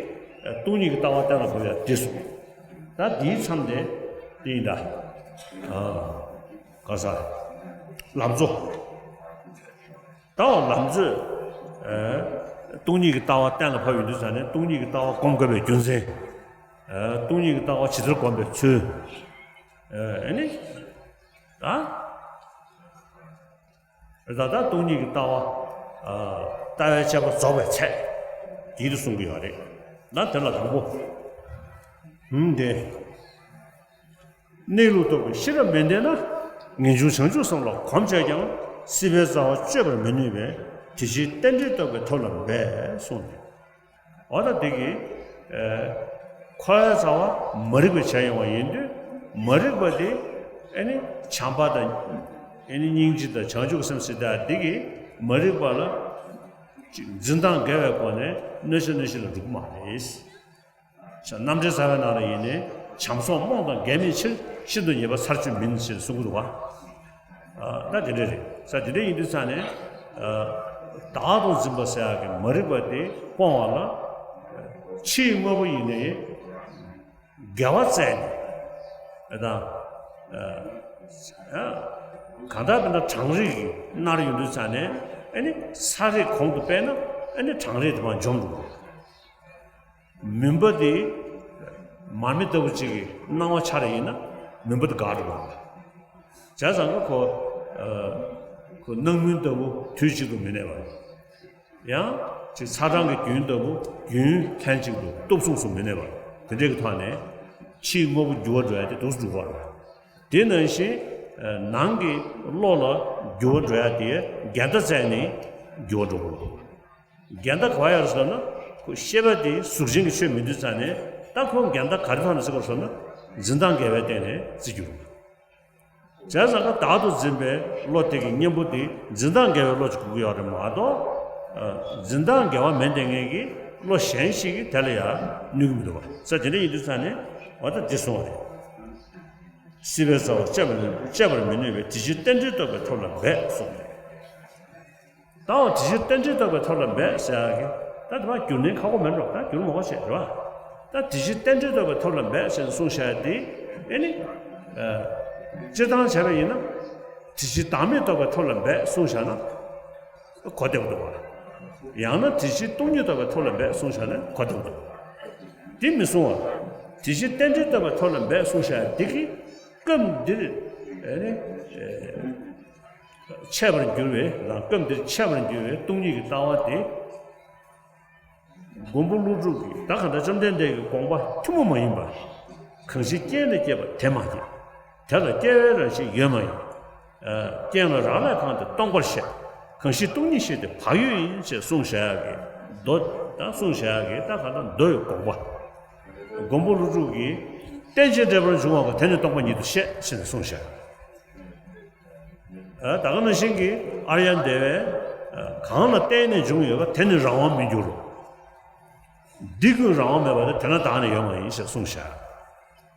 སྟོང་ཉིད་ཀྱི་ལྟ་བ་གཏན་ལ་དགོས་ཡ་འདི་གསུངས། ད་འདིའི་མཚམས་དེ་འདི་ཡིན་ད། ཨ། ག་ས། ལམ་གཙོ། ད་འོ་ལམ་གཙོས། ཨ། སྟོང་ཉིད་ཀྱི་ལྟ་བ་གཏན་ལ་ཕབ་ཡོང་དུས་ཙང་ནས། སྟོང་ཉིད་ཀྱི་ལྟ་བ་སྒོམ་དགོས་པའི་རྒྱུ་མཚན། ཨ། སྟོང་ཉིད་ཀྱི་ལྟ་བ་ཇི་ལྟར་སྒོམ་པའི་ཚུལ། ཨ་ནི། ད། ད་ལྟ་སྟོང་ཉིད་ཀྱི་ལྟ་བ། ཨ། ལྟ་བའི་དཔྱད་པ་རྫོགས་པའི་ཚད། འདི་དུ་གསུང་གི་ཡོད་རེད། ད་དེ་ལ་དང་པོ། ཧུམ་དེ། གནས་ལུགས་རྟོགས་པའི་ཤེས་རབ་མི་ལྡན་ན། ངེས་འབྱུང་བྱང་ཆུབ་སེམས་ལ་གོམས་བྱས་ཀྱང་། སྲིད་པའི་རྩ་བ་གཅོད་པར་མི་ནུས་པས། དེ་ཕྱིར་རྟེན་འབྲེལ་རྟོགས་པའི་ཐབས་ལ་འབད་གསུངས་ནས། འོ་ད་འདི་གིས། ཨ། འཁོར་བའི་རྩ་བ་མ་རིག་པས་བྱས་ཡོང་བ་ཡིན་དུས། མ་རིག་པ་དེ་ཨེ་ནི་བྱམས་པ་དང་། ཨེ་ནི་སྙིང་རྗེ་དང་བྱང་ཆུབ་སེམས་ཟེར་ད་འདི་གིས་མ་རིག་པ་ལ་འཛིན་སྟངས་འགལ་བའི་སྒོ་ནས་གནོད་བྱ་གནོད་བྱེད་ལ་འགྲོ་གི་མ་རེད། རྣམ་འགྲེལ་རྩ་བའི་ནང་ལ་ཡིན་ནའི། བྱམས་སོགས་རྨོངས་དང་འགལ་མེད་ཕྱིར། ཤིན་ཏུ་ཉེས་པ་ཚར་གཅོད་མིན་ཞེས་གསུང་གི་འདུག་བ། ཨ། ད་དེ་འདྲ་རེད། ས་དེ་འདྲ་ཡིན་དུས་ཙང་ནས། ཨ། བདག་ཏུ་འཛིན་པ་ཟེར་ཡག་གི་མ་རིག་པ་དེ་སྤོང་བ་ལ། ཕྱིའི་དངོས་པོ་ཡིན་ནའི་འགལ་བ་བཙལ་ནས། ཨ། ད། ཨ། གང་ལྟར་དཔེར་ན་གྲང་རེག་གིས་མནར་ཡོང་དུས་ཙང་ནས། ཨ་ནི་ཚ་རེག་གོང་དུ་སྤེལ་ན། ཨ་ནི་གྲང་རེག་དེ་མར་འཇོམས་འགྲོ་གི། མུན་པ་དེ་མར་མེ་ལྟ་བུ་གཅིག་གི་སྣང་བ་འཆར་ཡིན་ན། མུན་པ་དེ་འགག་འགྲོ་གི། བྱས་ཙང་ཁོ། ཨ། ཁོ་སྣང་མུན་ལྟ་བུ་དུས་གཅིག་ཏུ་མི་གནས་པ། ཡང་ཅིག་ཚ་གྲང་གི་རྒྱུན་ལྟ་བུ་རྒྱུན་ལྷན་ཅིག་ཏུ་སྟོབས་མཚུངས་སུ་མི་གནས་པ། དེ་འདྲའི་གི་ཐོག་ནས་ཕྱིའི་དངོས་པོ་འགྱུར་བ་འགྲོ་ཡ་དེ་འདུག་སེ་འགྲོ་གི་རེད། དེ་ནང་བཞིན་ ནང་གི་བློ་ལ་འགྱུར་བ་འགྲོ་ཡ་དེ་འགལ་ཟླ་བཙལ་ནས་འགྱུར་བ་འགྲོ་དགོས། འགལ་ཟླ་ག་པར་ཡོད་ཟེར་ན། ཁོ་ཤེས་པ་དེ་གཟུགས་ཅན་གྱི་ཆོས་མིན་དུས་ཙང་ནས། ད་ཁོ་འགལ་ཟླ་ག་རེ་ཐོག་ནས་བརྩི་དགོས་ཟེར་ན། འཛིན་སྟངས་འགལ་བའི་སྟེང་ནས་བརྩི་རྒྱུ་རེད། བྱས་ཙང་ཀ་བདག་ཏུ་འཛིན་པའི་བློ་དེ་གི་གཉེན་པོ་དེ་འཛིན་སྟངས་འགལ་བའི་བློ་ཅིག་དགོས་ཀྱི་ཡོད་རེད་མ་གཏོགས། ཨ། འཛིན་སྟངས་འགལ་བ་མེད་བསྡད་མཁན་གྱི་བློ་གཞན་ཞིག་གིས་དེ་ལ་ཡང་གནོད་ཀྱི་མི་འདུག་བ། ས་དེ་འདྲ་ཡིན་དུས་ཙང་ནས་འོ་ད་འདི་གསུངས་པ་རེད། སྲིད་པའི་རྩ་བ་གཅོད་པར་ནུས་གཅོད་པར་མི་ནུས་པའི་དེ་ཕྱིར་རྟེན་འབྲེལ་རྟོགས་པའི་ཐབས་ལ་འབད་གསུངས་པ་རེད། ད་འོ་དེ་ཕྱིར་རྟེན་འབྲེལ་རྟོགས་པའི་ཐབས་ལ་འབད་ཟེར་ཡག་གི། ད་དེ་མ་བསྒྱུར་ནས་ཁག་པོ་མེད་འགྲོ། ད་བསྒྱུར་མ་དགོས་བྱས་རེད་བ། ད་དེ་ཕྱིར་རྟེན་འབྲེལ་རྟོགས་པའི་ཐབས་ལ་འབད་ཟེར་ནས་གསུངས་བཞག་ཡ་དེ། ཨེ་ནི། ཨ། སྤྱིར་བཏང་བྱས་པ་ཡིན་ན། དེ་ཕྱིར་བདག་མེད་རྟོགས་པའི་ཐབས་ལ་འབད་གསུངས་བཞག་ན། གོ་བདེ་པོ་འདུག་བ། ཡང་ན་དེ་ཕྱིར་སྟོང་ཉིད་རྟོགས་པའི་ཐབས་ལ་འབད་གསུངས་བཞག་ན་གོ་བདེ་པོ་འདུག། དེ་མི་གསུང་བ། དེ་ཕྱིར་རྟེན་འབྲེལ་རྟོགས་པའི་ཐབས་ལ་འབད་གསུངས་བཞག་ཡ་དེ་གིས་སྐབས་འདིར། ཨེ་ནི། ཨེ། འཆད་པར་འགྱུར་བའི། རང་སྐབས་འདིར་འཆད་པར་འགྱུར་བའི་སྟོང་ཉིད་ཀྱི་ལྟ་བ་དེ། མགོན་པོ་ཀླུ་སྒྲུབ་ཀྱིས་ད་ག་ད་བཅོམ་ལྡན་འདས་ཀྱི་དགོངས་པ་ཐུན་མོང་མ་ཡིན་པ། གང་ཞིག་རྐྱེན་ལས་སྐྱེས་པ་དེ་མ་སྐྱེས། དེ་ལ་སྐྱེ་བའི་རང་བཞིན་ཡོད་མ་ཡིན། ཨ། རྐྱེན་ལ་རག་ལས་གང་དེ་སྟོང་པར་བཤད། གང་ཞིག་སྟོང་ཉིད་ཤེས་དེ་བག་ཡོད་ཡིན་ཞེས་གསུངས་བཞག་ཡག་གི་མདོ། ད་གསུངས་བཞག་ཡག་གི་ད་ག་ད་མདོ་ཡི་དགོངས་པ། མགོན་པོ་ཀླུ་སྒྲུབ་ཀྱིས། རྟེན་ཅིང་འབྲེལ་པར་འབྱུང་བ་ཀུན། དེ་ནི་སྟོང་པ་ཉིད་དུ་བཤད་ཟེར་ནས་གསུངས་བཞག། ཨ། ད་ག་ནང་བཞིན་གྱི་ཨཱརྱ་དེ་བས། ཨ། གང་ལ་བརྟེན་ནས་འབྱུང་ཡོད་པ་དེ་ནི་རང་དབང་མི་འགྱུར་རོ། འདི་ཀུན་རང་དབང་མེད་པ་དེ་དེ་ན་བདག་ནི་ཡོད་མ་ཡིན་ཞེས་གསུངས་བཞག།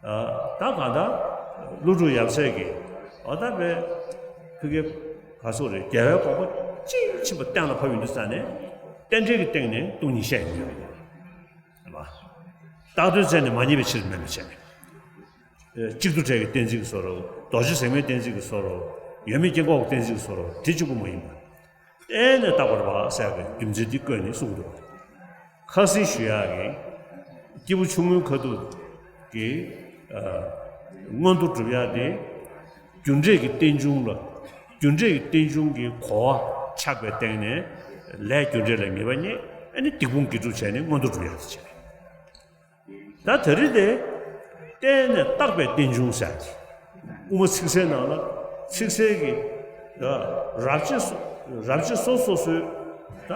ཨ། ད་གང་ལྟར་ཀླུ་སྒྲུབ་ཡབ་སྲས་ཀྱིས་འོ་ད་བས་ཁུ་གེ་ག་སོགས་རེད། རྒྱལ་བའི་དགོངས་པ་དཔྱིས་ཕྱིན་པ་གཏན་ལ་ཕབ་ཡོང་དུས་ཙ་ནས་རྟེན་འབྲེལ་གྱི་སྟེང་ནས་སྟོང་ཉིད་བཤད་ཡོང་གི་རེད། རེད་པ། རྟགས་དོན་བཙལ་ནས་མ་རྙེད་པའི་ཕྱིར་མིན་པ་བྱས། གཅིག་ཏུ་བྲལ་གྱི་གཏན་ཚིགས་ཀྱི་བཟོ་འདྲ། རྡོ་རྗེ་ཟེགས་མའི་གཏན་ཚིགས་ཀྱི་བཟོ་འདྲ། ཡོད་མེད་སྐྱེ་འགོག་གི་གཏན་ཚིགས་ཀྱི་བཟོ་འདྲ། དེ་གཅིག་པུ་མ་ཡིན་པ། གཏན་ནས་བཏགས་པར་བ་ཟེར་ཡག་གི་རྒྱུ་མཚན་འདི་བཀོད་ནས་གསུངས་འདུག། ཁ་ཟས་ཞུ་ཡག་གི་སྐྱེས་བུ་ཆུང་ངུའི་ཁ་ཐུག་གི། ཨ། མངོན་མཐོ་སྒྲུབ་ཡག་དེ། རྒྱུ་འབྲས་ཀྱི་རྟེན་འབྱུང་ལ། རྒྱུ་འབྲས་ཀྱི་རྟེན་འབྱུང་གི་གོ་བ་ཆགས་པའི་སྟེང་ནས་ལས་རྒྱུ་འབྲས་ལ་ངེས་པ་རྙེད། ཨ་ནི་སྡིག་སྤོང་དགེ་སྒྲུབ་བྱས་ནས་མངོན་མཐོ་སྒྲུབ་ཡག་དེ་བྱས། ད་དེ་རིང་དེ་གཏན་ནས་བཏགས་པའི་རྟེན་འབྱུང་ཟེར་གྱི། དབུ་མ་ཚིག་གསལ་ནང་ལ་ཚིག་གསལ་གྱི། ད་རབ་བྱེད་སོ། རབ་བྱེད་སོ་སོ་སོའི་ད་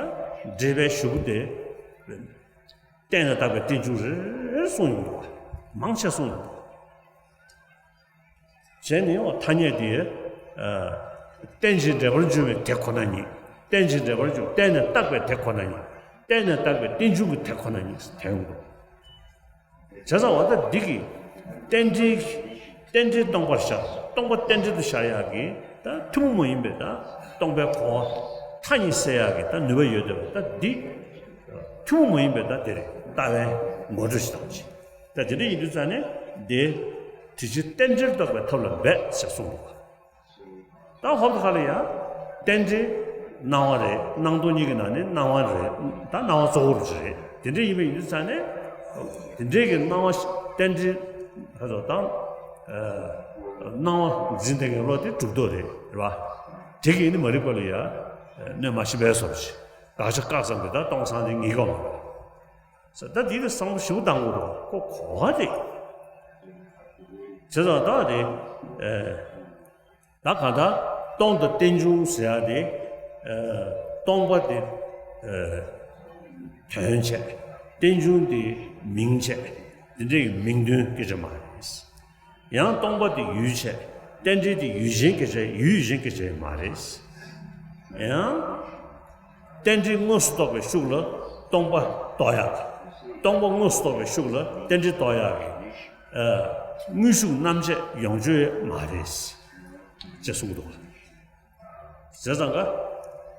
འགྲེལ་པའི་ཞུ་བ་དེ་གཏན་ནས་བཏགས་པའི་རྟེན་འབྱུང་རེ་རེ་གསུངས་ཡོང་འདུག། མང་ཆེ་གསུངས་ཡོང་འདུག། བྱས་ནས་འོ་ཐ་སྙད་དེ། ཨ། རྟེན་ཅིང་འབྲེལ་པར་འབྱུང་བའི་དེ་ཁོ་ན་ཉིད། རྟེན་ཅིང་འབྲེལ་པར་འབྱུང་། གཏན་ནས་བཏགས་པའི་དེ་ཁོ་ན་ཉིད། གཏན་ནས་བཏགས་པའི་རྟེན་འབྱུང་གི་དེ་ཁོ་ན་ཉིད་ཟེར་དེ་ཡོང་འདུག། བྱས་ཙང་འོ་ད་འདི་གི་རྟེན་འབྲེལ། རྟེན་འབྲེལ་སྟོང་པར་ཤར། སྟོང་པ་རྟེན་འབྲེལ་དུ་ཤར་ཡག་གི་ད་ཐུན་མོང་མ་ཡིན་པའི་ད་སྟོང་པའི་གོ་བ་མཐའ་གཉིས་སེལ་ཡག་གི་ད་ནུས་པ་ཡོད་བསྡད་པ་ད་འདི། ཐུན་མོང་མ་ཡིན་པའི་ད་དེ་རེད། ལྟ་བའི་ངོ་སྤྲོད་ཅིག་དང་ཅིག། ད་དེ་འདྲ་ཡིན་དུས་ཙང་ནས་འདི། དེ་ཕྱིར་རྟེན་འབྲེལ་རྟོགས་པའི་ཐབས་ལ་འབད་ཟེར་གསུངས་འདུག། ད་ཧོབ་ཁ་ལ་ཡང་རྟེན་འབྲེལ་སྣང་བ་རེད། སྣང་སྟོང་གཉིས་ཀྱི་ནང་ནས་སྣང་བ་རེད། ད་སྣང་བ་གཙོ་བོ་རེད། དེ་འདྲ་ཡིན་པ་ཡིན་དུས་ཙང་ནས་དེ་འདྲའི་གི་སྣང་བ་རྟེན་འབྲེལ་ཧ་ཚོ་དང་། ཨ། སྣང་བ་འཛིན་བསྡད་མཁན་བློ་དེ་གྲུབ་མདོག་རེད། རེད་པ། དེ་གིས་ནི་མ་རིག་པ་ལ་ཡང་གནོད་མ་སྦྱིན་པའི་བཟོ་འདྲ་ཞིག། དགག་བྱ་བཀག་ཙམ་གྱིས་ད་སྟོང་སང་དེ་ངེས་ཀྱང་མ་རེད། ད་འདི་ནི་བསམ་བློ་ཞིབ་པོ་བཏང་དགོས་རེད། ཁོ་གོ་བ་དེ། བྱས་ཙང་ད་དེ། ཨེ། ད་གང་ལྟར་སྟོང་དང་རྟེན་འབྱུང་ཟེར་ཡག་དེ། ཨེ། སྟོང་པ་དེ། ཨེ། དོན་བྱས། རྟེན་འབྱུང་དེ་མིང་བྱས། དེ་འདྲའི་མིང་དོན་སྐད་ཆ་མ་རེད། ཡང་སྟོང་པ་དེ་ཡུལ་བྱས། རྟེན་འབྲེལ་དེ་ཡུལ་ཅན་སྐད་ཆ། ཡུལ་ཡུལ་ཅན་སྐད་ཆ་མ་རེད། ཡང་རྟེན་འབྲེལ་དངོས་སུ་རྟོགས་པའི་ཤུགས་ལ་སྟོང་པ་རྟོགས་ཡག། སྟོང་པ་དངོས་སུ་རྟོགས་པའི་ཤུགས་ལ་རྟེན་འབྲེལ་རྟོགས་ཡག་གི། ཨ། དངོས་ཤུགས་རྣམ་བཅད་ཡོངས་གཅོད་མ་རེད། ཅེས་གསུངས་འདུག། བྱས་ཙང་ཀ།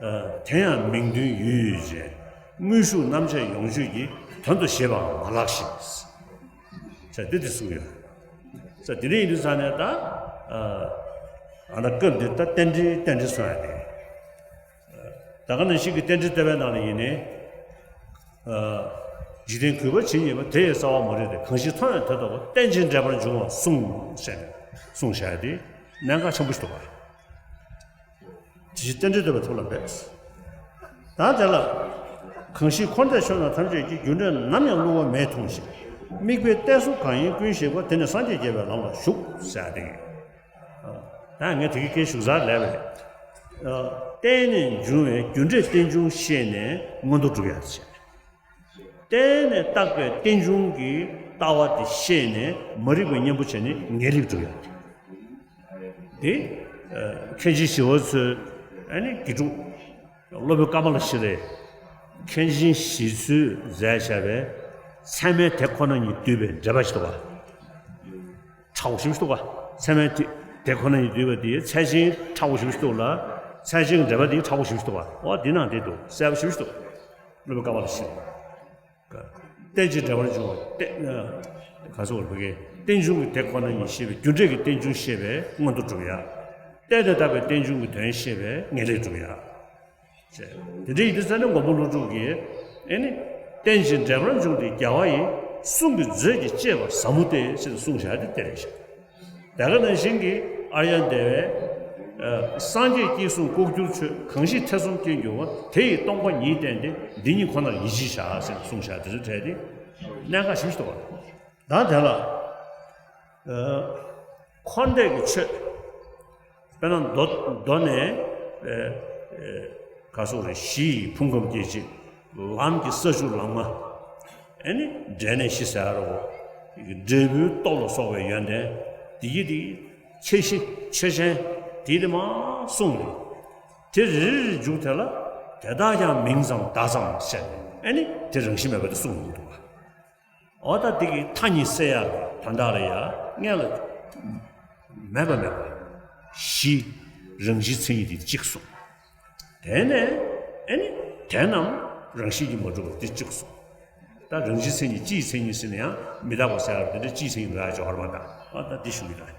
ཨ། དེ་ཡང་མིང་དོན་ཡུལ་ཡུལ་ཅན། དངོས་ཤུགས་རྣམ་བཅད་ཡོངས་གཅོད་ཀྱི་དོན་དུ་བཞེད་པའང་མ་ལགས་ཤིང་། ཟེར་དེ་དེ་གསུངས་ཡོད། ཟེར་དེ་འདྲ་ཡིན་དུས་ཙང་ནས་ད། ཨ། ཨ་ན་སྐབས་འདིར་ད་རྟེན་འབྲེལ་རྟེན་འབྲེལ་གསུངས་ཡ་དེ། ད་ག་ནང་བཞིན་གྱི་རྟེན་འབྲེལ་ལྟ་བའི་ནང་ལ་ཡིན་ནའི། ཨ། འཇིག་རྟེན་གུས་པ་ཇི་སྙེད་པ། དེ་ཡི་རྩ་བ་མ་རིག་སྟེ། གང་ཞིག་མཐོང་ཡང་དེ་རྟོགས་པ། རྟེན་ཅིང་འབྲེལ་པར་འབྱུང་བ་གསུངས་ཟེར་ནས་གསུངས་བཞག་ཡ་དེ་གནད་འགག་ཆེན་པོ་ཞིག་འདུག་པ། དེ་ཕྱིར་རྟེན་འབྲེལ་རྟོགས་པའི་ཐབས་ལ་འབད། ད་དེ་ལ། གང་ཞིག་འཁོར་འདས་ཆོས་རྣམས་ཐམས་ཅད་ཀྱི། རྒྱུ་འབྲས་ནམ་ཡང་བསླུ་བ་མེད་མཐོང་ཞིང་། དམིགས་པའི་གཏད་སོ་གང་ཡིན་ཀུན་ཤེས་པ། དེ་ནི་སངས་རྒྱས་རྒྱལ་བའི་ལམ་ལ་ཞུགས་ཟེར་ཏེ། ད་ངས་དེ་གི་སྐད་ཤུགས་ཟ་ལས་པས། ཨ། བརྟེན་ནས་འབྱུང་བའི་རྒྱུ་འབྲས་རྟེན་འབྱུང་ཤེས་ནས་མངོན་མཐོ་སྒྲུབ་ཡ་བྱས། བརྟེན་ནས་བཏགས་པའི་རྟེན་འབྱུང་གི་ལྟ་བ་དེ་ཤེས་ནས་མ་རིག་པའི་གཉེན་པོ་བྱས་ནས་ངེས་ལེགས་སྒྲུབ་ཡ། དེ། ཨ། མཁན་ཆེན་ཞི་བ་འཚོས། ཨ་ནི་དགེ་ཕྲུག་སློབ་དཔོན་ཀ་མ་ལ་ཤཱི་ལས། མཁན་ཆེན་ཞི་འཚོས་མཛད་བཞག་པའི་ཚད་མའི་དེ་ཁོ་ན་ཉིད་བསྡུས་པའི་འགྲེལ་པ་ཞིག་འདུག་པ། ཕྲ་བོ་ཞེ་པོ་ཞིག་འདུག་པ། ཚད་མའི་དེ་དེ་ཁོ་ན་ཉིད་བསྡུས་པ་དེའི་ཚད་ཆེན་ཕྲ་བོ་ཞེ་པོ་ཞིག་འདུག་ལ། ཚད་ཆེན་གྱི་འགྲེལ་པ་དེ་ཕྲ་བོ་ཞེ་པོ་ཞིག་འདུག་པ། འོ་འདི་ནང་དེ་འདུག་གསལ་པོ་ཞེ་པོ་ཞིག་འདུག་སློབ་དཔོན་ཀ་མ་ལ་ཤཱི་ལས། རྟེན་ཅིང་འབྲེལ་པར་འབྱུང་བ་རྟེན། ག་སོགས་བོད་སྐད། རྟེན་འབྱུང་གི་དེ་ཁོ་ན་ཉིད་ཤེས་པའི་རྒྱུ་འབྲས་ཀྱི་རྟེན་འབྱུང་ཤེས་པས་མངོན་མཐོ་སྒྲུབ་ཡ། བརྟེན་ནས་བཏགས་པའི་རྟེན་འབྱུང་གི་དོན་ཤེས་པས་ངེས་ལེགས་སྒྲུབ་ཡ། ཅེས། དེ་འདྲ་ཡིན་དུས་ཙང་ནས་མགོན་པོ་ཀླུ་སྒྲུབ་ཀྱིས། ཨེ་ནི། རྟེན་ཅིང་འབྲེལ་པར་འབྱུང་སྟེ་རྒྱལ་བ་ཡི། གསུང་གི་མཛོད་ཀྱིས་གཅེས་པར་ཟབ་མོ་སྟེ། ཞེས་གསུངས་བཞག་དེ་དེ་རེད་ཤག་དེ་ག་ནང་བཞིན་གྱི་ཨཱརྱ་དེ་བས། ཨ། སངས་རྒྱས་ཀྱིས་གསུངས་ལྐོག་གྱུར་ཆོས། གང་ཞིག་ཐེ་ཚོམ་སྐྱེ་འགྱུར་བ། དེ་ཡི་སྟོང་པ་ཉིད་བསྟན་ཏེ། འདི་ཉིད་ཁོ་ནར་ཡིད་ཆེས་བྱ། ཞེས་གསུངས་བཞག་དེ་ཚོ་གྲས་དེ་གནད་འགག་ཞིག་འདུག་པ། ད་དེ་ལ། ཨ། འཁོར་འདས་ཀྱི་ཆོས། དཔེར་ན་མདོ་མདོ་ནས། ཨེ། ཨེ། ག་སོགས་རེད། གཞི་ཡི་ཕུང་ཁམས་སྐྱེ་མཆེད། ལམ་གྱི་ས་བཅུ་ལམ་ལྔ། ཨེ་ནི་འབྲས་གནས་གཞི་ཟེར་ཡ་རེད་གོ། འབྲས་བུའི་སྟོབས་ལ་སོགས་པའི་ཡོན་ཏན། དེ་གི་དེ་གི་ཁྱད་གཞི་ཆོས་ཅན། དེ་དེ་མར་གསུངས་ནས། དེ་རེ་རེ་རེ་འཇུག་དེ་ལ། དེ་དག་ཀྱང་མིང་ཙམ་བརྡ་ཙམ་ཟེར་ནས། ཨེ་ནི་དེ་རང་བཞིན་མེད་པ་དེ་གསུངས་ཡོང་གི་འདུག་ག་འོ་ད་དེ་གི་མཐའ་གཉིས་སེལ་ཡག་གི་དོན་དག་ལ་ཡ་སྔོན་ལ་མེད་པ་མེད་པ་གཞི་རང་བཞིན་མཚན་ཉིད་དེ་གཅིག་གསུངས། དེ་ནས་ཨེ་ནི་དེ་རྣམས་རང་བཞིན་གྱིས་མ་གྲུབ་པ་དེ་གཅིག་གསུངས། ད་རང་བཞིན་མཚན་ཉིད་སྤྱིའི་མཚན་ཉིད་ཟེར་ན་ཡང་མི་རྟག་པ་ཟེར་ཡག་དེ་འདྲ་སྤྱིའི་མཚན་ཉིད་འགྲོ་ཡག་ཅིག་ཡོད་རེད་མ་གཏོགས། ཨ་ད་འདི་ཞུ་གི་ད། བྱས་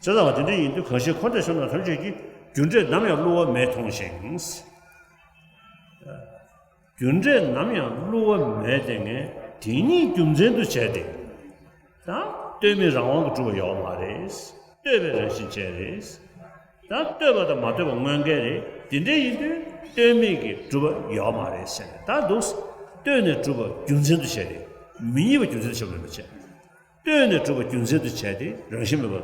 ཙང་བ་དེ་འདྲ་ཡིན་དུས་གང་ཞིག་འཁོར་འདས་ཆོས་རྣམས་ཐམས་ཅད་ཀྱི། རྒྱུ་འབྲས་ནམ་ཡང་བསླུ་བ་མེད་མཐོང་ཞིང་། རྒྱུ་འབྲས་ནམ་ཡང་བསླུ་བ་མེད་དེ་ངས་དེ་ཉིད་རྒྱུ་མཚན་དུ་བྱས་ཏེ། ད་ལྟོས་མེད་རང་དབང་གིས་གྲུབ་པ་ཡོད་མ་རེད། ལྟོས་པའི་རང་བཞིན་ཅན་རེད། ད་ལྟོས་པ་དང་མ་ལྟོས་པ་དངོས་འགལ་རེད། དེ་འདྲ་ཡིན་དུས་ལྟོས་མེད་ཀྱིས་གྲུབ་པ་ཡོད་མ་རེད་ཟེར་ནས། ད་འདུག་ལྟོས་ནས་གྲུབ་པ་རྒྱུ་མཚན་དུ་བྱས་ཏེ། མི་རྙེད་པ་རྒྱུ་མཚན་དུ་བྱས་པ་མེད་པ་བྱས། ལྟོས་ནས་གྲུབ་པ་རྒྱུ་མཚན་དུ་བྱས་ཏེ་རང་བཞིན་མེད་པ།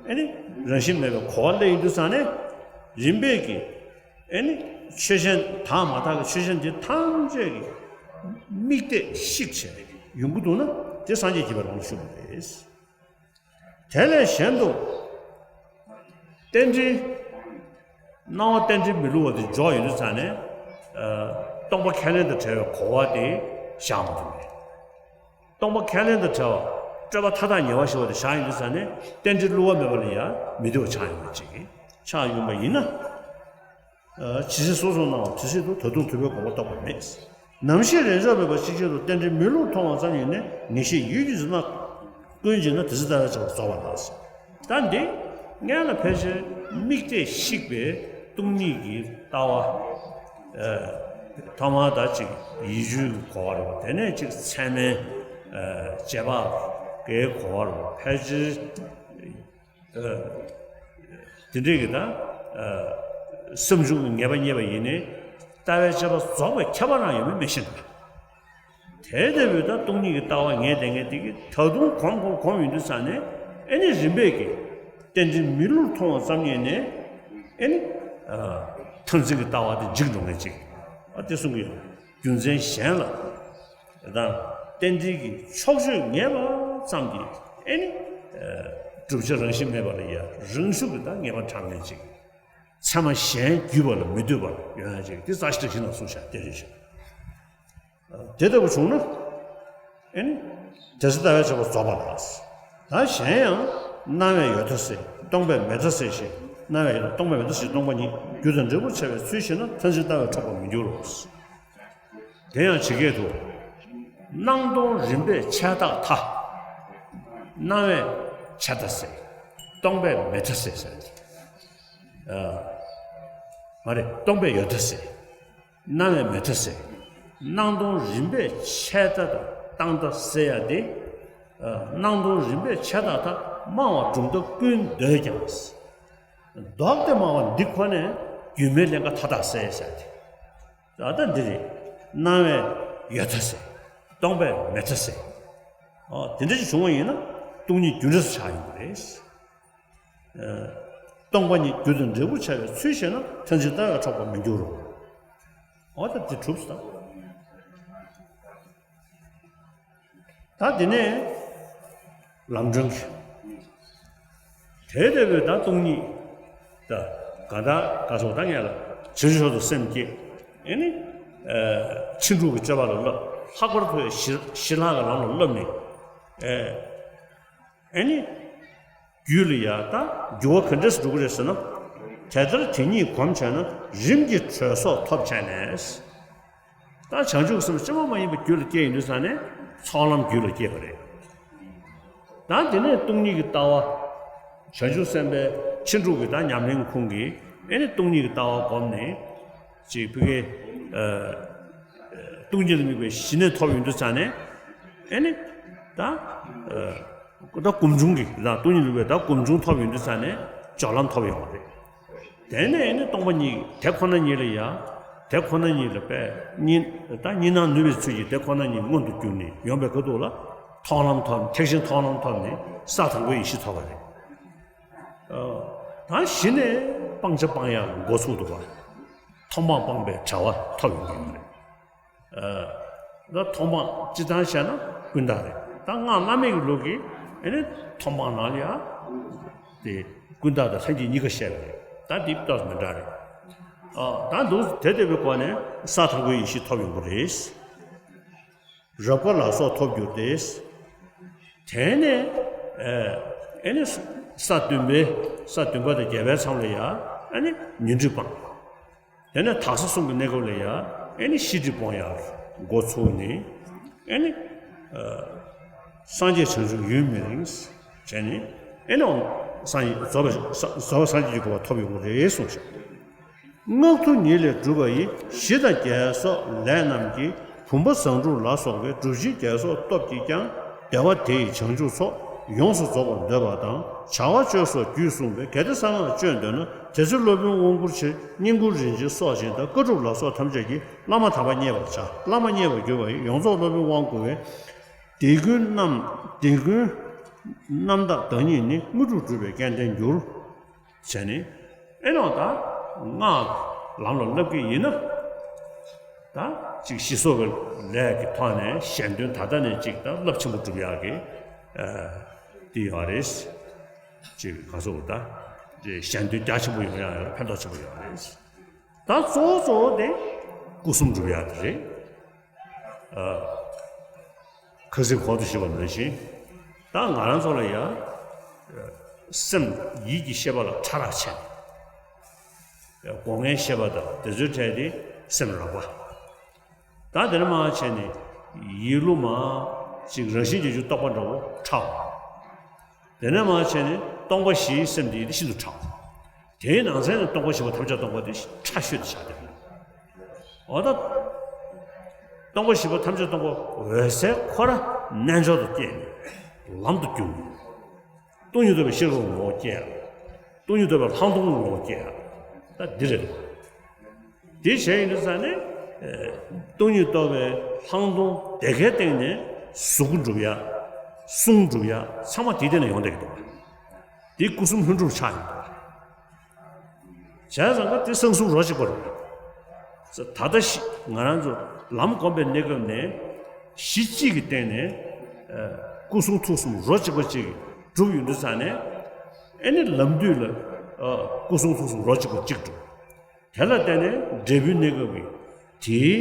ཨེ་ནི་རང་བཞིན་མེད་པའི་གོ་བ་སླེབས་ཡོང་དུས་ཙང་ནས། རིམ་པས་ཀྱིས་ཨེ་ནི་ཆོས་ཅན། དག་མ་དག་གི་ཆོས་ཅན་དེ་ཐམས་ཅད་ཀྱི་དམིགས་གཏད་བཤིག་བྱས་ཡོང་གི་འདུག་ན། དེ་སངས་རྒྱས་བརྒྱུད་པའི་ལམ་ལ་ཞུགས་པ་རེད། དེ་ལས་གཞན་དུ་རྟེན་འབྲེལ། སྣང་བ་རྟེན་འབྲེལ་མི་བསླུ་བ་དེ་འཇོག་ཡོང་དུས་ཙང་ནས། ཨ། སྟོང་པ་ཁས་ལེན་དང་བྲལ་བའི་གོ་བ་དེ་བཞག་མ་ཐུབ་པས། སྟོང་པ་ཁས་ལེན་དང་བྲལ་བ། སྤྲོས་པ་མཐའ་དག་ཉེ་བར་ཞི་བ་དེ་བཞག་ཡོང་དུས་ཙང་ནས། རྟེན་འབྲེལ་བསླུ་བ་མེད་པ་ལ་ཡང་མི་འདུ་བ་ཆགས་ཡོང་བ་ཅིག་ཆགས་ཡོང་བ་ཡིན་ན། ཨ། ཇི་སྲིད་སོ་སོར་སྣང་བ་དེ་སྲིད་དུ། ད་དུང་ཐུབ་པའི་གོ་འཕང་རྟོགས་པ་མེད། ནམ་ཞིག་རེས་འཇོག་མེད་པར་གཅིག་ཆར་དུ། རྟེན་འབྲེལ་མི་བསླུར་མཐོང་བ་ཙམ་ཡིན་ནས། ངེས་ཤེས་ཡུལ་གྱི་རྫུན་མ་ཀུན་བྱེད་ན། དེ་ཚེ་ལྟ་བའི་ཆགས་པ་རྫོགས་པ་ལགས། ད་འདི་སྔོན་ལ་ཕལ་ཆེར་དམིགས་གཏད་བཤིག་པའི་སྟོང་ཉིད་ཀྱི་ལྟ་བ། ཨ། ཐོག་མར་ད་ཅིག་ཡིད་དཔྱོད་ཀྱི་གོ་བ་རེད་པ། དེ་ནས་ཅིག་ཚད་མའི། ཨ། རྗེས་དཔག་གི་གོ་བ་རེད་པ། ཕལ་ཆེར། ཨ། དེ་འདྲའི་གི་ད། ཨ། བསམ་བྱུང་གི་ངེས་པ་རྙེད་པ་ཡིན་ནའི། ལྟ་བའི་དཔྱད་པ་རྫོགས་པའི་ཁྱད་པར་རང་ཡོད་མེད་མི་ཤེས་ན། དེ་ལྟ་བུའི་ད་སྟོང་ཉིད་ཀྱི་ལྟ་བ་ངེས་དེ་ངེས་དེ་གི་ད་དུང་གོམས་གོམས་གོམས་ཡོང་དུས་ཙང་ནས། ཨེ་ནི་རིམ་པས་ཀྱིས་རྟེན་འབྲེལ་མི་བསླུར་མཐོང་བ་ཙམ་ཡིན་ནས། ཨེ་ནི། ཨ། མཐར་འཛིན་གྱི་ལྟ་བ་དེ་འཇིག་འགྲོ་ངེས་ཅིག་ཨ། དེ་གསུང་གི་ཡོད། རྒྱུ་མཚན་གཞན་ལ། དེ་དང་རྟེན་འབྲེལ་གྱི་ཕྱོགས་ཆོས་ངེས་པ་ཙམ་གྱིས། ཨེ་ནི། ཨ། བསྒྲུབ་བྱ་རང་བཞིན་མེད་པ་ལ་ཡང་རང་ཤུགས་ཀྱིས་ད་ངེས་པ་འཆར་ངེས་ཅིག་ཚད་མ་གཞན་བརྒྱུད་པ་ལ་མི་ལྟོས་པར་ཡོང་ཡ་ཅིག་དེ་རྩ་ཤེ་བཀྲ་ཤིས་ནང་གསུངས་བཞག་དེ་རེད་ཤག་དེ་ལྟ་བུ་བྱུང་ན། ཨེ་ནི། དེ་ཚེ་ལྟ་བའི་ཆགས་པ་རྫོགས་པ་ལགས། ད་གཞན་ཡང་། སྣང་བས་ཡོད་མཐའ་སེལ། སྟོང་པས་མེད་མཐའ་སེལ་ཞེས། སྣང་བས་ཡོད་མཐའ། སྟོང་པས་མེད་མཐའ་སེལ། སྟོང་པ་ཉིད། རྒྱུ་དང་འབྲས་བུར་འཆར་བའི་ཚུལ་ཤེས་ན། མཐར་འཛིན་ལྟ་བས་འཕྲོག་པར་མི་འགྱུར་རོ། དེ་ཡང་ཇི་སྐད་དུ། སྣང་སྟོང་རིམ་པས་ཆད་བརྟག་མཐའ། སྣང་བས་ཆད་མཐའ་སེལ། སྟོང་པས་མེད་མཐའ་སེལ་ཟེར། ཨ། མ་རེད། སྟོང་པས་ཡོད་མཐའ་སེལ། སྣང་བས་མེད་མཐའ་སེལ། སྣང་སྟོང་རིམ་པས་ཆད་མཐའ་དང་བརྟག་མཐའ་སེལ་ཡ་དེ། ཨ། སྣང་སྟོང་རིམ་པས་ཆད་བརྟག་མཐའ། སྨྲ་བ་གྲུབ་མཐའ་ཀུན་འདོད་ཀྱང་། ལྡོག་སྟེ་སྨྲ་བ་འདི་ཁོ་ནས། རྒྱུ་མེད་ཀླན་ཀ་མཐའ་དག་སེལ་ཟེར་ཏེ། ད་ལྟ་འདི་རེད། སྣང་བས་ཡོད་མཐའ་སེལ། སྟོང་པས་མེད་མཐའ་སེལ། ཨོ། དེ་འདྲ་ཞིག་བྱུང་བ་ཡིན་ན་སྟོང་ཉིད་རྒྱུ་འབྲས་སུ་ཆགས་ཡོང་གི་རེད། ཨ། སྟོང་པ་ཉིད་རྒྱུ་དང་འབྲས་བུར་བྱ་བའི་ཚུལ་ཤེས་ན་ཐལ་འགྱུར་ལྟ་བས་འཕྲོག་པར་མི་འགྱུར་རོ། འོ་ད་དེ་གྲུབ་སོང་། ད་དེ་ནས་ལམ་སྒྲོན་གྱི། དེ་ལྟ་བུའི་ད་སྟོང་ཉིད་ད་ག་ད་ག་སོགས་ད་ངས་ལ་ཇི་ལྟར་ཕྱོགས་སུ་སེམས་བསྐྱེད། ཨེ་ནི་ཕྱིན་དྲུག་གི་སྤྱོད་པ་ལ་བསླབ། ལྷག་པར་དུ་ཞི་ཞི་ལྷག་གི་ལམ་ལ་བསླབ་ནས། ཨེ་ནི། རྒྱུད་ལ་ཡང་ད་འགྱུར་བ་ག་འདྲས་སུ་འགྲོ་གི་རེད་ཟེར་ན། དེ་ལྟར་དེ་ཉིད་གོམས་བྱས་ན་རིམ་གྱིས་གྲོལ་སོགས་ཐོབ་བྱས་ནས། ད་བྱང་ཆུབ་སེམས་སྤྱི་བོ་མ་ཡིན་པ་རྒྱུད་ལ་སྐྱེས་ཡིན་དུས་ཙང་ནས་ཚོགས་ལམ་རྒྱུད་ལ་སྐྱེས་པ་རེད། ད་དེ་ནས་སྟོང་ཉིད་ཀྱི་ལྟ་བ། བྱང་ཆུབ་སེམས་དཔའི་ཕྱིན་དྲུག་གི་ད་ཉམས་ལེན་ཁུངས་ཀྱིས་ཨེ་ནི་སྟོང་ཉིད་ཀྱི་ལྟ་བ་བསྒོམས་ནས། ཅིག་ཕ་གི་སྟོང་ཉིད་ལ་དམིགས་པའི་ཞི་གནས་ཐོབ་ཡོང་དུས་ཙང་ནས། ཨེ་ནི་ད་ད་སྒོམ་བྱུང་གི་ད་སྟོང་ཉིད་ལ་དམིགས་པའི་ད་སྒོམ་བྱུང་ཐོབ་ཡོང་དུས་ཙང་ནས་སྦྱོར་ལམ་ཐོབ་ཡོང་བ་རེད། དེ་ནས་ཨེ་ནི་སྟོང་པ་ཉིད་དེ་ཁོ་ན་ཉིད་ལ་ཡ། དེ་ཁོ་ན་ཉིད་ལ་པས་གཉིས་ད་གཉིས་སྣང་ནུས་པའི་ཚུལ་གྱིས་དེ་ཁོ་ན་ཉིད་མངོན་དུ་གྱུར་ནས་ཡོང་བའི་ཁ་ཐུག་ལ་མཐོང་ལམ་ཐོབ། ཐེག་ཆེན་མཐོང་ལམ་ཐོབ་ནས་ས་དང་པོའི་ཡེ་ཤེས་ཐོབ་པ་རེད། ད་གཞི་ནས་སྤང་བྱ་སྤང་ཡག་འགོ་ཚུགས་འདུག་པ། མཐོང་སྤང་སྤངས་པའི་བྱ་བ་ཐོབ་ཡོང་གི་ཡོད་རེད། ད་མཐོང་སྤང་སྤྱིར་བཏང་བཤད་ན་ཀུན་བརྟགས་རེད། ད་སྔགས་བླ་མེད་ཀྱི་ལུགས་ཀྱིས་ཨེ་ནི་མཐོང་སྤང་ནང་ལ་ཡང་དེ་ཀུན་བརྟགས་དང་ལྷན་སྐྱེས་གཉིས་ཀ་བཤད་པ་རེད། ད་འདི་ཏོག་ཙམ་མི་འདྲ་རེད། ད་འདུག་དེ་ལྟ་བུའི་སྒོ་ནས་ས་དང་པོའི་ཡེ་ཤེས་ཐོབ་ཡོང་གི་རེད། རབ་དགའ་ལ་སོགས་ཐོབ་འགྱུར་ཏེ། དེ་ནས་ཨེ་ནི་ས་བདུན་པའི་ས་བདུན་པ་དང་བརྒྱད་པའི་མཚམས་ལ་ཡང་ཨེ་ནི་ཉོན་སྒྲིབ་སྤངས། དེ་ནས་དག་ས་གསུམ་གྱི་གནས་སྐབས་ལ་ཡང་ཨེ་ནི་ཤེས་སྒྲིབ་སྤོང་ཡག་འགོ་ཚུགས་ནས་ཨེ་ནི་སངས་རྒྱས་བྱང་ཆུབ་ཡུན་མི་རིང་བྱས་ནས་ཨེ་ནི་སངས་རྒྱས་རྫོགས་པའི་རྫོགས་པའི་སངས་རྒྱས་ཀྱི་གོ་འཕང་ཐོབ་ཡོང་གི་རེད་གསུངས་ཤག་སྔགས་མཐུ་ཉིད་ལས་གྲུབ་པ་ཡི་ཞི་དང་རྒྱས་སོགས་ལས་རྣམས་ཀྱིས་བུམ་པ་བཟང་དྲུག་ལ་སོགས་པའི་སྒྲུབ་གཞི་རྒྱས་སོགས་སྟོབས་ཀྱིས་ཀྱང་བདེ་བ་དེ་ཡི་བྱང་ཆུབ་ཚོགས་ཡོངས་སུ་རྫོགས་པར་འདོད་པ་དང་། བྱ་བ་སྤྱོད་སོགས་རྒྱུད་གསུངས་པས། གལ་ཏེ་གསང་སྔགས་སྤྱོད་འདོད་ན། དེ་ཚེ་སློབ་དཔོན་དབང་བསྐུར་ཕྱིར། བསྙེན་བཀུར་རིན་ཆེན་སྲོག་ཆེན་དང་། བཀའ་སྒྲུབ་ལ་སོགས་ཐམས་ཅད་ཀྱིས། བླ་མ་དམ་པ་མཉེས་པར་བྱ། བླ་མ་མཉེས་པར་གྱུར་པ་ཡིས། ཡོངས་རྫོགས་སློབ་དཔོན་དབང་བསྐུར་བས། དེ་ཀུན་རྣམས་དེ་ཀུན་རྣམ་དག་བདག་ཉིད་ནི། དངོས་གྲུབ་སྒྲུབ་པའི་སྐལ་ལྡན་འགྱུར། བྱས་ནས་ཨེ་ནོ་ད་སྔགས་ལམ་ལ་བསླབ་ཀྱི་ཡིན་ན། ད་ཅིག་ཞི་སོགས་ཀྱི་ལས་ཀྱི་ཐོག་ནས་གཞན་དོན་ད་ལྟ་ནས་ཅིག་ད་རླབས་ཆེན་པོ་སྒྲུབ་ཡག་གི་ཨ་དེ་ཡོད་རེད། ཅིག་ག་སོགས་ད་གཞན་དོན་རྒྱ་ཆེན་པོ་ཡོང་ཡག་ཡོད། ཕན་ཐོགས་ཆེན་པོ་ཡོད་རེད། ད་གཙོ་བོ་གཙོ་བོ་དེ་སྐུ་གསུམ་སྒྲུབ་ཡག་དེ་རེད། ཨ། ཁ་སང་གོང་དུ་ཞུས་པ་ནང་བཞིན། ད་ང་རང་ཚོ་ལ་ཡང་སེམས་ཡིད་ཀྱི་ཤེས་པ་ལ་ཕྲ་རགས་ཆེ། སྒོ་ལྔའི་ཤེས་པ་དང་དེ་ཚོའི་གྲས་དེ་སེམས་རགས་པ། ད་དེ་ནས་མར་བྱས་ནས་ཡིད་བློ་མར་ཅིག་རང་བཞིན་གྱིས་རྒྱུ་རྟོགས་པ་འདྲ་བོ་ཕྲ་བ། དེ་ནས་མར་བྱས་ནས་སྟོང་པ་བཞིའི་སེམས་དེ་ཤིན་ཏུ་ཕྲ་བ། དེའི་ནང་ཚན་ནས་སྟོང་པ་བཞི་པོ་ཐམས་ཅད་སྟོང་པ་དེ་ཕྲ་ཤོས་དེ་ཆགས་བསྡད་པ་རེད། འོ་ད། སྟོང་པ་བཞི་པོ་ཐམས་ཅད་སྟོང་པ་འོད་གསལ་ཁོ་ར་རྣལ་འབྱོར་དུ་སྐྱེས་ནས་ལམ་དུ་གྱུར་ནས། སྟོང་ཉིད་རྟོགས་པའི་ཤེས་རབ་ངོ་བོ་སྐྱེ་ཡག་སྟོང་ཉིད་རྟོགས་པའི་ལྷག་མཐོང་ངོ་བོ་སྐྱེ་ཡག་ད་འདི་རེད་འདུག་དེ་བྱས་ཡིན་དུས་ཙང་ནས། ཨེ། སྟོང་ཉིད་རྟོགས་པའི་ལྷག་མཐོང་དེ་གའི་སྟེང་ནས་གཟུགས་སྐུ་འགྲུབ་ཡག་གསུང་འགྲུབ་ཡག་ཚང་མ་དེའི་སྟེང་ནས་ཡོང་བསྡད་ཀྱི་འདུག་དེ་སྐུ་གསུམ་ལྷུན་གྲུབ་ཆགས་ཡོང་གི་འདུག་བྱས་ཙང་ཀ་དེ་གསང་གསུམ་རོ་གཅིག་པ་རེད། ད་ལྟ་ཤི་ང་རང་ཚོ་ལམ་སྒོམ་པའི་གནས་སྐབས་ནས་གཞི་གཅིག་གི་སྟེང་ནས། ཨ། སྐུ་གསུང་ཐུགས་གསུམ་རོ་གཅིག་པ་གཅིག་གིས་གྲུབ་ཡོང་དུས་ཙང་ནས། ཨེ་ནི་ལམ་དུས་ལ། ཨ། སྐུ་གསུང་ཐུགས་གསུམ་རོ་གཅིག་པ་གཅིག་གྲུབ། དེ་ལ་བརྟེན་ནས་འབྲས་བུའི་གནས་སྐབས་ཀྱི་དེའི་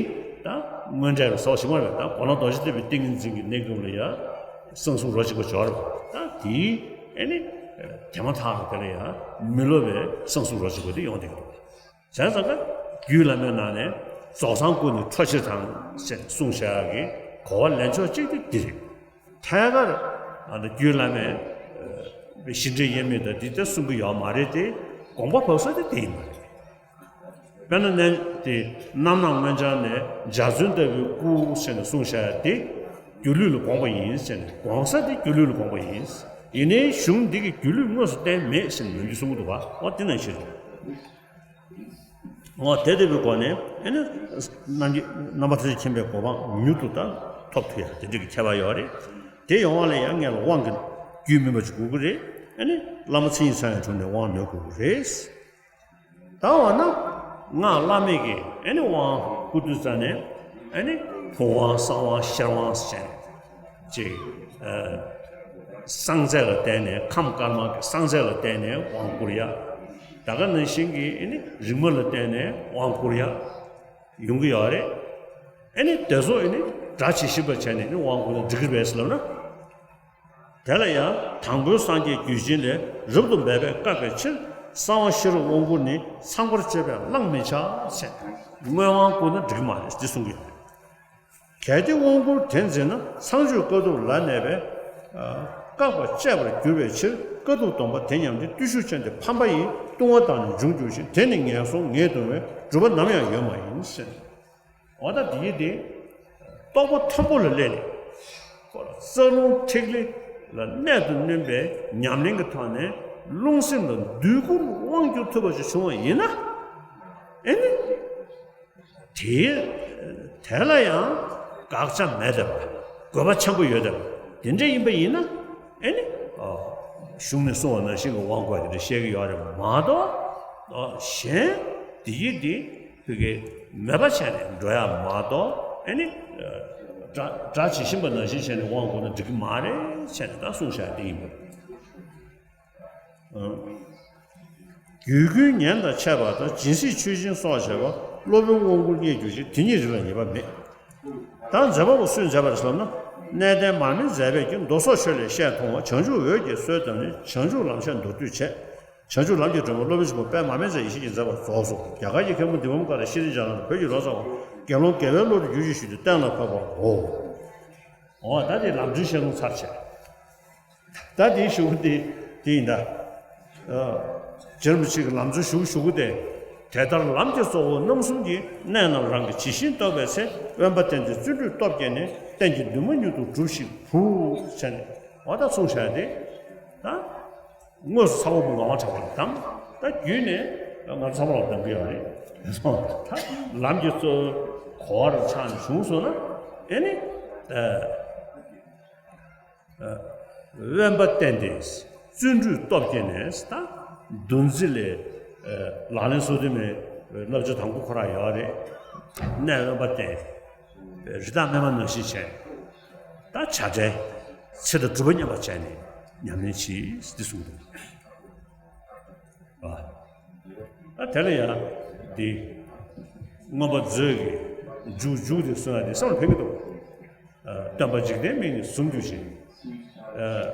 ད་དངོས་འབྲས་ལ་ཟེར་བ་ཞིག་མ་རེད། ད་དགོངས་ལ་རྡོ་རྗེ་ཐེག་པའི་ཏིང་ངེ་འཛིན་གྱི་གནས་སྐབས་ལ་ཡང་གསང་གསུམ་རོ་གཅིག་པ་སྦྱོར་བ། ད་དེའི་ཨེ་ནི་དེ་མ་ཐག་ལ་དེ་ལ་ཡང་མི་སློབ་པའི་གསང་གསུམ་རོ་གཅིག་པ་དེ་ཡོང་བསྡད་ཀྱི་འདུག་བྱས་ཙང་ཀ་རྒྱུད་བླ་མའི་ནང་ནས་རྫོགས་སངས་སྐུ་ནི་འཕྲོ་ཕྱིར་དང་ཞེས་གསུངས་བཞག་གི་གོ་བ་ལེན་ཕྱོགས་གཅིག་དེ་འདི་རེད། ཐད་ཀར་ཨ་ནི་རྒྱུད་བླ་མའི་ཨ་ཞི་འགྲིབ་དབྱེར་མེད་དང་འདི་ལྟར་གསུང་གི་ཡོད་མ་རེད་དེ། དགོངས་པ་བབས་ས་དེ་དེ་ཡིན་པ་རེད། དཔེར་ན་ནི་དེ་རྣམ་སྣང་མངོན་བྱང་ནས་འཇའ་ཚོན་ལྟ་བུའི་སྐུ་ཟེར་ནས་གསུངས་བཞག་དེ་སྒྱུ་ལུས་ལ་དགོངས་པ་ཡིན་ཟེར་ནས། དགོངས་ས་དེ་སྒྱུ་ལུས་ལ་དགོངས་པ་ཡིན། ཡིན་ནའི་གཞུང་འདི་གིས་སྒྱུ་ལུས་དངོས་སུ་བསྟན་མེད་ཟེར་ནས་ནམ་རྒྱུན་གསུང་གི་འདུག་ག་འོ་དེ་ནང་བཞིན་རེད། འོ་དེ་ལྟ་བུའི་སྒོ་ནས་ཨེ་ནི་རྣམ་རྣམ་པ་ཐམས་ཅད་མཁྱེན་པའི་གོ་འཕང་མྱུར་དུ་ད་ཐོབ་ཐུབ་ཡ་དེ་འདྲ་གི་ཁྱད་པར་ཡོད་རེད། དེ་ཡོང་བ་ལ་ཡང་ངེད་ལ་དབང་གི་རྒྱུད་སྨིན་པ་ཅིག་དགོས་ཀྱི་རེད། ཨ་ནི་བླ་མ་མཚན་ཉིད་ཚང་བའི་དྲུང་ནས་དབང་ཉོ་དགོས་ཀྱི་རེད། ད་འོ་ན་སྔགས་བླ་མེད་ཀྱི་ཨ་ནི་དབང་བསྐུར་དུས་ཙ་ནས་ཨ་ནི་བུམ་དབང་གསང་དབང་ཤེར་དབང་ཟེར་ནས་ཅིག་ཨ་གསང་རྫས་ལ་བརྟེན་ནས་ཁམས་དཀར་དམར་གྱི་གསང་རྫས་ལ་བརྟེན་ནས་དབང་བསྐུར་ཡ། ད་ག་ནང་བཞིན་གྱི་ཨ་ནི་རིག་མ་ལ་བརྟེན་ནས་དབང་བསྐུར་ཡ་ཡོང་གི་ཡོད་རེད། ཨ་ནི་དེ་ཚོ་ཨ་ནི་སྒྲ་ཇི་བཞིན་པ་བྱས་ནས་ཨ་ནི་དབང་བསྐུར་ན་འགྲིག་གི་རེད་ཟེར་ལབ་ན། དེ་ལ་ཡང་དང་པོའི་སངས་རྒྱས་རྒྱུད་བཞི་ལས་རབ་ཏུ་འབད་པས་བཀག་པའི་ཕྱིར། གསང་བ་ཤེས་རབ་དབང་བསྐུར་ནི། ཚངས་པར་སྤྱོད་པས་བླང་མི་བྱ་ཟེར། དངོས་དབང་བསྐུར་ན་འགྲིག་གི་མ་རེད་ཅེས་གསུང་གི་ཡོད། གལ་ཏེ་དབང་བསྐུར་དེ་འཛིན་ན། ཚངས་སྤྱོད་དཀའ་ཐུབ་ལ་གནས་པས་བཀག་པ་བཅད་པར་འགྱུར་བའི་ཕྱིར། དཀའ་ཐུབ་སྡོམ་པ་དེ་ཉམས་ཏེ། བརྟུལ་ཞུགས་ཅན་དེ་ཕམ་པ་ཡིས། ལྟུང་བ་དག་ནི་འབྱུང་འགྱུར་ཞིང་། དེ་ནི་ངན་སོང་ངས་འདོང་བས། སྒྲུབ་པ་ནམ་ཡང་ཡོད་མ་ཡིན་ཟེར། འོ་ད་དེ་ཡིན་ཏེ། རྟོགས་པ་མཐོན་པོ་ལ་སླེབས་ནས། རྩ་རླུང་ཐིག་ལེ་ལ་གནད་དུ་བསྣུན་པའི་ཉམས་ལེན་གྱི་ཐོག་ནས་རླུང་སེམས་ལ་འདུལ་ཁུར་དབང་བསྒྱུར་ཐུབ་པ་ཞིག་བྱུང་བ་ཡིན་ན། ཨེ་ནི། དེའི་དེ་ལ་ཡང་དགག་བྱ་མེད་དམ། དགོས་པ་ཆེན་པོ་ཡོད་དམ། དེ་འདྲ་ཡིན་པ་ཡིན་ན། ཨེ་ནི། གཞུང་ནས་གསུངས་པ་ནང་བཞིན་གྱི་དབང་བསྐུར་དེ་འདྲ་བཤད་ཀྱི་ཡོད་རེད་མ་གཏོགས། གཞན་དེ་ཡིན་དེ། ཕ་གི་མེད་པ་བྱས་ནས་འགྲོ་ཡ་མ་གཏོགས། ཨེ་ནི། སྒྲ་སྒྲ་ཇི་བཞིན་པ་ནང་བཞིན་བྱས་ནས་དབང་བསྐུར་ན་འགྲིག་གི་མ་རེད་བྱས་ནས་ད་གསུངས་བཞག་དེ་ཡིན་པ། རྒྱུད་ཀུན་ཉན་དང་འཆད་པ་དང་། སྦྱིན་སྲེག་མཆོད་སྦྱིན་སོགས་བྱེད་པ། སློབ་དཔོན་དབང་བསྐུར་རྙེད་གྱུར་ཅིག། དེ་ཉིད་རིགས་ལ་ངེས་པ་མེད། ད་མཛད་པ་པོ་སུས་མཛད་པ་རེད་ཟེར་ན། གནས་བརྟན་མར་མེ་མཛད་པས་ཀྱི། མདོ་སོགས་ཆོས་ལས་བཤད་མཐོང་བ། བྱང་ཆུབ་འོད་ཀྱི་སྲོལ་དམ་ནི། བྱང་ཆུབ་ལམ་བཤད་མདོར་བསྡུས་བྱས། བྱང་ཆུབ་ལམ་གྱི་སྒྲོན་མ་སློབ་དཔོན་ཆེན་པོ་དཔལ་མར་མེ་མཛད་ཡེ་ཤེས་ཀྱིས་མཛད་པ་རྫོགས་སོ། རྒྱ་གར་གྱི་མཁན་པོ་འདུས་པ་མ་ཀ་ལ་ཤྲཱི་ཛྙཱ་ན། བོད་ཀྱི་ལོ་ཙཱ་བ་དགེ་སློང་དགེ་བའི་བློ་གྲོས་རྒྱུད་ཀྱི་ཞུ་དེ་གཏན་ལ་ཕབ་པའོ། འོ་ད་དེ་ལམ་འགྲོའི་བཤད་ལུང་ཚར་བྱས། ད་དེའི་གཞུག་གུ་དེ་དེ་ཡིན་ད། རྗེ་རིན་པོ་ཆེ་གི་ལམ་འགྲོའི་གཞུག་གུ་གཞུག་གུ་དེ། དེ་ལྟར་ལམ་གྱི་གཙོ་བོ་རྣམ་གསུམ་གྱི། གནད་རྣམས་རང་གིས་ཇི་བཞིན་རྟོགས་པའི་ཚེ། དབེན་པ་བསྟེན་ཏེ་བརྩོན་འགྲུས་སྟོབས་བསྐྱེད་ནས། རྟེན་གྱི་འདུན་མ་མྱུར་དུ་འགྲུབ་ཤིག་བུ། ཟེར་ནས་འོ་ད་གསུངས་བཞག་དེ། ད་དངོས་སུ་ཚ་བོ་བུ་ངག་དབང་གྲགས་པ་ལ་གདམས། ད་བརྒྱུད་ནས་ང་ཚ་བོ་ལ་གདམས་ཀྱི་ཡོད་རེད། ད་ལམ་གྱི་གཙོ་བོ་གོ་བར་ཆགས་ནས་བྱུང་སོང་ན། ཨེ་ནི། དབེན་པ་བསྟེན་ཏེ་བརྩོན་འགྲུས་སྟོབས་བསྐྱེད་ནས། ད་འདུ་འཛི་ལས་ལག་ལེན་སོ་བདུན་མའི་བསླབ་བྱ་དང་པོ་ཁོ་རང་ཡོད་རེད། གནས་དབེན་པ་བསྟེན། རི་དྭགས་སྨན་མ་ནང་བཞིན་བྱས། ད་བྱ་བྲལ་ཚེ་དང་སྒྲུབ་པ་མཉམ་པར་བྱས་ནས་ཉམས་ལེན་གྱིས་འདི་གསུངས་འདུག་ཨ། ད་དེ་ལ་ཡང་འདི་མངོན་པ་མཛོད་ཀྱི་མཇུག་མཇུག་དེ་གསུང་ཡ་དེ་བསམ་བློ་འཕེན་གྱི་འདུག་ཨ། སྟོན་པ་འཇིག་རྟེན་མིག་ནི་ཟུམ་གྱུར་ཅིང་། ཨ།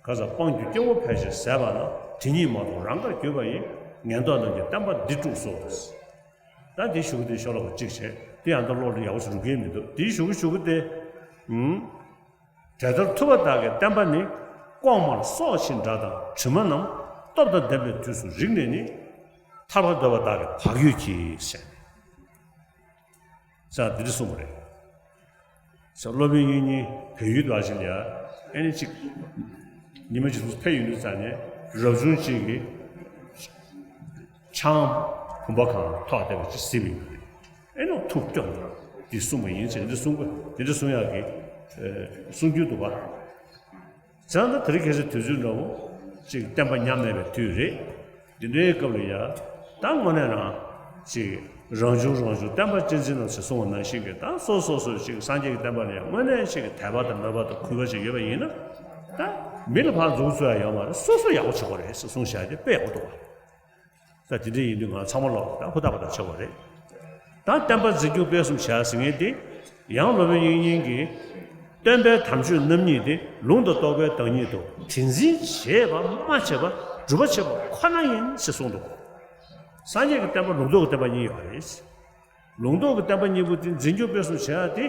ག་ས་སྤང་རྒྱུད་སྐྱེ་བོ་ཕལ་ཆེར་ཟད་པ་ལ། དེ་ཉིད་མ་མཐོང་རང་དགར་གྱུར་པ་ཡི། ངན་རྟོག་རྣམས་ཀྱིས་བསྟན་པ་འདི་དཀྲུགས་སོ། ད་འདི་གཞུག་གུ་དེ་ཤོ་ལོ་ཀ་གཅིག་བྱས། དེ་ཡང་ད་བློ་ལ་ཡག་པོ་ཞིག་འགྲོ་གི་མི་འདུག་དེའི་གཞུག་གུ་གཞུག་གུ་དེ། ཨུམ། དེ་ལྟར་ཐུབ་པ་དག་གི་བསྟན་པ་ནི། ལྐོག་མར་སྲོག་ཕྱིན་དགྲ་དང་གྲིབ་མ་རྣམས། སྟོབས་དང་ལྡན་པའི་དུས་སུ་རིག་ནས་ནི། ཐར་པར་འདོད་པ་དག་གིས་བག་ཡོད་ཀྱིས་ཟེར། ས་འདི་འདྲ་གསུངས་པ་རེད། ས་སློབ་དཔོན་དབྱིག་གཉེན་བལ་ཡུལ་དུ་བ་ཞིག་ལ་ཡ། ཨེ་ནི་གཅིག་ཉི་མ་གཅིག་ཏུ་ཕེབས་ཡོང་དུས་ཙ་ནས་རབ་བྱུང་གཅིག་གིས་ཆང་བུམ་པ་གང་ཐོག་བསྡད་པ་ཅིག་གཟིགས་པ་ཡིན། ཨེ་ནི་ཐུགས་སྐྱོ་ནས་འདི་གསུངས་པ་ཡིན་ཟེར་འདི་གསུང་དགོས་འདི་འདྲ་གསུང་ཡག་གི་གསུང་རྒྱུན་འདུག་བ། བྱས་ཙང་ད་དེ་རིང་ཁ་སང་དུས་ཚོད་འདྲ་བོ་ཅིག་བསྟན་པ་ཉམས་མེད་པའི་དུས་རེད། འདི་འདྲའི་སྐབས་ལ་ཡ། ད་དངོས་གནས་རང་ཅིག་རང་བྱུང་རང་བྱུང་བསྟན་པ་གཅེས་འཛིན་ནོ་ཞེས་གསུངས་པ་ནང་བཞིན་གྱི། ད་སོ་སོ་སོ་ཅིག་སངས་རྒྱས་ཀྱི་བསྟན་པ་ལ་ཡ་དངོས་གནས་ཅིག་དད་པ་དང་མོས་པ་དང་གུས་པ་ཅིག་ཡོད་པ་ཡིན་ན། ད་མི་ལ་ཕར་མཛུབ་བཙུགས་ཡ་ཡོད་མ་རེད། སོ་སོ་ཡག་པོ་བྱེད་དགོས་རེད་ཟེར་གསུངས་བཞག་དེ་དཔེ་ཡག་པོ་འདུག་བ། ད་དེ་འདྲ་ཡིན་དུས་ང་ཚང་མ་ལོག་ད་ཧུར་ཐག་པ་ད་ཆགས་པ་རེད། ད་བསྟན་པ་འཛིན་སྐྱོང་སྤེལ་གསུམ་བྱ་ཟེར་མཁན་དེ། ཡང་སློབ་དཔོན་དབྱིག་གཉེན་གྱིས། སྟོན་པའི་དམ་ཆོས་རྣམ་གཉིས་ཏེ། ལུང་དང་རྟོགས་པའི་བདག་ཉིད་དོ། དེ་འཛིན་བྱེད་པ་སྨྲ་བྱེད་པ། སྒྲུབ་པ་བྱེད་པ་ཁོ་ན་ཡིན་ཞེས་གསུངས་འདུག་སངས་རྒྱས་ཀྱི་བསྟན་པ་ལུང་རྟོགས་ཀྱི་བསྟན་པ་གཉིས་ཡོད་རེད། ལུང་རྟོགས་ཀྱི་བསྟན་པ་གཉིས་པོ་དེ་འཛིན་སྐྱོང་སྤེལ་གསུམ་བྱེད་ཡ་དེ།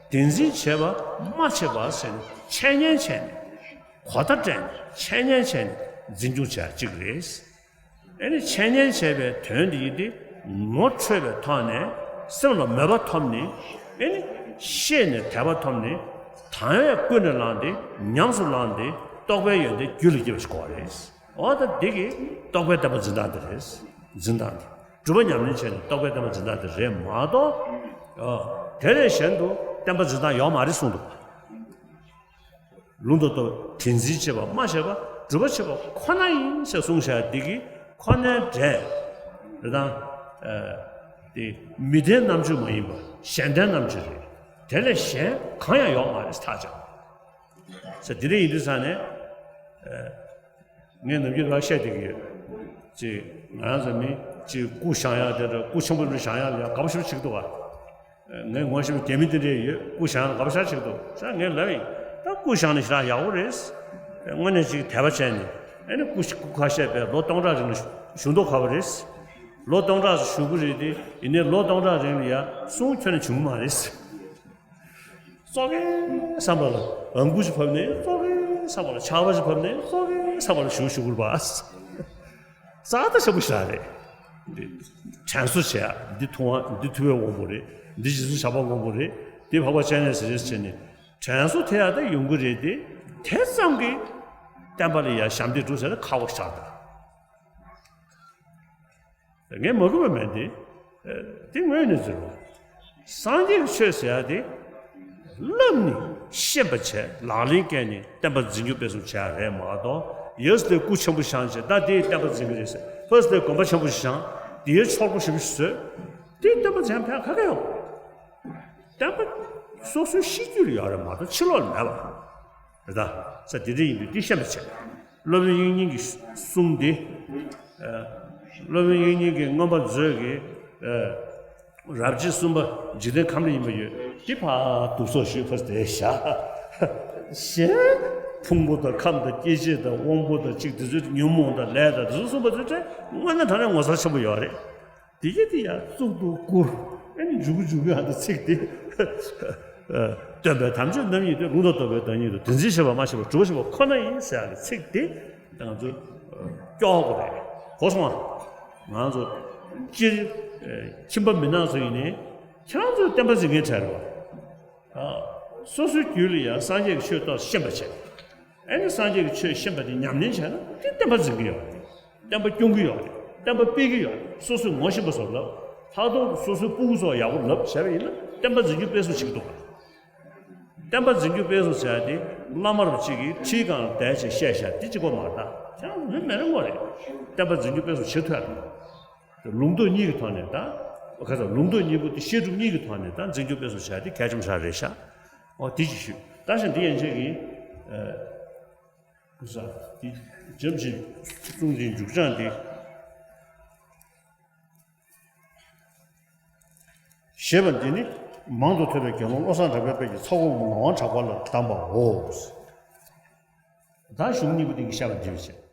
དེ་འཛིན་བྱེད་པ་སྨྲ་བྱེད་པ་ཟེར་ནས་འཆད་ཉན་བྱས་ནས། གོ་བརྡ་སྤྲད་ནས་འཆད་ཉན་བྱས་ནས་འཛིན་སྐྱོང་བྱེད་ཡ་གཅིག་རེད། ཨེ་ནི་འཆད་ཉན་བྱས་པའི་དོན་འདི་ཡིན་ཏེ། ངོ་འཕྲོད་པའི་ཐོག་ནས་སེམས་ལ་མོས་པ་ཐོབ་ནས། ཨེ་ནི་ཤེས་ནས་དད་པ་ཐོབ་ནས། དང་བས་ཀུན་ནས་བསླངས་ཏེ་ཉམས་སུ་བླངས་ཏེ་རྟོགས་པའི་ཡོན་ཏན་རྒྱུད་ལ་སྐྱེ་བ་ཞིག་དགོས་པ་རེད། འོ་ད་འདི་གི་རྟོགས་པའི་བསྟན་པ་འཛིན་སྟངས་འདི་རེད། འཛིན་སྟངས་འདི། སྒྲུབ་པ་ཉམས་ལེན་བྱས་ནས་རྟོགས་པའི་བསྟན་པ་འཛིན་སྟངས་འདི་རེད་མ་གཏོགས། ཨ། དེ་ལས་གཞན་དུ་བསྟན་པ་འཛིན་སྟངས་ཡོད་མ་རེད་གསུངས་འདུག་ལུང་དང་རྟོགས་དེ་འཛིན་བྱེད་པ་སྨྲ་བྱེད་པ། སྒྲུབ་པ་བྱེད་པ་ཁོ་ན་ཡིན་ཞེས་གསུངས་བཞག་འདི་གི་ཁོ་ནའི་སྒྲས་རེད་དང་། ཨ། དེ་མི་ལྡན་རྣམ་འགྱུར་མ་ཡིན་པ་གཞན་ལྡན་རྣམ་འགྱུར་རེད། དེ་ལས་གཞན་གང་ཡང་ཡོད་མ་རེད་ཐག་བཅད། ས་དེ་འདྲ་ཡིན་དུས་ས་ནས། ཨ། ངས་ནམ་རྒྱུན་རང་བཤད་བསྡད་ཀྱི་ཡོད། ཅིག་ང་རང་ཚོ་མི་ཅིག་སྐུ་བཞེངས་ཡག་དེ་འདྲ་སྐུ་ཆེན་པོ་འདྲ་བཞེངས་ཡག་ལ་ཡ་དགའ་པོ་ཞེ་པོ་བྱེད་ཀྱི་འདུག་བ། ངས་ངོ་ཤེས་པ་རྒྱ་མི་དེ་འདྲས་ཡོད། སྐུ་བཞེངས་ཡག་ལ་དགའ་པོ་ཞེ་པོ་བྱེད་ཀྱི་འདུག་ས། ངས་ལབ་ཡིན། ད་སྐུ་བཞེངས་ནས་ཞེ་དྲག་ཡག་པོ་རེད། དངོས་གནས་ཅིག་དད་པ་བྱས་ནས་ཨ་ནི་སྐུ་སྐུ་ཁ་ཤས་པས་ལོ་སྟོང་ཕྲག་རིང་ལ་བཞུགས་མདོག་ཁ་པོ་རེད། ལོ་སྟོང་ཕྲག་བཞུགས་ཀྱི་རེད་དེ། ཡིན་ནའི་ལོ་སྟོང་ཕྲག་རིང་ལ་ཡ་གསུང་ཁྱོན་ནས་བྱུང་གི་མ་རེད། ཙོག་གེ་བསམ་པ་ལ་ཨམ་ཁུ་ཞིག་བབས་ནས། ཙོག་གེ་བསམ་པ་ལ་ཆར་པ་ཞིག་བབས་ནས། ཙོག་གེ་བསམ་པ་ལ་ཞུ་ཞུ་དགོས་པ། ཙག་ད་ཞེ་པོ་ཞིག་རེད། འདི་དྲན་གསོ་བྱེད་ཡག་འདི་ཐུབ་དབང་འདི་ཐུབ་པའི་དབང་པོ་རེད། འདི་རྗེ་བཙུན་ཞབས་པད་སྔོན་པོ་རེད། འདི་འཕགས་པ་སྤྱན་རས་གཟིགས་རེད་བྱས་ནས་དྲན་གསོ་ཐེབས་ཡག་ད་ཡོང་གི་རེད་དེ། དེ་ཙམ་གྱིས་བསྟན་པ་ལ་ཡ་ཞབས་འདེགས་སྒྲུབ་ཟེར་ན་ཁག་པོ་ཞིག་ཆགས་འདུག་ངས་མ་གུས་པ་མེད་དེ། ཨ། དེ་དངོས་གནས་ཟེར་བ། སངས་རྒྱས་ཀྱི་ཆོས་ཟེར་ཡག་དེ་བསླབས་ནས་ཤེས་པ་བྱས། ལག་ལེན་བཀལ་ནས་བསྟན་པ་འཛིན་སྐྱོང་སྤེལ་གསུམ་བྱེད་ཡག་རེད་མ་གཏོགས། ཡོད་ས་དེ་སྐུ་ཆེན་པོ་བཞེངས་བྱས་ད་དེས་བསྟན་པ་འཛིན་གྱི་རེད་ཟེར། ཕར་ས་དེ་དགོན་པ་ཆེན་པོ་ཞིག་བཞེངས། དེའི་ཆོས་སྒོ་ཞེ་པོ་ཞིག་བཟོས། དེས་བསྟན་པ་འཛིན་ཕན་ག་ག་ཡོད། བསྟན་པ་སོ་སོའི་གཤིས་རྒྱུད་ལ་ཡོད་རེད་མ་གཏོགས་ཕྱི་ལོགས་ལ་མེད་པ་རེད་ད། ས་དེ་འདྲ་ཡིན་དུས་འདི་ཤེས་པ་བྱས། སློབ་དཔོན་དབྱིག་གཉེན་གྱི་གསུང་དེ། ཨ། སློབ་དཔོན་དབྱིག་གཉེན་གྱི་མངོན་པ་མཛོད་ཀྱི། ཨ། རབ་བྱེད་གསུམ་པ་འཇིག་རྟེན་ཁམས་ལ་ཡིན་པ་ཡོད། དེ་ཕར་བསྡུ་གསོག་ཞུས། ཕར་དེ་བཞག་གཞན་ཕུང་པོ་དང་ཁམས་དང་སྐྱེ་མཆེད་དང་དབང་པོ་དང་གཅིག་དེ་ཚོའི་ཉོན་མོངས་དང་ལས་དང་དེ་ཚོ་གསུངས་པ་ཚོ་དེ་དངོས་གནས་དྲང་གནས་ངོ་མཚར་ཆེན་པོ་ཡོད་རེད། དེ་གི་དེ་ཡང་གཙུག་ཏུ་བཀུར། ཨེ་ནི་འཇུག་གི་འཇུག་གི་ཧ་ད་ཚིག་དེ། སྟོན་པའི་དམ་ཆོས་རྣམ་གཉིས་ཏེ། ལུང་དང་རྟོགས་པའི་བདག་ཉིད་དོ། དེ་འཛིན་བྱེད་པ་སྨྲ་ཤེས་པ། སྒྲུབ་པ་བྱེད་པ་ཁོ་ན་ཡིན་ཟེར་ཡག་གི་ཚིག་དེ་ང་ཚོས་སྐྱོར་དགོས་རེད། གོ་སོང་ང་། ང་ཚོ་སྤྱིར་ཁྱིམ་པ་མི་ནག་ཚོ་ཡིན་ནའི་ཁྱེད་རང་ཚོས་བསྟན་པ་འཛིན་མཁན་གྲས་རེད་བ། སོ་སོའི་རྒྱུད་ལ་ཡང་སངས་རྒྱས་ཀྱི་ཆོས་ཐོག་ཤེས་པ་བྱེད། ཨ་ནི་སངས་རྒྱས་ཀྱི་ཆོས་ཤེས་པ་དེ་ཉམས་ལེན་བྱས་ན་དེ་བསྟན་པ་འཛིན་གྱི་ཡོད་རེད། བསྟན་པ་སྐྱོང་གི་ཡོད་རེད། བསྟན་པ་སྤེལ་གྱི་ཡོད་རེད། སོ་སོས་ངོ་ཤེས་པ་ཚོར་ལབ། ལྷག་ཏུ་སོ་སོའི་སྤུ་གུ་ཚོར་ཡག་པོ་ལབ་བྱས་པ་ཡིན་ན་བསྟན་པ་འཛིན་སྐྱོང་སྤེལ་གསུམ་བྱེད་ཀྱི་འདུག་ག། བསྟན་པ་འཛིན་སྐྱོང་སྤེལ་གསུམ་བྱས་ཏེ་བླ་མ་རབ་གཅིག་གིས་ཁྲིའི་སྒང་ལ་བསྡད་བྱས་བཤད་བཞག་འདི་གཅིག་པོ་མ་རེད་ད། ཁྱེད་རང་ལུས་མེ་རེ་ངོ་རེད། བསྟན་པ་འཛིན་སྐྱོང་སྤེལ་གསུམ་བྱེད་ཐུབ་ཡག་དང་། ལུང་རྟོགས་གཉིས་ཀྱི་ཐོག་ནས་ད། ཁ་ཚ་ལུང་རྟོགས་གཉིས་པོ་དེ་བཤད་སྒྲུབ་གཉིས་ཀྱི་ཐོག་ནས་ད་འཛིན་སྐྱོང་སྤེལ་གསུམ་བྱས་ཏེ་གལ་ཆེན་པོ་ཞིག་རེད་ཤག་འོ་དེ་ཅིག་ཞུ། ད་ཞིང་འདི་ཡན་ཆད་ཀྱི། ཨ། ཁ་ཚ་འདི་འཇམ་ཞིང་གསུང་གི་མཇུག་བྱང་འདི། ཞེས་པ་འདི་ནི་མང་དུ་ཐོས་པའི་དགེ་སློང་བློ་བཟང་གྲགས་པའི་དཔལ་གྱི་ཚ་ཁོག་ངག་དབང་གྲགས་པ་ལ་གདམས་པའོ། ད་གཞུང་གཉིས་པོ་འདི་གི་བཤད་པ་འདི་བྱས།